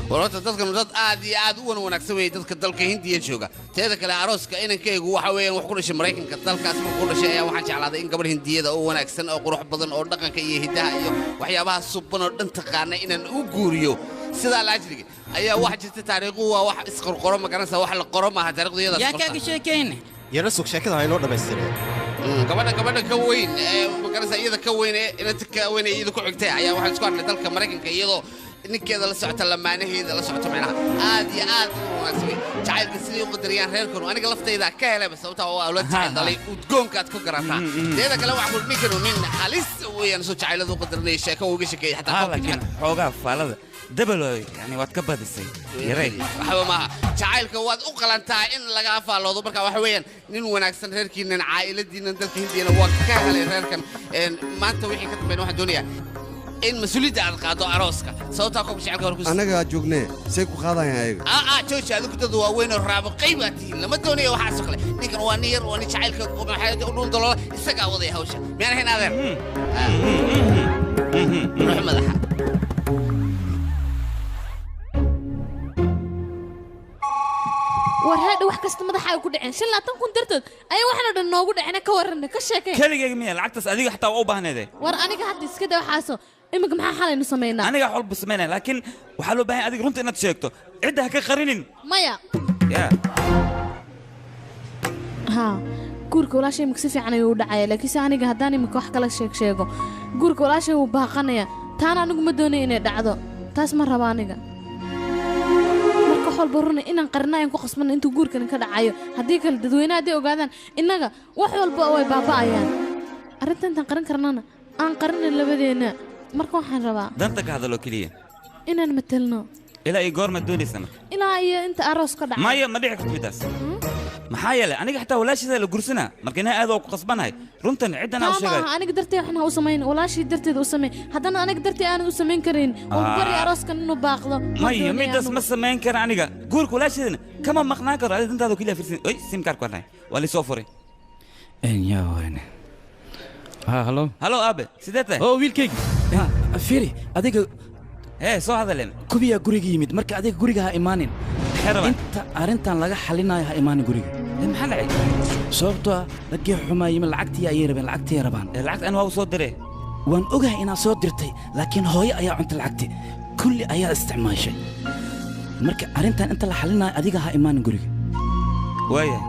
War horta dadkan dad aad iyo aad u wan wanaagsan weeye dadka dalka Hindiya jooga. Teeda kale arooska inankaygu waxa weeyaan wax ku dhashay Maraykanka dalkaas markuu ku dhashay ayaa waxaan jeclaaday in gabadh Hindiyada oo wanaagsan oo qurux badan oo dhaqanka iyo hidaha iyo waxyaabaha suban oo dhan taqaana inaan u guuriyo. Sidaa laajliga ayaa wax jirta taariikhu waa wax isqorqoro ma garanaysaa wax la qoro maaha taariikhdu iyadaas Yaa qorta. kaaga sheekayne. Yara sug sheekada ha inoo dhammaystireen. Gabadha ka weyn ee ma garanaysaa iyada ka weyn ee inanta ka weyn ee iyada ku xigtay ayaa waxaan isku arkay dalka Maraykanka iyadoo Ninkeeda la socota, lamaanaheeda la socota, macnaha aad iyo aad u wanaagsan jacaylka sidii u qadariyaan reerkanu. Aniga laftayda ka helay, sababtaa waa awlad jacayl dhalay, udgoonkaad ku garataa. Teeda kale waxaa ku ninkanu nin halis weeyaan, soo jacayladu u qadarinaya, sheeko uga sheekeeyay xataa haa koobka. Laakiin xoogaa faalada dabaloy yani waad ka badisay yaray. Waxba maaha, jacaylka waad u qalantaa in lagaa faalloodo. Marka waxa weeyaan nin wanaagsan, reerkiinan, caa'iladiinan, dalka Hindiyana waa ka helay reerkan. Maanta wixii ka dambeyn waxaan doonayaa in mas-uuliyadda aad qaado arooska, sababtaa koobka jacaylka hore ku Annagaa joognee, say ku qaadayaan ayaga? Aa jooji, adigu dad waaweyn oo raabo qayb aad tihiin, lama doonayo waxaasoo kale. Ninkan waa nin yar, waa nin jacaylka maxay u dhuun daloola, isagaa wadaya hawsha. Miyaan ahayn adeer? Ruux madaxa. War haadha, wax kasta madaxaaga ku dhaceen. 25,000 dartood ayaa waxaan oo dhan noogu dhaceen. Ka warranna, ka sheekay. Keligayga miya lacagtaas? Adiga xataa waa u baahneede. War aniga hadda iska daa waxaaso. Iminka maxaa xalaynu samaynaa? Aniga wax walba samaynaya, laakiin waxaa loo baahan adiga runta inaad sheegto, cidda ha ka qarinin. Maya. Ya. Haa, guurka walaashay imika si fiican ayuu u dhacaya, laakiinse aniga haddaan imika wax kala sheeg sheego, guurka walaashay wuu baaqanaya. Taana anigu ma doonayo inay dhacdo, taas ma rabo aniga. Marka wax walba runa inaan qarina ayaan ku qasbana intuu guurkan ka dhacayo. Haddii kale dadweynaha hadday ogaadaan innaga, wax walba way baaba'ayaan. Arrinta intaan qarin karnana aan qarina labadeenna. Marka waxaan rabaa danta ka hadaloo keliya inaan matelno. Ilaa iyo goormaad doonaysa marka? Ilaa iyo inta aroos ka dhacay. Maya, ma dhici karto midaas. Maxaa yeelay aniga xataa walaashiisa la gursanaa, marka inaa aad oo ku qasbanahay runtan ciddan aan u taa ma sheegay. Aha, aniga dartee waxna ha u samayn, walaashii darteeda u samayn. Haddana aniga dartee aanad u samayn karin oo bari arooskan inuu baaqdo ma maya doonayo midaas anigu. Ma samayn kara aniga guurka walaasheedana kama maqnaan karo. Adiga dantaada keliya fiirsin. Oy, simkaarku warnay waa lisoo furay. Yaa wayne, ha, halo. Halo aabe, sidee tahay? Oo wiilkaygi, fiiri adiga. Hee, soo hadaleen. Kubiyaa guriga yimid, marka adiga guriga ha imaanin inta arrintan laga xalinayo, ha imaanin guriga. Maxaa dhacay? Sababtoo ah raggii xumaa yimid, lacagtii ayay rabeen, lacagtii rabaan. Lacagta an waa u soo diray. Waan ogahay inaad soo dirtay, laakiin hooyo ayaa cuntay lacagtii, kulli ayaa isticmaashay. Marka arrintan inta la xalinayo adiga ha imaanin guriga. Waayahay.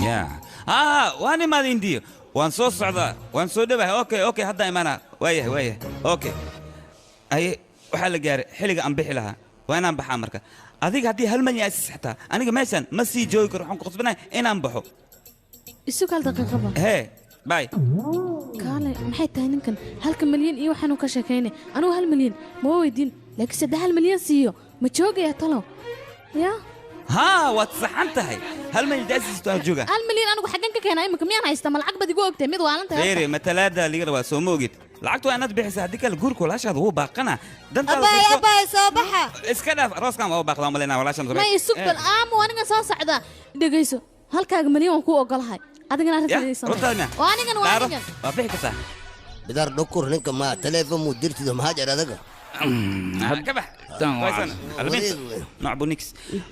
Ya haa, waan imaaday Indiya, waan soo socdaa, waan soo dhowahay. Okay, hadda imaanaa. Waayahay, okay. Aye, waxaa la gaaray xilliga aan bixi lahaa, waa inaan baxaa. Marka adiga haddii 1 milyan asis xataa aniga meeshan ma sii joogi karo, waxaan ku qasbanahay inaan baxo. Isug hal daqiiqaba. Hee, bye. Kaale, maxay tahay ninkan halka milyan iyo waxaanu ka sheekaynay? Anigu 1 milyan ma weydiin, laakiin saddex 1 milyan siiyo ma joogaya talow yaa? Haa, waad saxan tahay, 1 milyan daasiisto aan jooga. 1 milyan anigu xaggan ka keenaa imika? Miyaan haysta? Ma lacag baad igu ogtahay mid waalan tahay horta? Feere, matalaada liga rabaa, soo ma ogid? Lacagtu waa inaad bixisa, haddii kale guurka walaashaada wuu baaqana. Dantaada Abaay. fiirso. Abaay, soo baxa. Iska dhaaf, arooskan waa u baaqdaa malaynaa walaashan. Ma isug bal, aamu, aniga soo socda. Dhegayso, halkaaga milyan waan kuu ogolahay, adigana Ya, arrintan samee. Runtaada miya? Waa anigan, waa Daaro, anigan. waa bixi kartaa. Bidaar dhukur, ninka ma teleefon muu dirtido? Maxaa jira adaga? Ka bax. Waysan, alminta. Nooc bunix.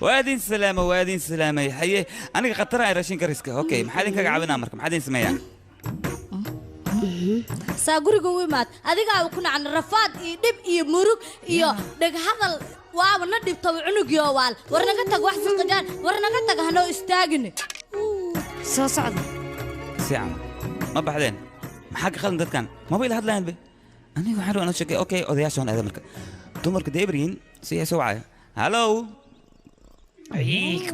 Waa idin salaama, waa idin salaamay. Haye, aniga khatar ay raashin kariska. Okay, maxaa idinkaga caawinaa marka? Maxaa idin sameeyaa? Saa guriga u imaad adigaa ku nacna rafaad iyo dhib iyo murug iyo dhaghadal, waaba na dhibtaba cunugiyo waal. War naga tag, wax siqajaan, war naga tag, hanoo istaagin. Soo socda. Si camal ma baxdeen? Maxaa ka qalin dadkan? Maba ila hadlayaan be. Aniga waxaan rabaa inaan sheekay. Okay, odayaasha waan aaday. Marka dumarka deebriin si ay soo wacaya. Hallo.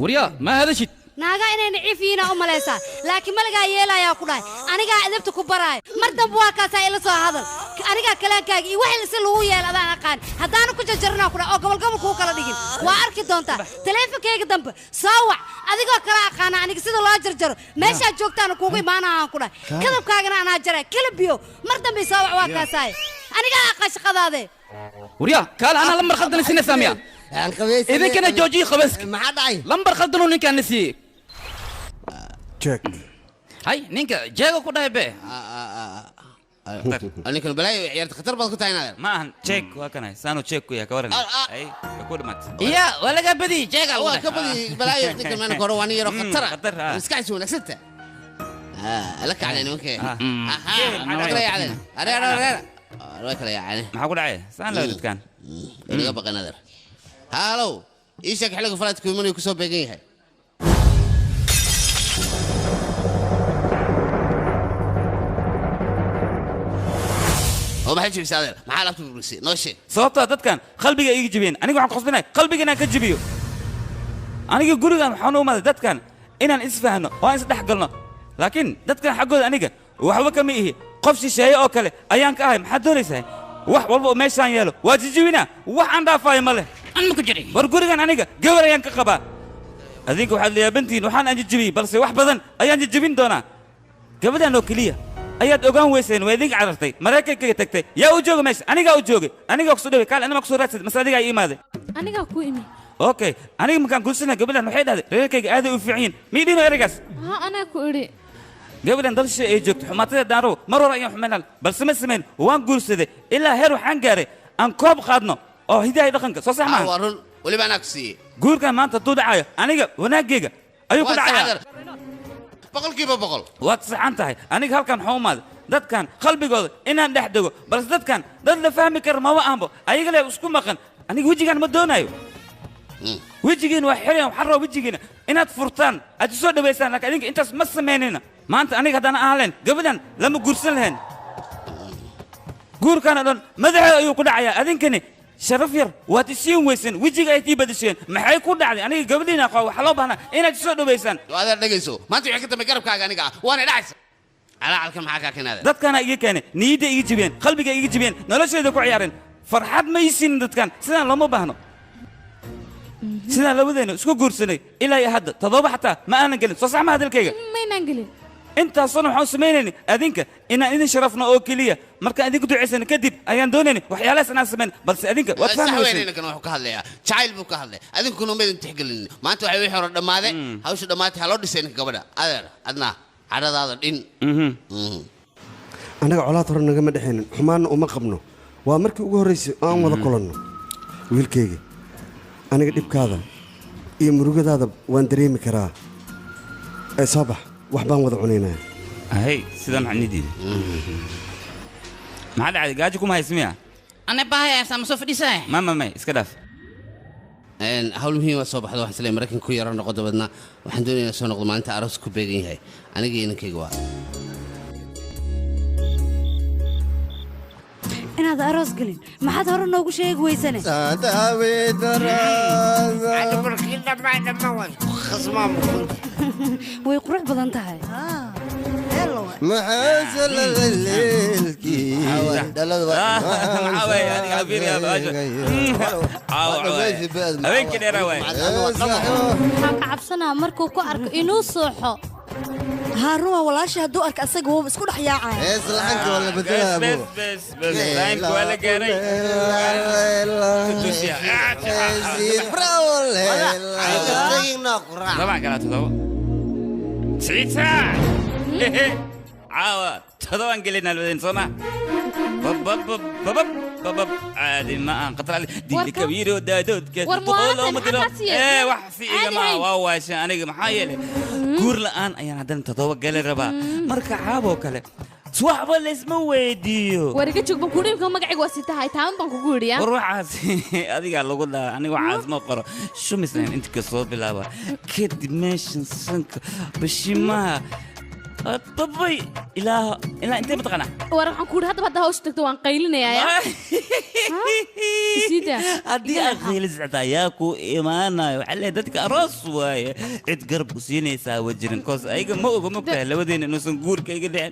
Waryaa, ma hadashid? Naagaa inay naciif yihiinaa u malaysaa, laakiin malagaa yeelayaa ku dhahay. Anigaa edabta ku baraayo. Mar dambe waa kaasaa ila soo hadal. Anigaa kalaankaaga iyo wax si lagu yeelo adaan aqaan. Haddaanu ku jarjaranaa ku dhahay oo gobol gobol kuu kala dhigin, waa arki doontaa. Taleefonkayga dambe soo wac adigoo kala aqaana aniga sida loo jarjaro. Meeshaad joogtaana kuugu imaanahaan ku dhahay, kadabkaagana anaa jaray kala biyo. Mar dambe soo wac, waa kaasaay, anigaa aqaan shaqadaade. Waryaa, kaale, anaa lambar khaldan sinaysaa miya? Idinkana joojiyi qabayska. Maxaa dhacay? Lambar khaldanuu ninkaan na siiyey. Jeeg. Hay, ninka jeega ku dhahay be. Ninkan balaayo, ciyaarta khatar baad ku tahay inaad. Ma ahan jeeg, waa kanay saanu jeeg ku yahay. Ka waran? Ay, way ku dhimatay. Iya, waa laga badiyey jeega. Waa ka badiyey balaayo. Ninkan maanka hore waa nin yaroo khatara. Khatar, ah. Maskaxdiisu wanaagsanta la kaclay nimankee. Waa kala yaacdeen, areer areer, waa kala yaaceen. Maxaa ku dhacay saan loo dadkan? Laga baqay nadar. Halow, ii sheeg xilliga falaadku imanayu kusoo beegan yahay. Oo maxay jibisay adeer? Maxaa alaabta burburisay? Noo sheeg. Sababtoo dadkan qalbiga iga jibiyeen, aniga waxaan ku khasbinahay qalbiga inaan ka jibiyo. Aniga gurigan waxaan u imaaday dadkan inaan isfahno oo aan isdhex galno, laakiin dadkan xaggooda aniga waxba kama ihi, qof shisheeye oo kale ayaan ka ahay. Maxaad doonaysaa? Wax walba oo meeshaan yeelo waa jijibinaa, wax aan dhaafaayo ma leh. War gurigan aniga gabar ayaan ka qabaa. Adinka waxaad layaabantihiin waxaan aan jijibiyey, balse wax badan ayaan jijibin doonaa. Gabadhan oo keliya ayaad ogaan weyseen, waa idinka carartay, Maraykankaga tagtay. Yaa u jooga meesha? Anigaa u joogay, anigaa kusoo dhaway. Kaal, anima kusoo raadsaday mase adigaa ii imaaday? Anigaa ku imi. Okay, aniga markaan guursanaa gabadhan waxay dhahday reerkayga aaday u fiican yihiin. Mii dhino ereygaas? Haa, anaa ku idhi. Gabadhan dalsha ay joogto xumaatada daanrow mar hore ayaan xumaynal, balse ma samayn. Waan guursaday ilaa heer waxaan gaaray aan koob qaadno oo hidaha iyo dhaqanka soo sax maaha. Waa run, weliba anaa ku siiyey. Guurkan maanta hadduu dhacayo aniga wanaaggayga ayuu ku Waa dhacayaa. sax, 100%. Waad saxan tahay. Aniga halkan waxaan u imaaday dadkan qalbigooda inaan dhex dego, balse dadkan dad la fahmi kara maba ahanbo, ayaga le isku maqan. Aniga wejigaan ma doonayo, wejigiina waa xirayan. Waxaan rabaa wejigiina inaad furtaan, aad isoo dhawaysaan, laakiin adinka intaas ma samaynayna. Maanta aniga haddaan aan lahayn gabadhan lama guursan lahayn. Guurkan oo dhan madaxeeda ayuu ku dhacayaa. Adinkani sharaf yar waad isiin weyseen, wejiga ay tii badasheen. Maxay ku dhacday? Aniga gabadhiina qaba, waxaa loo baahnaa inaad isoo dhawaysaan. Adeer dhegayso, maanta wixii ka dambe garabkaaga aniga ah, waana dhacaysa. Calacalkan maxaa kaa keenay adeer? Dadkaana iga keenay, niyadda iga jibiyeen, qalbiga iga jibiyeen, noloshayda ku ciyaareen. Farxad ma ii siinin dadkan. Sidaan looma baahno. Sidaan labadeena isku guursanay ilaa iyo hadda 7 xataa ma aanan gelin. Soo sax ma hadalkayga? Maynaan gelin. Intaasoo waxaan samaynayni adinka inaan idin sharafno oo keliya. Markaan idinku ducaysano kadib ayaan doonayni waxyaalahaas inaan samayn, balse adinka waad Sax fahmi weyn. weyseen. Ninkan wuxuu ka hadlayaa jacayl buu ka hadlaya, adinkuna maydin tixgelinin. Maanta waxay wixii hore dhammaade, hawsha dhammaatay, ha loo dhisay ninka gabadha. Adeer, adna cadhadaada dhin. Annaga colaad hore nagama dhexaynin, xumaanna uma qabno. Waa markii ugu horraysay oo aan wada kulanno. Wiilkayga, aniga dhibkaada iyo murugadaada waan dareemi karaa. Ee soo bax, wax baan wada cunaynaa. Hay, sidaa maxaa nidiida? Maxaa dhacday? Gaajo kuma haysa miya? Ana baahaya sama soo fadhiisaya. Ma ma may, iska dhaaf. Hawl muhiim waa soo baxda. Waxaan isleeyahay Maraykanka ku yara noqo, dabadna waxaan doonayaa inaan soo noqdo maalinta aroos ku beegan yahay aniga iyo inankayga waa. Inaad aroos gelin maxaad hore noogu sheegi weysane? Way qurux badan tahay. Habeenkii dheeraa waay. Waxaan ka cabsanaa markuu ku arko inuu sooxo. Haa, run waa walaasha, hadduu arka asaga wuuba isku dhex yaacaya. Bes bes bes, time waa la gaaray. Dabcan kalaa 7 siciid saac caawa 7 gelinaa labadeen soo ma babab babab babab caadi ma aan khatar ali dili kabiiro daadoodka War boqol muwaadin, ma diro. maxaa kaas yeelay? Ee wax si Caadi igama hayn. waa waashan aniga, maxaa yeelay guur la'aan ayaan haddana 7 gali rabaa. Marka caaboo kale waxba laysma weydiiyo. War iga joog baan kuudhi, imka magacayga waa sitahay taaban baan kugu idhi. War waxaas adigaa lagu dhaha, aniga waxaas ma qoro. Shumislan inta ka soo bilaaba, kadib meeshan sanka bashimaha babay ilaa ilaa intee mataqaanaa? War waxaan kuudhi haddaba hadda hawsha tagto waan qaylinayaa. Isiida. Haddii aad qaylisactaa yaa ku imaanayo? Waxaa leeyahay dadka aroos waaye, cid garab ku siinaysaa wa jirin koos ayaga ma oga. Mogtahay labadeena inuusan guurka iga dhicin,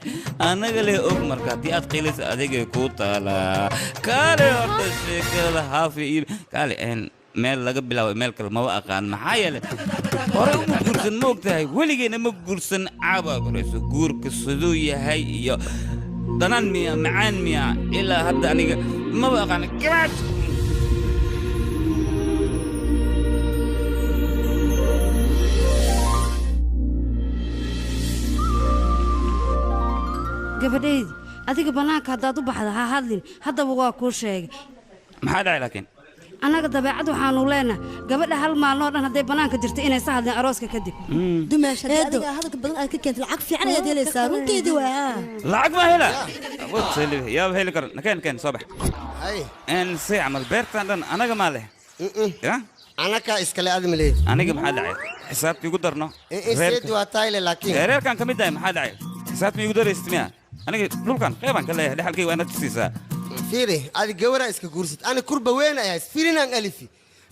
anaga le og. Marka haddii aad qaylaysa adigay kuu taalaa. Kaale horta sheekada haafi iyo kaale een meel laga bilaabo meel kale maba aqaan, maxaa yeelay hore uma guursan. Ma ogtahay weligeena ma guursan. Caabaa korayso guurka siduu yahay iyo dhanaan miya macaan miya ilaa hadda aniga maba aqaan gabaad. Gabadhaydi, adiga bannaanka haddaad u baxda ha hadlin, haddaba waa kuu sheegay. Maxaa dhacay laakiin? Annaga dabeecad waxaanu leenahay gabadha hal maalin oo dhan hadday bannaanka jirto inaysa hadlin arooska kadib. Dumaash, haddii adiga hadalka badan aad ka keentid lacag fiican ayaad helaysaa, runteedii waa. Lacag ma hela? Yaaba heli karo. Nakeen keen, soo bax en si camal beertan dhan anaga maa leh ya? Anaka iskale, adi maleed. Aniga maxaa dhacay? Xisaabta igu darno. Seedi waa tayle laakiin. Reerkan ka mid ahay, maxaa dhacay? Xisaabta ma igu daraysid miya? Aniga dhulkan qeybaan ka leeyahay, dhexalkayga waa inaad tusiisaa. Fiiri, adi gawaraa iska guursad. Ani kurba weyn ayaa filinaan alifi.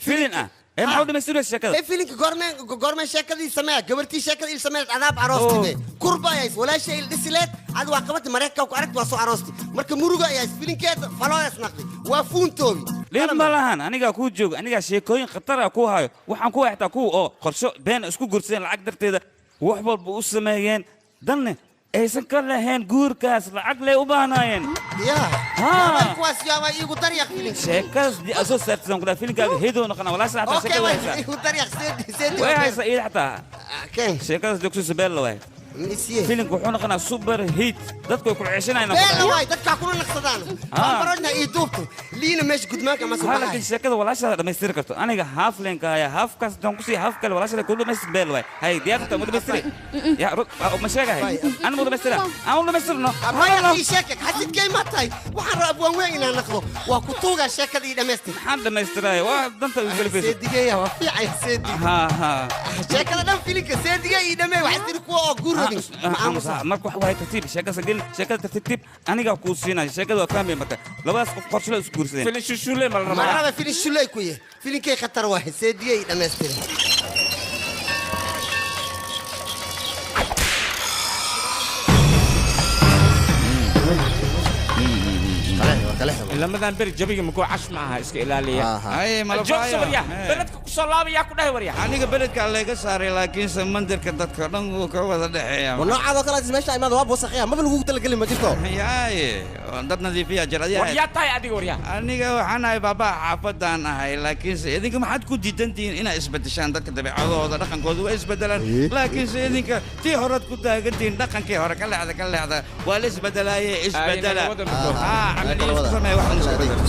Filin ah? Ee maxaa u dhamaystiraysa sheekada? Ee filinka goormeen goormeen sheekadii sameeya, gabartii sheekada il sameeya adaab aroostide. Kurba ayaa walaashay il dhisileed, adi waa qabati Mareykanka ku aragti waa soo aroosti. Marka muruga ayaa filinkeeda falooyas naqdi. Waa fuuntoobi. Dhib ma lahan, anigaa kuu jooga, anigaa sheekooyin khatar ah kuu hayo. Waxaan ku xitaa kuwa oo qorsho been isku guursadeen lacag darteeda, wax walba u sameeyeen, danne aysan ka lahayn guurkaas lacag lay u baahnaayeen. Yaa. Kuwaas yaaba iigu daryaq filinka. Sheekadaas dii aad soo saartay ku filinkaaga heedoo noqona walaasha xataa Okay, sheekada waa haysaa. iigu daryaq seedi seedi. Way haysaa iyada xataa. Sheekadaas dee kusoo beella waay. Filimka wuxuu noqonaa super hit. Dadku way ku ceshanayaan. Beella waay, dadka kuna naqsadaan. Waan baranaa ii duubto. Liina meesha gudmaanka ma soo Haa, baxay. laakiin sheekada walaashaada dhammaystiri karto. Aniga haaf leenka haya, haafkaas doon kusii haaf kale walaashaada ku dhammaystir beel waay. Hay, diyaarta ma dhammaystiri? Ya, ma sheegahay? Ana ma dhammaystira? Aan u dhammaystirno. Abaya ii sheekay, xasidkay ma tahay. Waxaan rabaa abwaan weyn inaan naqdo. Waa ku tuugaa sheekada ii dhammaystir. Maxaan dhammaystiraay? Waa danta igu kalifaysa. Seedigeeya waa fiicay seedig. Haa, haa. Sheekada dhan filinka seediga ii dhammeey waxaa tiri kuwa oo guur rabin. Marka waxa waay tartiib sheekada gelin, sheekada tartiib anigaa kuu siinaya sheekada waa fahmaya marka labadaas qof qorshe la isku guursadeen. Filin shushule ma la Ma raba filin shuley ku yahay. Filinkay khatar waaye, seediga ii dhammaystir. Lamadan beri jabiga makuu cash ma aha iska ilaaliya. Ay, malabaya. Joogso waryaa, beledka ku soo laabaya ku dhahay waryaa. Aniga beledka layga saaray laakiinse mandirka dadka dhan wuu ka wada dhexeeya. Noocaadoo kale meesha imaada waa wasakhiya, maba lagugu talagelin ma jirto. Yaaye, dad nadiifiya jir adiga. Waryaa tahay adiga waryaa. Aniga waxaan ahay baabaa xaafadaan ahay laakiinse idinka maxaad ku diidan tihiin inaad isbedeshaan dadka dabeecadooda dhaqankooda waa isbedelaan laakiinse idinka tii horead ku taagan tihiin dhaqankii hore ka leexda ka leexda waa la isbedelaaye isbedela. Haa, camaliyo isku sameeya wax la isku bedelo.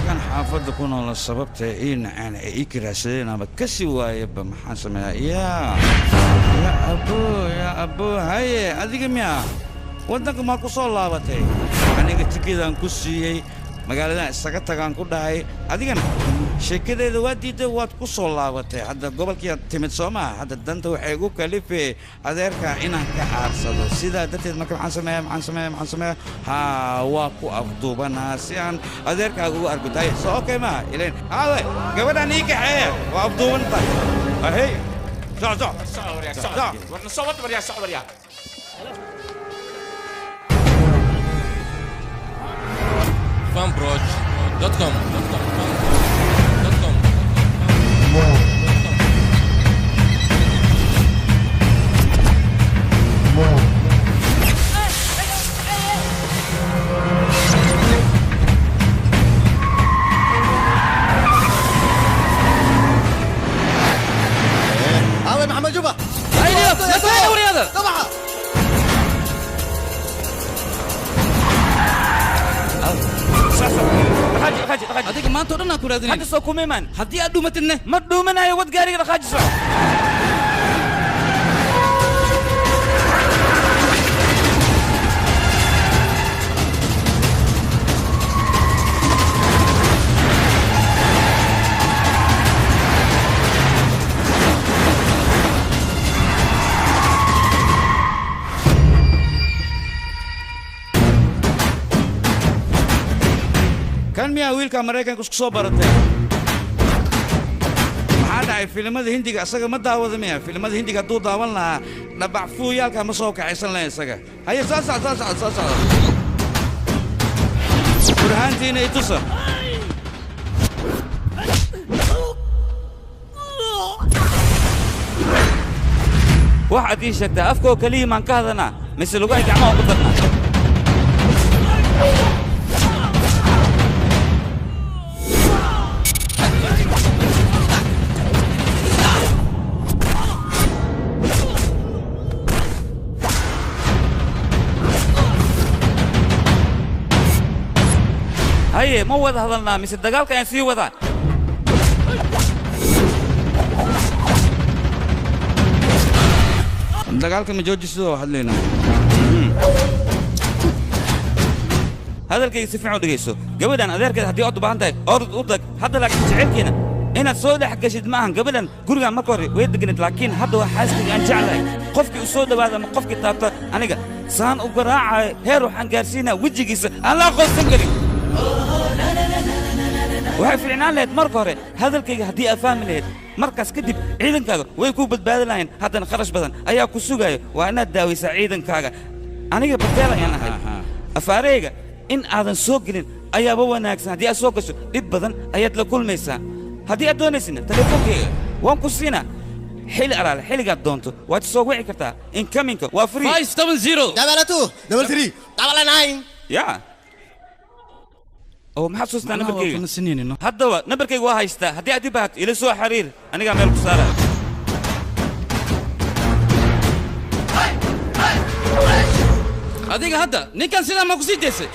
Kan xaafadda ku nool sababta ii nacaan ee ii kiraadsadeen ama ka sii waayaba maxaan sameeyaa? Yaa yaa aboo, yaa aboo, haye adiga miya waddanka maa ku soo laabatay? Aniga tikidaan ku siiyey magaaladan isaga tagaan ku dhahay, adigana sheekadeeda waa diiday, waad ku soo laabatay. Hadda gobolkiiaad timid soo maaha? Hadda danta waxay igu kalifee adeerkaa inaan ka aarsado, sidaa darteed marka maxaan sameeyaa maxaan sameeyaa maxaan sameeyaa? Haa, waa ku afduubanaa si aan adeerkaaga ugu argutaay. Soo okay maaha ileen aawe gabadhaan ii kaxeeya waa afduuban tahay. Ahey, soc soc Soco waryaa, soco. Warna soo wad waryaa, soco waryaa. fanproj.com Aaway Maxamed Juba. Dabaxa. Adiga maanta oo dhan aan ku raadinay. Hadda soo kuma imaan. Haddii aad dhuumatidne? Ma dhuumanayo, wad gaariga dhaqaaji soco. Kan miyaa wiilka Maraykanka isku soo baratay? Maxaa dhacay filimada Hindiga isaga ma daawada miya? Filimada Hindiga hadduu daawan lahaa dhabac fuuyaalka ma soo kacaysan lahayn isaga. Haye, soo socda soo socda soo socda. Burhaantiina i tusa. Waxaad ii sheegtaa afkoo keliya maan ka hadlanaa mise lugahay gacmaha ku darnaa? Haye, ma wada hadalnaa mise dagaalka ayaan sii wadaa? Dagaalka ma jooji sidoo hadlaynaa. Hadalkayga si fiican u dhegayso. Gabadhan adeerkeed haddii ood u baahan tahay, orod u tag hadda, laakiin jecelkeena Inaad soo dhex gashid ma ahan gabadhan gurigaan marka hore way deganeed laakiin hadda waa xaaskayga aan jeclahay qofkii u soo dhowaada ama qofkii taabta aniga saan u garaacayo heer waxaan gaarsiinaa wejigiisa aan la aqoonsan karin waxay fiicnaan lahayd marka hore hadalkayga haddii aad fahmi lahayd markaas kadib ciidankaaga way kuu badbaadin lahayn haddana kharash badan ayaa ku sugaayo waa inaad daawaysaa ciidankaaga aniga bateel ayaan ahay afaareyga in aadan soo gelin ayaaba wanaagsan haddii aad soo gasho dhib badan ayaad la kulmaysaa haddii aad doonaysina teleefoonkayga waan ku siinaa xili alaale xilligaad doonto waad soo wici kartaa incominka waa free 570 2 2 3 9 ya oo maxaad soo nambarkayga haddaba nambarkayga waa haystaa haddii aad i baahato ila soo xiriir anigaa meel ku saara adiga hadda ninkan sidaa ma ku sii daysay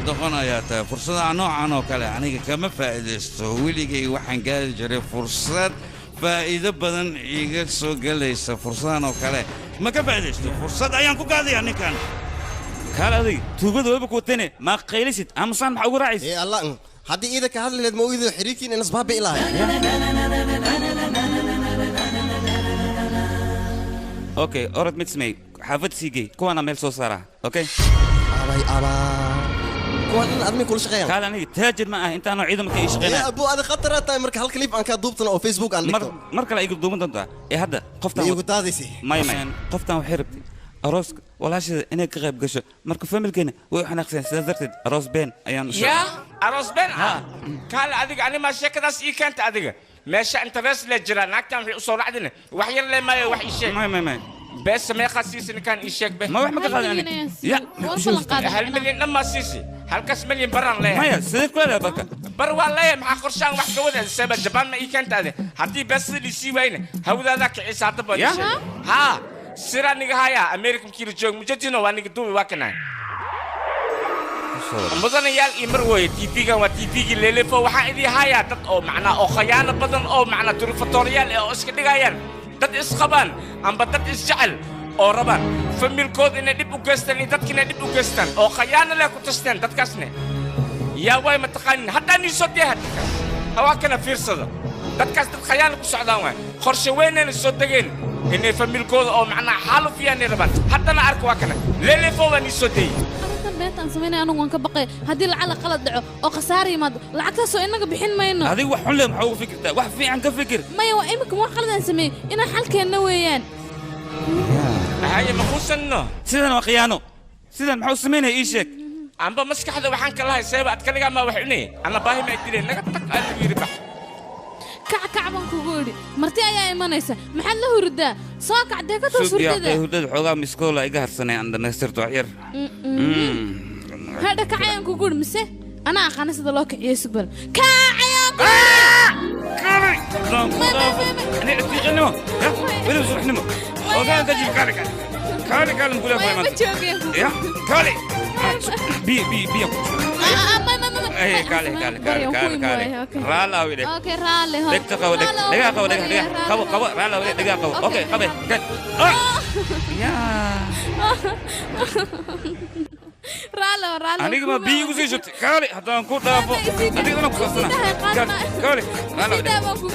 doqon ayaa tahay fursadaha noocan oo kale aniga kama faa'iidaysto weligay waxaan gaari jiray fursad faa'iido badan iga soo gelaysa fursadahan oo kale ma ka faa'iidaysto fursad ayaan ku gaadayaa ninkan kaal adig tuugada wayba ku watane maa qaylisid aamusaan maxaa ugu raacaysa ee allah haddii iida ka hadli lahayd ma ogid xiriirkiina inas baabi'i lahay okay orod mid samey xaafad sii gey kuwaana meel soo saaraa okay abay abaa kuwan in admin kula shaqeeyaan kaal aniga taajir ma ah intaanoo ciidanka ii shaqeynaya ee abu ada khatar tahay marka hal clip aan ka duubtana oo Facebook aan dhigto mar kale igu duuban doontaa ee hadda qoftan igu daadaysi may may qoftan waxay rabtay arooska walaasheeda inay ka qayb gasho marka familkeena way u xanaaqseen sidaas darteed aroos been ayaan u yaa aroos been ah kaale adiga ani maa sheekadaas ii keenta adiga meesha interest le jira naagtan waxay u soo raacdina wax yar le maayo wax ii sheeg may may may bees meeqaa siisi ninkaan ii sheeg be ma wax ma ka qaadan aniga ya hal milyan dhan maa siisi halkaas milyan baraan leeyahay maya sideed ku leedahay barka bar waa leeyahay maxaa qorshaan wax ka wada seeba jabaan ma ii keenta ade haddii bees sida liisii waayna hawdaadaa kicisa hadda baa ii sheeg haa siraa niga haya america mkiila joog mujadino waa niga duubi waa kanaa mudanayaal iyo mar wooye tv-gan waa tv-gii leelefo waxaa idii hayaa dad oo macnaa oo khayaano badan oo macnaa turifatooriyaal eh oo iska dhigayaan dad isqabaan amba dad isjecel oo rabaan familkood inay dhib u geystaan iyo dadka inay dhib u geystaan oo khayaano leh ku tasteen dadkaasne yaa waay mataqaanin haddaa nii soo deeha dadkaas hawaa kana fiirsada dadkaas dad khayaano ku socdaan waay qorshe weynayna soo degeen inay familkooda oo macnaa xaalufiyaanay rabaan haddana arka waa kana leelefo waa nii soo deeyey arrintan beentaan samaynaya anigu waan ka baqay haddii lacala qalad dhaco oo khasaara yimaado lacagtaasoo innaga bixin mayno adiga wax xun leh maxaa ugu fikirtaa wax fiican ka fikir maya waa iminka wax qaladaan sameeyey inaan xalkeenna weeyaan haye ma quusanno sidan waa khiyaano sidan maxaa u samaynaya ii sheeg amba maskaxda waxaan ka lahay seeba ad kaligaa maa wax cunaya anna baahi ma dileen naga tag aa lagu yidhi bax kac kac baan kugu idhi marti ayaa imanaysa maxaad la hurdaa soo kac dee ka toos hurdada hurdada xoogaa miskoola iga harsanay aan dhammaystirto wax yar hadha kac ayaan kugu idhi mise anaa aqaana sida loo kiciyo sugbal kac ayaan kugu weliba subaxnimo ogaan ka jib kaali kaali kaali mkula ma joogeen ya kaali biyo biyo biyo kaali kaali kaali kaali kaali raala awide okay raali ho dhegta qabo dhega qabo dhega dhega qabo qabo raala awide dhega qabo okay qabe kan ya raala raala aniga ma biyo igu sii shubtay kaali haddaan ku dhaafo adigana ku saasana kaali kaali raala awide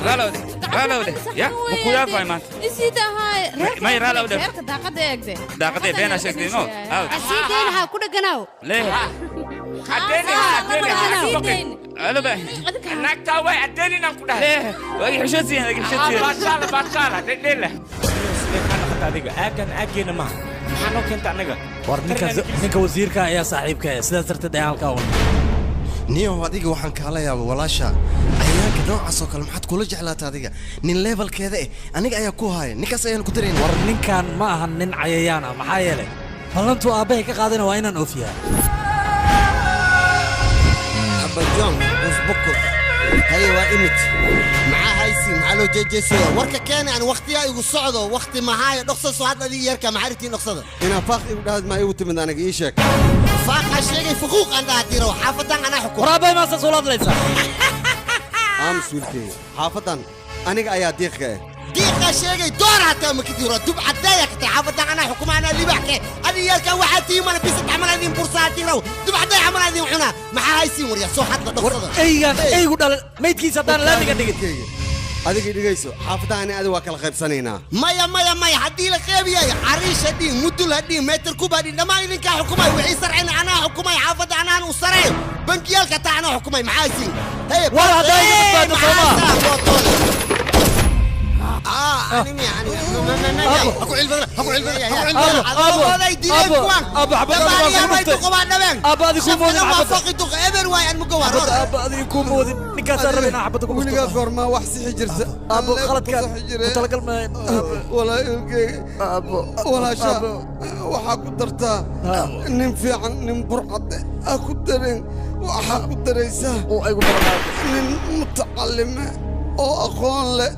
raala awide raala awide ya ma ku dhaafay maanta isii dahay may raala awide reerka daaqada eegde daaqada beenaa sheegtay no asii deynaha ku dheganaw lee naagtaa way adeeninaan ku dhahay waagi xishoodsiin waagi xishoodsiin baashaala baashaala dhedheela adiga aagan aageena maaha maxaa noo keenta annaga war ninka wasiirka ayaa saaxiibka ah sidaas darteed ayaa halkaa u niyow adiga waxaan kaala yaaba walaasha cayayaanka noocaas oo kale maxaad kula jeclaata adiga nin levelkeeda eh aniga ayaa ku haya ninkaas ayaan ku darayn war ninkan ma ahan nin cayayaan ah maxaa yeelay ballantuu aabbahay ka qaadayna waa inaan oofiyaa abajon usbuku haye waa imid maxaa haysi maxaa loo jeejeesaya warka keena aan waqtiyaa igu socdo waqti maxaaya dhoksa soo hadla adiga yarka maxaa rabtiin dhoksada inaa faaq igu dhahad maa igu timid aniga ii sheeg faaqa sheegay fuquuq aan dhaha tiro xaafadan anaa xukum war aabbahay maasaas ula hadlaysaa aamus wiilkeyga xaafadan aniga ayaa diiqka eh diiqa sheegay door hataa ma kadiro dub cadeeya ka tahay xaafadan anaa xukuma anaa libax ke adiga yarka waxaa tii mana bisad camal idin bursaa tiro dub cadeeya camal idin cunaa maxaa haysiin warya soo hadla dhoksada eygan eygu dhalay maydkiisa haddaan laamiga dhigin Adiga dhigayso xaafadaha ani waa kala qaybsanaynaa. Maya maya maya, haddii la qeybiyayo cariish hadhiin, mudul hadhiin, meetar kub hadhiin, dhammaan idinkaa xukumay. Wixii sarcina anaa xukumay, xaafadda anaan u sareeyo, bangiyaalka taa anaa xukumay. Maxaa siin? War haddaa iga badbaado soomaa? Weligaa goormaa wax sixi jirta? Walaasha waxaa ku dartaa nin fiican, nin burcad ha ku darin. Waxaa ku daraysaa nin mutacalime oo aqoon leh,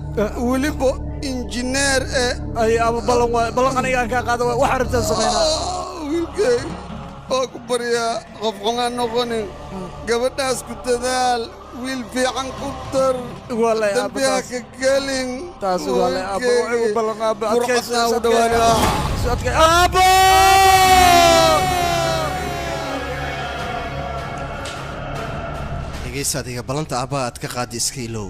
weliba injineer eh. Ay aabo, ballan waay, ballan aniga aan kaa qaado waay, waxaa rabtaan samaynaa. Wiilkay, waa ku baryaa, qof xunaan noqonin. Gabadhaas ku dadaal, wiil fiican ku dar, dambi ha ka gelin. Taas walahi aabo, waa igu ballan aabo. Burcadna u dhawaana. Aabo. Dhegaysa adiga, ballanta aabbaha aad ka qaadi iska ilow.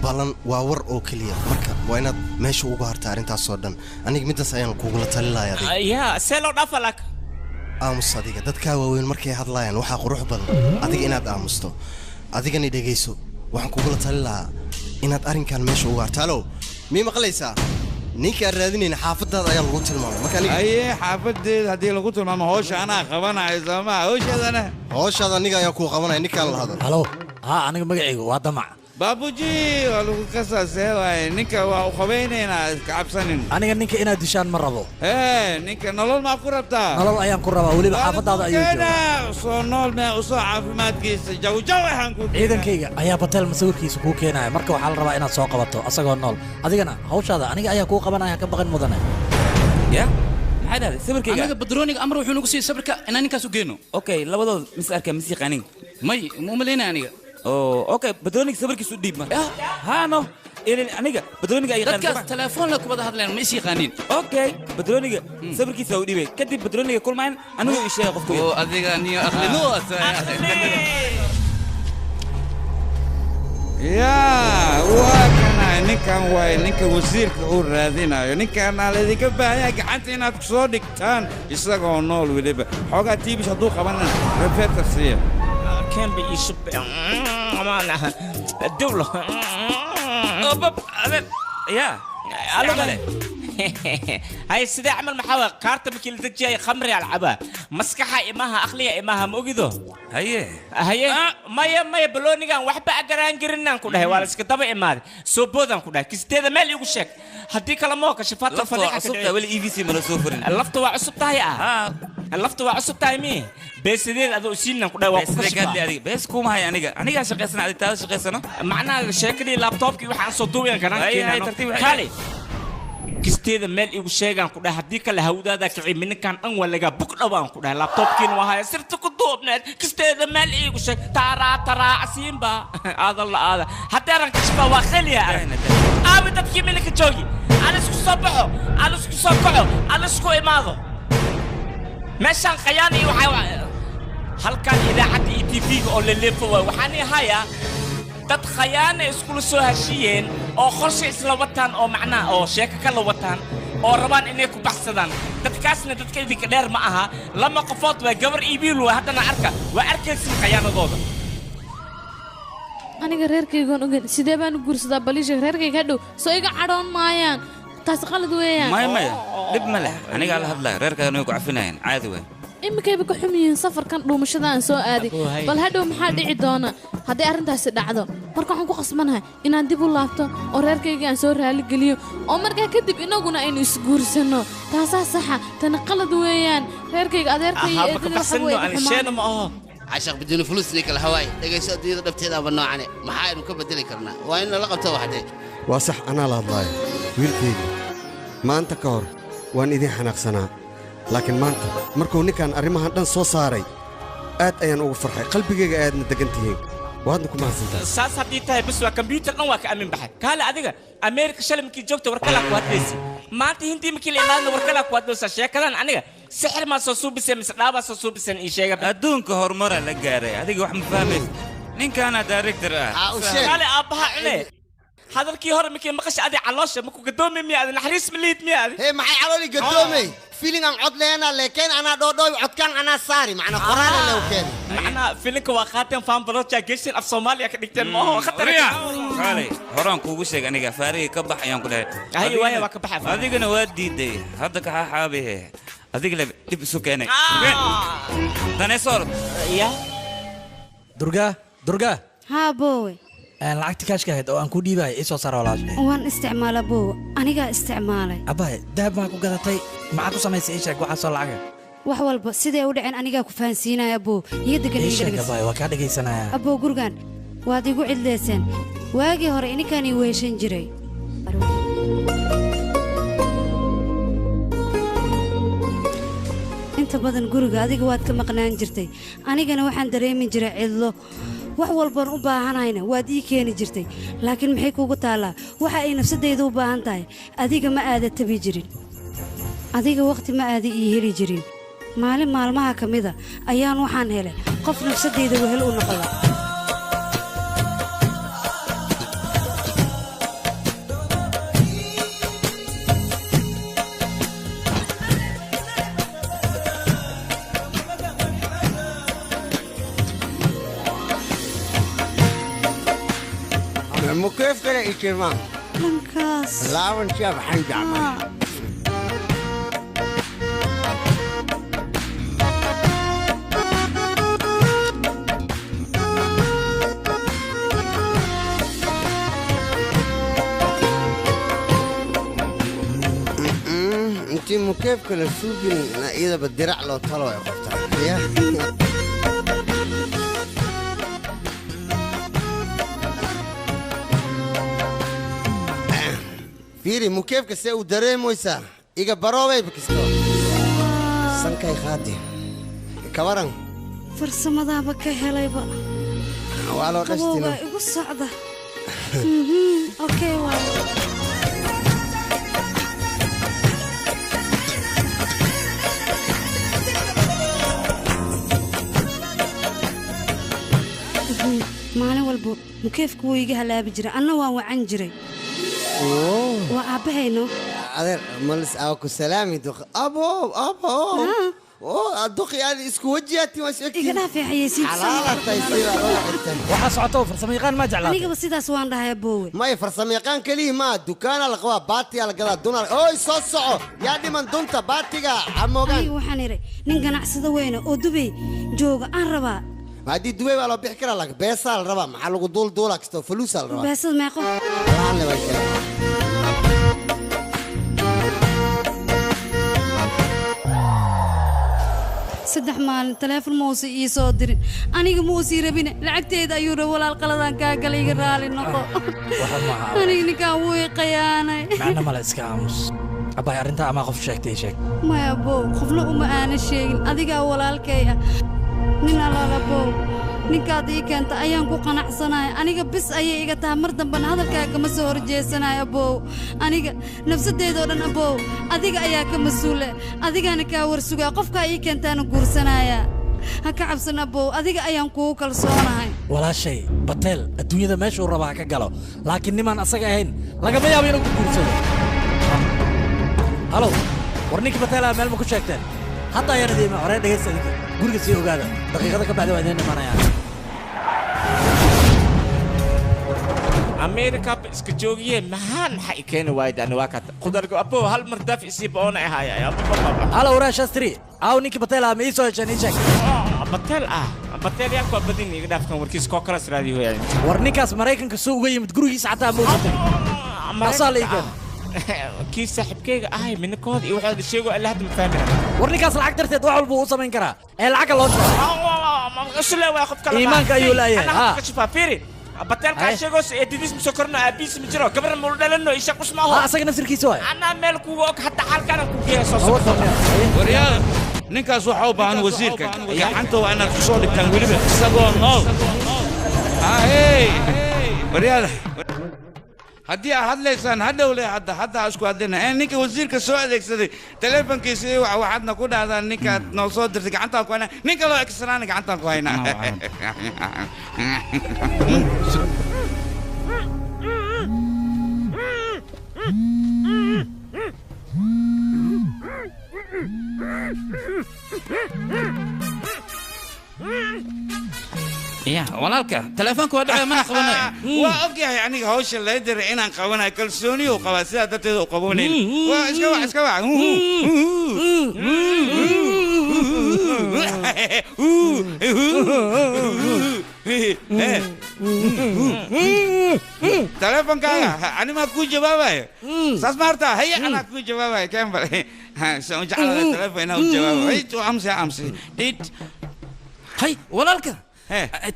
Ballan waa war oo keliya, marka waa inaad meesha uga harta arrintaasoo dhan. Aniga middaas ayaan kugula talin lahay adiga. Yaa see loo dhaafa lak? Aamus adiga. Dadkaa waaweyn markay hadlaayaan waxaa qurux badan adiga inaad aamusto. Adigana dhegayso, waxaan kugula talin lahaa inaad arrinkan meesha uga harto. Halow, mii maqlaysaa? Ninkaan raadinayna xaafadaada ayaa lagu tilmaamay. Marka aniga Aye, xaafadeeda haddii lagu tilmaamo, hawsha anaa qabanayo soomaa? Hawshaadana hawshaada aniga ayaa kuu qabanaya. Ninkaan la hadal. Halo, haa, aniga magacaygu waa Damac. Baabuji waa lagu kasaasee waaye. Ninka waa u qabaynaynaa, iska cabsanin. Aniga ninka inaad dishaan ma rabo. Hee, ninka nolol maa ku rabtaa? Nolol ayaan ku rabaa, weliba xaafadaada ayuu joogaa. Soo nool mee usoo caafimaadkiisa jawjaw waxaan ku Ciidankayga ayaa batel masawirkiisa kuu keenaya. Marka waxaa la rabaa inaad soo qabato asagoo nool. Adigana hawshaada aniga ayaa kuu qabanaya, ka baqan mudane. Ya, maxay dhahday sawirkayga? Anaga badrooniga amar wuxuu nagu siiyey sawirka inaan ninkaas u geyno. Okay, labadood mis arkaa, mis yaqaanin? May, ma umalaynaya aniga. Oh, okay, badrooniga sawirkiisa u dhiib marka. Haa, no, ilin aniga badrooniga ay yaqaan. Dadkaas telefoon la kubada hadleen, ma is yaqaanin. Okay, badrooniga sawirkiisa u dhiibay, kadib badrooniga kulmaan, anigu ii sheegay qofku. Oo adiga niyo aqli no. Yaa, waa kana ninkan, waay ninka wasiirka uu raadinayo. Ninkaana laydinka baahan yahay gacanta inaad ku soo dhigtaan isagoo nool, weliba xoogaa tiibish hadduu qabanana refeerta siiya. Keenba ii shub amaana dawlo. Ya. Alugale hay, sidee camal? Maxaa waay kaarta markii la dejiyay khamri alcabaa, maskaxa imaha, aqliga imaha, ma ogido? Haye. Haye, maya maya, baloonigan waxba agaraan garinaan ku dhahay, waa la iska daba imaaday. Soo boodaan ku dhahay, kisteeda meel iigu sheeg, haddii kale moo kashafaata. Lafta waa cusub tahay, weli EVC mana soo furin. Lafta waa cusub tahay, ah, lafta waa cusub tahay. Mi beesadeed adoo siinaan ku dhahay, waa ku Beesade kaadli adiga, bees kuma hay aniga. Anigaa shaqaysana, adig taada shaqaysano. Macnaha sheekadii laabtoobkii waxaan soo duubayan kanaan Ay, ay, keenano. Tartiib, waxay- Kaali, kisteeda meel igu sheegaan ku dhahay, haddii kale hawdaada kici minninkan dhan waa lagaa bug dhawaan ku dhahay. Laabtoobkiina waa haya sirta ku duubneed. Kisteeda meel iigu sheeg, taaraa taraacsiinba aada la aada haddeeran kashfa waa kheliya. Arag aabi dadkii mininka joogi, aan isku soo baxo, aan isku soo kaco, aan isku imaado meeshaan khayaani iyo waxaa halkan idaacadda iyo TV-ga oo laleefo waay. Waxaan hayaa dad khayaana iskula soo heshiiyeen oo qorshe isla wataan oo macnaha oo sheeko kala wataan oo rabaan inay ku baxsadaan. Dadkaasna dadka idinka dheer ma aha, lama qofood waa gabar iyo wiil waa. Haddana arka, waa arkaysin khayaanadooda. Aniga reerkaygoon ogeyn sidee baan u guursadaa? Baliisha reerkayga hadhow soo iga cadhoon maayaan? Taasi qalad weeyaan. Maya maya, dhib ma leh, anigaa la hadlaya, reerkaagana way ku cafinayaan, caadi waay. Iminkayba ka xum yihiin safarkan dhuumashada aan soo aaday. Abuu, hay. Bal hadhow maxaa dhici doona hadday arrintaasi dhacdo? Marka waxaan ku qasbanahay inaan dib u laabto oo reerkayga aan soo raaligeliyo, oo markaa kadib inaguna aynu isguursanno. Taasaa saxa, tani qalad weeyaan. Reerkayga, adeerkay iyo eedada waxa way iga xumaan. Cashaq biduuni fulus ninka la hawaay. Dhegayso, adduunyada dhabteeda aba noocane maxaaynu ka bedeli karnaa? Waa in lala qabto waxdee. Waa sax, anaa la hadlaayo. Wiilkayga, maanta ka hor waan idiin xanaaqsanaa, laakiin maanta markuu ninkan arrimahan dhan soo saaray aad ayaan ugu farxay, qalbigayga aadna degan tihiin, waadna ku mahadsantahay. Saas haddii tahay bas, waa kombyuutar dhan waa ka aamin baxay. Kaale adiga, Ameerika shalay markii joogta war kalaa ku hadlaysa, maanta Hindii markii la imaadna war kalaa ku hadlaysa. Sheekadan aniga sixir maa soo suubiseen mise dhaabaa soo suubiseen? Ii sheega. Adduunka horumara la gaaray, adiga wax ma fahmaysa. Ninkaana director ah. Kaale aabbaha cune. Hadalkii hore markii maqashay adi caloosha maku gadoomay miya adi naxariis ma liid miya adi hee maxay calooli gadoomay filin aan cod leena leekeen anaa dhoodhooy codkaan anaa saari macnaa qoraala loo keenay macnaa filinka waa qaateen faan baloja geeshin af Soomaaliya ka dhigteen ma oo khatar kaalay horaan kuugu sheeg aniga faariga ka bax ayaan ku dhahay Ay, waaya, waa ka baxay faariga. Adigana waa diiday hadda ka xaabihe adiga le dib isu keenay daneesoor ya Durga Durga haa boowe lacagta kaashka ahayd oo aan ku dhiibayo ii soo saar walaashay waan isticmaalaa boowe anigaa isticmaalay abaay dahab maa ku gadatay maxaa ku samaysay ii sheeg waxaasoo lacaga wax walba siday u dhaceen anigaa ku fahansiinaya aboo iyo degan ii sheeg abaay waa kaa dhegaysanaya aboo gurigan waad igu cidleyseen waagii hore ininkaan ii weeshan jiray inta badan guriga adiga waad ka maqnaan jirtay anigana waxaan dareemi jiray cidlo wax walbaan u baahanayna waad ii keeni jirtay laakiin maxay kuugu taallaa waxa ay nafsadayda u baahan tahay adiga ma aada tabi jirin adiga wakhti ma aada ii heli jirin maalin maalmaha ka mida ayaan waxaan helay qof nafsadayda wehel u noqda مكيف كده إيش dhankaas لا شاف حنجع انت مكيف كده سوق اذا بالدرع لو طلعوا يا قبطان fiiri mukeefka see uu dareemoysaa iga baroobay bakisto sankay qaadi kawaran farsamadaaba ka helayba waa loo dhashtina qabowgaa igu socda okay waa maalin walba mukeefku wuu iga halaabi jiray anna waan wacan jiray waa aabbahayno adeer malis aa ku salaami duq abo abo oo duqi aad isku wajiyaati waa isku iga dhaafay xayeysiinta waxaa socoto farsamo yaqaan ma jeclaa anigaba sidaas waan dhahay aboowe may farsamo yaqaan kaliya ma dukaana la qabaa baatiga la gadaa dunar ooy soo soco yaa dhiman dunta baatiga amoogaan aniga waxaan idhay nin ganacsado weyna oo Dubay jooga aan rabaa haddii Dubay baa loo bixi karaa laakiin beesaa la rabaa maxaa lagu duulduulaa kastoo fuluusaa la rabaa beesad meeqo Waxaan la keenay saddex maalin taleefon ma uusan ii soo dirin aniga ma uusii rabine lacagteeda ayuu raba walaal qaladaan kaa galay iga raali noqo aniga ninkaan wuu i qayaanay macna male iska aamus abaay arrintaa amaa qof sheegtay ii sheeg maya bow qofna uma aana sheegin adigaa walaalkay ah nin alaala bow ninkaad ii keenta ayaan ku qanacsanaya aniga bis ayay iga tahay mar dambena hadalkaa kama soo horjeesanaya abow aniga nafsaddeedoo dhan abow adiga ayaa ka mas-uule adigaana kaa warsugaa qofkaa ii keentaana guursanaya ha ka cabsan abow adiga ayaan kugu kalsoonahay walaashay bateel adduunyada meeshuu rabaa ha ka galo laakiin nimaan asaga ahayn lagama yaabo inuu ku guursado halow war ninkii bateelaha meel ma ku sheegteen hadda ayaan idin horey dhegaysta idinka guriga sii ogaada daqiiqada ka bacdi waa idiin imanayaan Amerika iska joogiye maxaan maxaa i keeni waayda ani waa kata qudargo abo hal mar daaf isii boona ahaya halow raashastri aaw ninkii bateelaha ma ii soo hesheen ii sheeg bateel ah bateel yaa kuwa badin iga dhaafkan warkiis koo kala sraadi hooyaan war ninkaas maraykanka soo uga yimid gurigiisa xataa ma uusan tegin asaa la ii keenay kii saaxiibkayga ahay minakooda iyo waxooda sheego alla hadda ma fahmina war ninkaas lacag darteed wax walba uu u samayn karaa ee lacagga loo isle waa qof kale Iimaanka ayuu laayahay, ha ha. ka shifaa fiiri batelkaa sheegoo eedadiis ma soo korno aabihiis ma jiro gabarna ma dhalano isha qus ma aho ha asaga nafsirkiisa waay anaa meel kugu og hataa xaalkaana ku geeya soo socdo waryaal ninkaas waxaa u baahan wasiirka gacanta waa inaad ku soo dhigtaan weliba isagoo nool ahey waryaal haddii aad hadlaysaan hadhow le hadda hadda ha isku hadlina ee ninka wasiirka soo adeegsaday taleefankiisa iyo waxaadna ku dhahdaan ninkaad noo soo dirtay gacantaan ku haynaa nin kaloo eksanaana gacantaan ku haynaa Ya walaalka telefoonka waa dhacay mana qabanayo waa ogyahay aniga hawsha lay diray inaan qabanayo kalsooni uu qabaa sidaa darteed uu qabanayn waa iska wac iska wac teleefonkaaga ani maa kuu jawaabayo saas ma hartaa haya anaa kuu jawaabayo kembal saan u jeclahay teleefon inaa u jawaabo hay tu amsi amsi dhid hay walaalka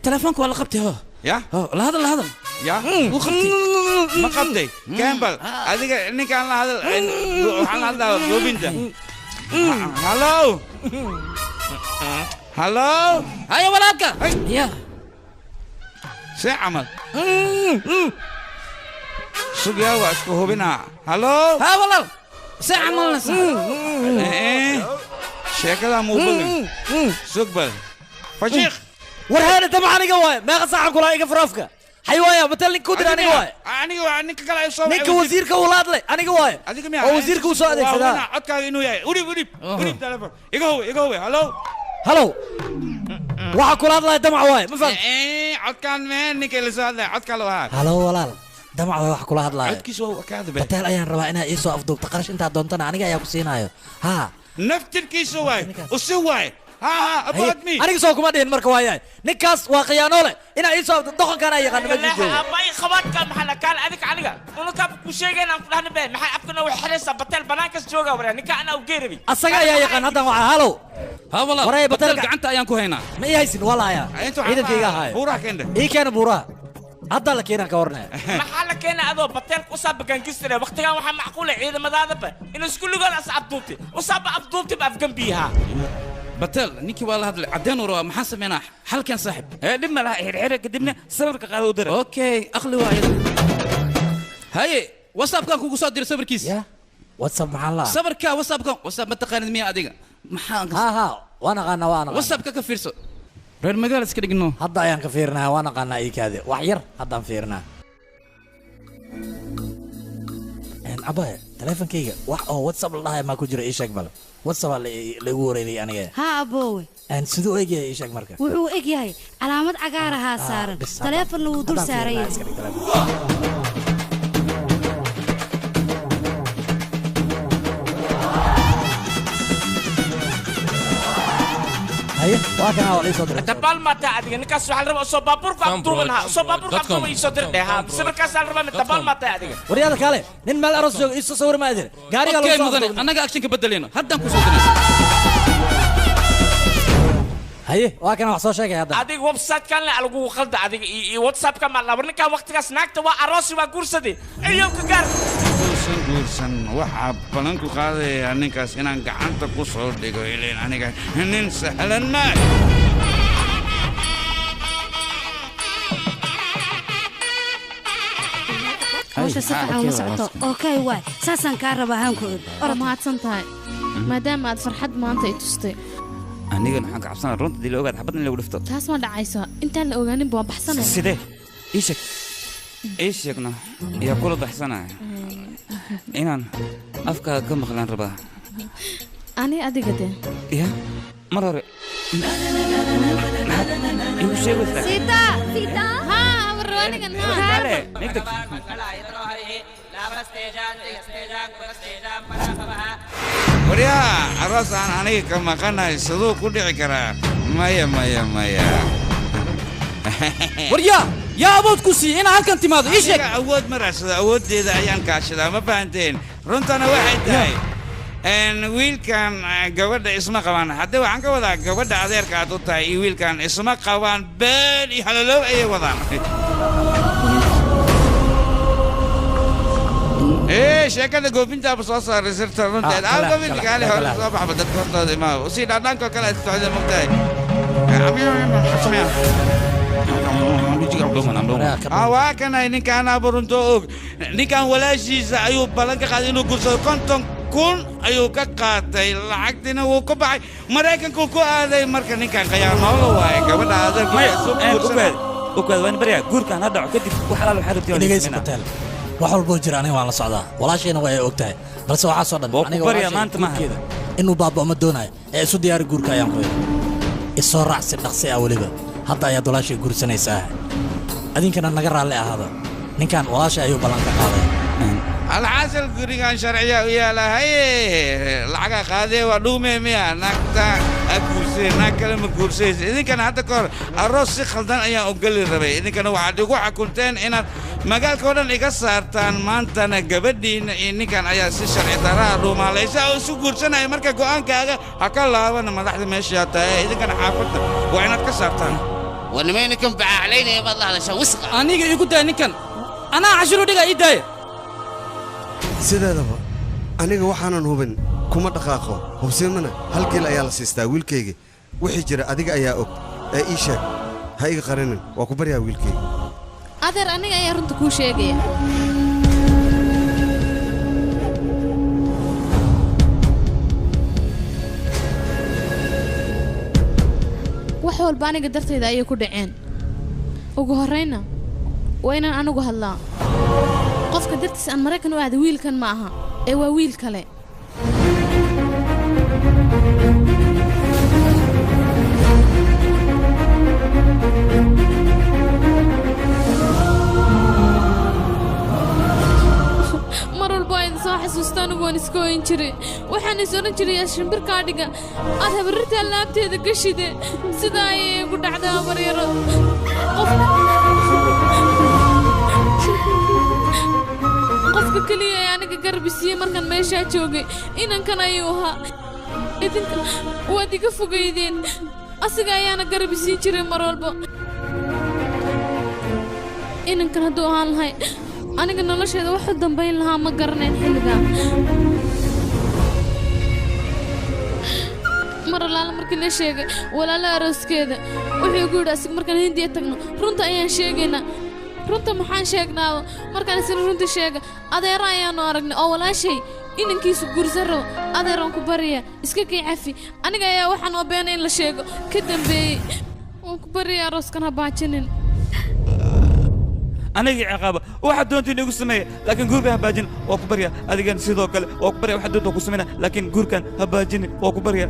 telefoonka waa la qabtay ho ya la hadal la hadal ya wuu qabtay ma qabtay kembal adiga ninkaan la hadal waxaan la hadlaa goobinta hallo hallo haya walaalka ya see camal sugyaa waa isku hubinaa hallo ha walaal see camalna sheekadaa muu badan sug bal fashiikh war heena damac aniga waaye meeqa saacan kulaa iga faraafka xayawaaya matal ninka ku dira aniga waaye aniga waa ninka kale ay soo ninka wasiirka uu la hadlay aniga waaye adiga miyaa oo wasiirka uu soo adeegsadaa waa codkaaga inuu yahay udhib udhib udhib telefoon iga hubi iga hubi hallo hallo waxa kula hadlaya damac waaye ma faham codkaan meen ninka la soo hadlaya codkaa loo ahaa hallo walaal damac waaye wax kula hadlaya codkiisa waa wakaada be bateel ayaan rabaa inaa ii soo afduubto qarash intaa doontana aniga ayaa ku siinayo haa naftirkiisa waaye usi waaye aniga soo kuma dhihin marka waayahay ninkaas waa khiyaanoole inaa ii soo doqonkaan ay yaqaano meesha joogo aabay khabaadka maxaa la kaal adiga aniga unukaa ku sheegeen aan ku dhahna be maxay afkana wax xiraysaa bateel banaankas jooga waraa ninka anaa u geerabi asaga ayaa yaqaan haddan waxaa halow ha walaal waray bateel gacanta ayaan ku haynaa ma ii haysin walaaya ciidankayga ahaayo buuraha keende ii keena buuraha hadda la keenaan ka warnaya maxaa la keenay adoo bateelka usaaba gangistare waqtigan waxaa macquula ciidamadaadaba inuu iskulligood as afduubtay usaaba afduubtayba afgambiyahaa batel ninkii waa la hadlay caddeen uu rabaa maxaan sameynaa xalkan saaxib dhib ma laha xirxira kadibna sawirka qaado u dira okay aqli waa iyada haye whatsappkan kugu soo diray sawirkiis ya whatsapp maxaa la sawirka whatsappkan whatsapp ma taqaanid miya adiga maxaa ha ha waan aqaanaa waan aqaanaa whatsappka ka fiirso reer magaal iska dhigno hadda ayaan ka fiirinaa waan aqaanaa ii kaade wax yar haddaan fiirinaa abaya teleefonkayga wax oo whatsapp la dhahay maa ku jira ii sheeg bal whatsapp lagu wareeriyay aniga haa aboowe siduu eg yahay ii sheeg marka wuxuu eg yahay calaamad cagaar ahaa saaran taleefonna wuu dul saaran yahay haye waa kana waa ii soo diray dabaal maataa adiga ninkaas waxaa la rabaa soo baabuurku afduuban haa soo baabuurku afduuban ii soo dir dheh haa sawirkaasaa la rabaa dabaal maataa adiga waryaada kaale nin meel aroos jooga ii soo sawir ma idin gaariga okay mudane annaga actionka bedeleyno haddaan ku soo diray haye waa kana wax soo sheegay hadda adiga website-kan le lagugu qalda adiga iyo whatsapp-ka ma la war ninkaan waqtigaas naagta waa aroosi waa guursaday iyo ka gaar guursan guursan waxaa balan ku qaadayaa ninkaas inaan gacanta ku soo dhigo ileen aniga nin sahlan maa hawsha si fiican uma socoto okay waay saasaan kaa rabaa haan ku og orod mahadsan tahay maadaama aad farxad maanta i tustay anigana waxaan ka cabsanaa runta dii la ogaad xabad in lagu dhifto taas ma dhacayso intaan la ogaaninba waan baxsanaya sidee ii sheeg ii sheegna yaa kula baxsanaya inaan afkaaga ka maqlaan rabaa ani adiga dee ya mar hore igu sheegaysaa sita sita haa abarwaanigan kale nigtag waryaa aroos aan aniga ka maqanahay siduu ku dhici karaa maya maya maya waryaa yaa awood ku siiya inaa halkan timaado ii sheeg awood ma raadsado awooddeeda ayaan kaashadaa ma fahanteen runtana waxay tahay wiilkan gabadha isma qabaan haddii waxaan ka wadaa gabadha adeerka aad u tahay iyo wiilkan isma qabaan been iyo halaloob ayay wadaan ee sheekada goofintaaba soo saaray sirta runteed aa goofinta kaale hore soo baxba dadka hortooda imaa usii dhaadhaankoo kale aad socda mogtahay waa kanay ninkaan aaba runto og ninkan walaashiisa ayuu ballan ka qaaday inuu guursado 50,000 ayuu ka qaatay lacagtiina wuu ku baxay maraykankuu ku aaday marka ninkan khiyaanoolo waaye gabadha adeerkuukaad waan baryaa guurkaan ha dhaco kadib wax alaal waxaa rabtay dhegeysa batel wax walboo jira aniga waan la socdaa walaashayna waa ay og tahay balse waxaasoo dhan aniga baryaa maanta maaha Inuu baaba'o ma doonayo ee isu diyaari guurka ayaan ku idhi. Isoo raac si dhaqsi ah weliba. Hadda ayaad walaashay guursanaysaa. Adinkana naga raalli ahaada. Ninkan walaashay ayuu ballan ka qaaday. Alxasil gurigan sharciya u yaala haye lacaga qaadee waa dhuumee miya naagta a guursee naag kale ma guursaysa idinkana hadda ka hor aroos si khaldan ayaan u geli rabay idinkana waxaad igu xakunteen inaad magaalka oo dhan iga saartaan maantana gabadhiinna iyo ninkan ayaa si sharci daraa dhuumaalaysa oo isu guursanaya marka go'aankaaga ha ka laabana madaxda meeshaa tahay idinkana xaafadda waa inaad ka saartaan. War nimay ninkan bacaaclaynaya baad la hadashaa wisqa. Aniga igu daaya ninkan, anaa cashiru dhiga ii daaya. Sideedaba aniga waxaanan hubin kuma dhaqaaqo, hubsimana hal geel ayaa la siistaa wiilkayga. Wixii jira adiga ayaa og ee ii sheeg, ha iga qarinin, waa ku baryaa wiilkayga. Adeer, aniga ayaa runta kuu sheegaya. Wax walba aniga dartayda ayay ku dhaceen. Ugu horrayna waa inaan anigu hadlaa. Qofka dartiis aan Maraykan u aaday wiilkan ma aha ee waa wiil kale. Mar walba waa idin soo xasuusta, anigu waan iska oyn jiray. Waxaan is odhan jiray yaa shimbirkaa dhiga aad habarirtaa laabteeda gashide. Sidaa ayay igu dhacdaa baryaro. Qofka keliya ee aniga garab isiiyey markaan meeshaa joogay inankan ayuu ahaa. Idinka waad iga fogaydeen, asiga ayaana garab isiin jiray mar walba. Inankan hadduu ahaan lahay aniga nolosheeda wax u dambayn lahaa ma garanayn xilligaa. Mar allaala markii la sheegay walaala arooskeeda wuxuu igu yidhi asiga markaan Hindiya tagno runta ayaan sheegaynaa. Runta maxaan sheegnaaba? Markaan isla runta sheega adeero ayaannu aragnay oo walaashay inankiisu guursan rabo. Adeeraan ku barya iska kay cafi, aniga ayaa waxaan oo beena in la sheego ka dambeeyey. Waan ku barya arooskan ha baajinin. Aniga ciqaaba waxaad doonta inagu sameeya, laakiin guurkan ha baajin, waa ku barya. Adigan sidoo kale waa ku barya, waxaad doonta ku sameyna, laakiin guurkan ha baajinin, waa ku barya.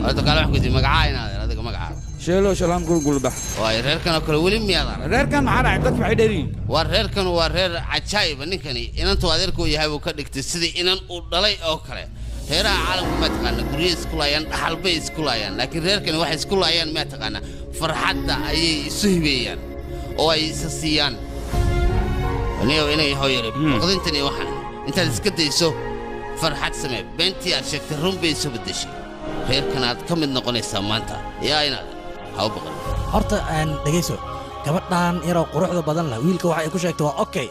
Horta kaale wax kudi magacaa inaad adiga magacaa. Sheelo shalaam gulgulbax. Waay reerkan oo kale weli miyaad arag? Reerkan maxaa dhacay? Dadku waxay dheeriyiin. Waa reerkan, waa reer cajaayiba. Ninkani inantu adeerkuu yahay buu ka dhigtay sidii inan uu dhalay oo kale. Reeraha caalamka ma taqaana guryo isku laayaan, dhaxal bay isku laayaan, laakiin reerkani waxay isku laayaan ma taqaana farxadda ayay isu hibeeyaan oo ay isa siiyaan. Niyow inay hooyare baqdintan iyo waxaan intaad iska dayso farxad samee. Beentii aad sheegtay run bay isu beddeshay. Reerkan aad ka mid noqonaysaa maanta yaa inaad ha u baqan. Horta aan dhegayso, gabadhan yaroo quruxda badan leh wiilka waxa ay ku sheegtay waa okay,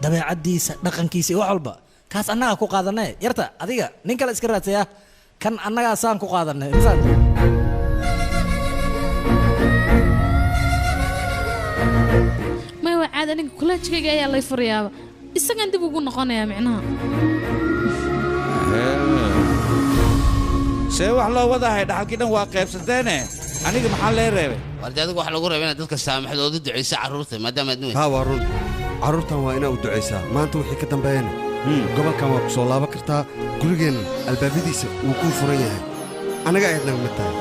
dabeecaddiisa, dhaqankiisa iyo wax walba kaas annagaa ku qaadanay. Yarta adiga nin kale iska raadsaya, kan annagaa saan ku qaadanay insaan. May waa caadi, aniga kulaajkayga ayaa lay furayaaba, isagaan dib ugu noqonayaa micnaha. See wax loo wadahay? Dhaxalkii dhan waa qaybsateene, aniga maxaa lee reebay? Warde adiga waxaa lagu reebay inaad dadka saamaxdo ood u ducayso carruurta maadaama aad nuweyn. Haa, waa run, carruurtan waa inaa u ducaysaa. Maanta wixii ka dambeeyana gobolkan waa ku soo laaban kartaa, gurigeenna albaabadiisa wuu kuu furan yahay, annaga ayaad naga mid tahay.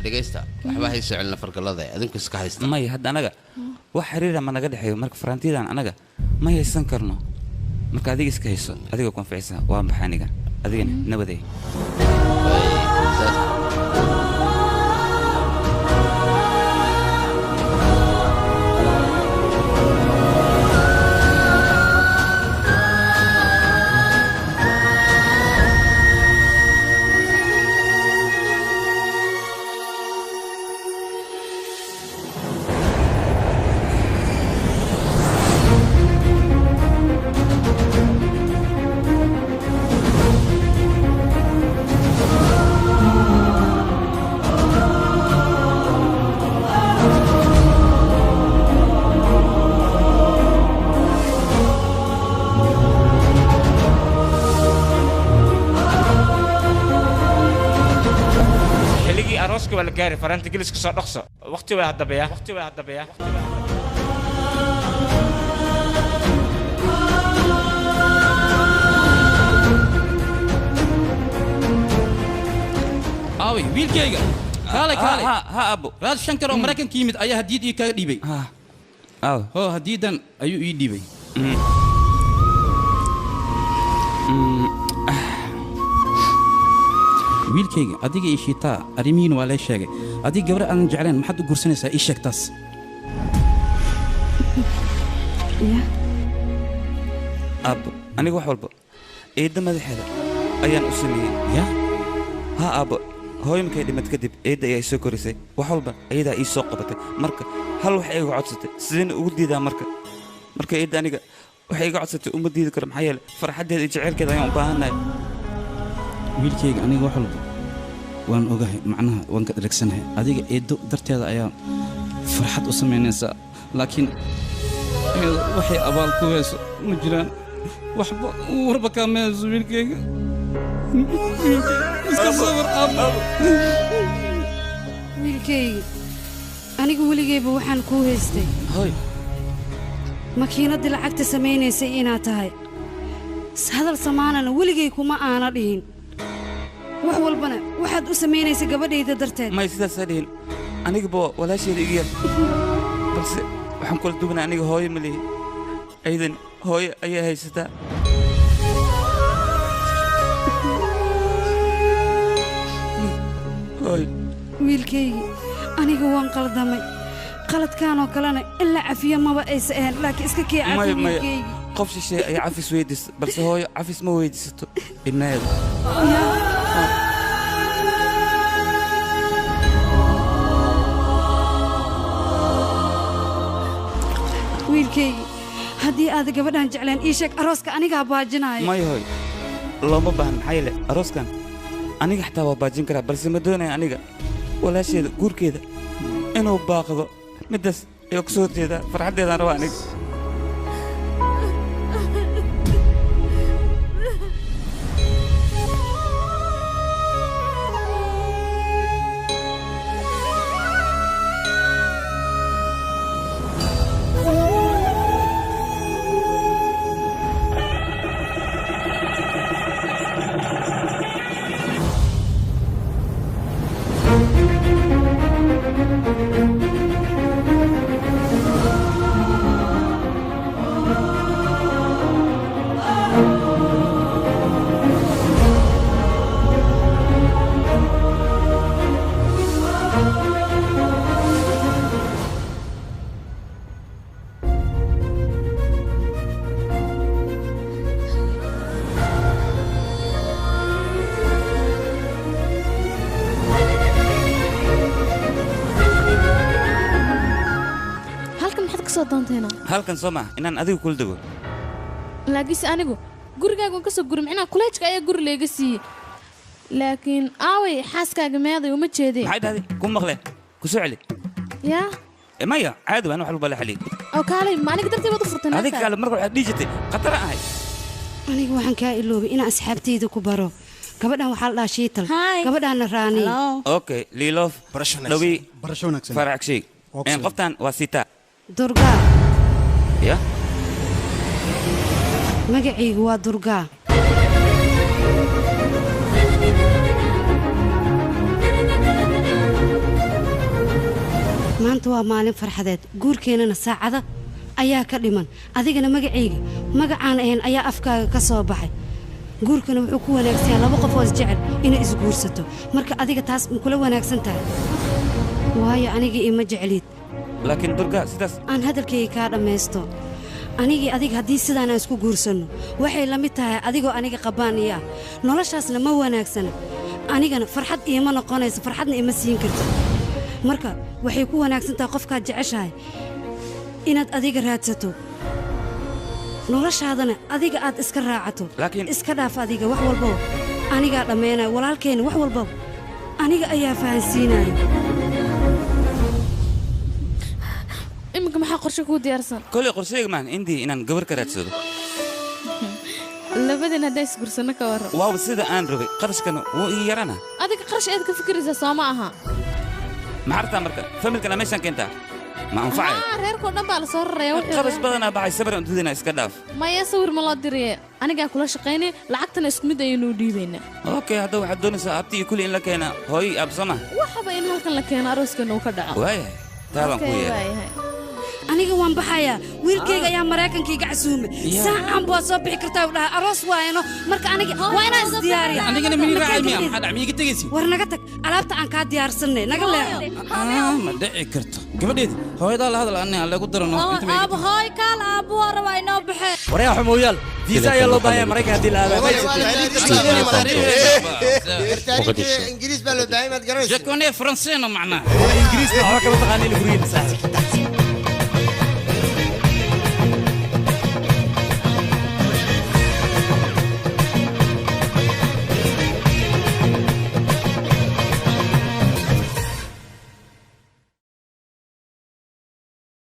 Dhegaysta, waxba hayso celina fargalada adinku iska haysta. May hadda anaga wax xiriira ma naga dhexeeyo, marka farantiyadan anaga ma haysan karno. Marka adiga iska hayso, adiga ku anficaysa. Waa maxay aniga adigana nabaday. gaari faraanta geliska soo dhaqso waqti way haddabeya waqti way haddabeya. Aaway wiilkayga, kaalay kaalay. Ha abo. Raad Shankar oo Maraykanka yimid ayaa hadiyad ii kaga dhiibay. Aaw. Ho, hadiyadan ayuu ii dhiibay. Wiilkayga, adiga ii shiitaa arrimihiin waa lee sheegay. Adiga gabar aadan jeclayn maxaad u guursanaysaa? Ii sheeg taas. Aabbo, aniga wax walba eedda madaxeeda ayaan u sameeyey. Ya ha aabbo, hooyo markay dhimad kadib eedda ayaa i soo korisay, wax walba ayadaa ii soo qabatay. Marka hal wax iga codsatay, sideen ugu diidaa? Marka eedda aniga waxay iga codsatay uma diidi karo, maxaa yeelay farxaddeeda iyo jaceylkeeda ayaan u baahannahay. Wiilkayga, aniga wax walba waan ogahay, macnaha waan ka dharagsanahay. Adiga eeddo darteeda ayaa farxad u samaynaysaa, laakiin iyada waxay abaal ku hayso ma jiraan, waxba warba kaama hayso. Wiilkayga, iska sabar aabbo. Wiilkayga, anigu weligayba waxaan kuu haystay hoy makiinaddii lacagta samaynaysay inaad tahay. Hadal samaanana weligay kuma aana dhihin. Wax walbana waxaad u samaynaysa gabadhayda darteed. May, sidaasaa dhihin. Anigaba walaasheeda iga yar, balse waxaan kula duwanaa aniga hooyo ma lihi, aydan hooyo ayaa haysataa. Hooy. Wiilkaygi, aniga waan qaldamay. Qaladkaanoo kalena in la cafiyo maba aysa ahayn, laakiin iska kee cafi. Maya maya. Wiilkaygi. Qof shisheeye ayaa cafis weydiista, balse hooyo cafis ma weydiisato ilmaheeda. Wiilkaygi, haddii aad gabadhan jecleen ii sheeg, arooska anigaa baajinaayo. Maya hooy, looma baahna, maxaa yeelay arooskan aniga xataa waa baajin karaa, balse ma doonaya aniga walaasheeda guurkeeda inuu baaqdo. Middaas ayaa ku soo horjeedaa, farxaddeedaan rabaa aniga. Halkan maxaad ka soo doonteena? Halkan soo maaha inaan adiga kula dego. Laakiinse anigu gurigaaga waan ka soo guri, micnaha kuleejka ayaa guri layga siiyey, laakiin aaway xaaskaaga? Meeday? Uma jeedee. Maxay dhahday? Ku maqle, ku soo celi. Yaa. Maya, caadi waan wax walba la xaliyey. Oo kaalay, ma aniga dartii baad u furtay adiga naagta? Kaale, marka waxaad dhihi jirtay khatar aan ahay. Aniga waxaan kaa iloobay inaan asxaabtayda ku baro. Gabadhan waxaa la dhahaa Shiital, gabadhaana Raani. Okay, liiloof dhawi. Barasho wanaagsan. Farax sheeg. Waa qoftan waa Sitaa. Durgaa. Ya. Magacaygu waa Durgaa. Maanta waa maalin farxadeed, guurkeennana saacada ayaa ka dhiman. Adigana magacayga magacaan ahayn ayaa afkaaga ka soo baxay. Guurkana wuxuu ku wanaagsan yahay laba qof oo isjecel inay isguursato. Marka adiga taas ma kula wanaagsan tahay? Waayo aniga ima jeclid. Laakiin Durga, sidaas Aan hadalkayga kaa dhammaysto. Anigii adiga haddii sidaan aan isku guursanno, waxay la mid tahay adigoo aniga qabaan iyo ah. Noloshaasna ma wanaagsana, anigana farxad iima noqonayso, farxadna ima siin karto. Marka waxay ku wanaagsan tahay qofkaad jeceshahay inaad adiga raadsato, noloshaadana adiga aad iska raacato. Laakiin iska dhaaf adiga wax walbaba, anigaa dhammaynaya. Walaalkeena wax walbaba aniga ayaa fahansiinaya. Iminka maxaa qorshe kuu diyaarsan? Koley qorsheyga maahan indii inaan gabar ka raadsado. Labadan haddaan isgursano ka warran? Waaba sida aan rabay, qarashkana wuu ii yarana. Adiga qarash aad ka fikiraysaa soo ma aha? Maxaa rabtaa marka? Familkana meeshaan keentaa ma anfacayo. Haa, reerkoo dhan baa la soo raraya wuxuu Qarash badanaa baxay, sabiran dudina iska dhaaf. Maya, sawir ma loo diraye, anigaa kula shaqaynay, lacagtana isku mid ayaynu u dhiibaynaa. Okay, hadda waxaad doonaysaa abti iyo kulli in la keena, hooyo iyo aab, soo ma? Waxaba in halkan la keeno, arooskeena uu ka dhaco. Waayahay, taabaan ku Okay, yeelay. waayahay. Aniga waan baxayaa, wiilkayga ayaa Maraykanka iga casuumay. Saacan baa soo bixi kartaa u dhahay, aroos waayano, marka aniga waa inaan isdiyaariya. Anigana mini raacay miya? Maxaa dhac, miiga tegaysi? War naga tag, alaabta aan kaa diyaarsanay naga leexo. Ma dhici karto, gabadheedi hooyadaa la hadal, ani aan lagu darano inta ma iga Aabo, hooy kaal, aabo waa rabaa inoo baxee. Waryaa xumooyaal, visa ayaa loo baahan yahay Maraykan haddii la aado. Ingiriis baa loo baahan, maad garanaysa. Je connais français, no macnaa. Ingiriisna waxba kama taqaanin gurigiina, saaxiib.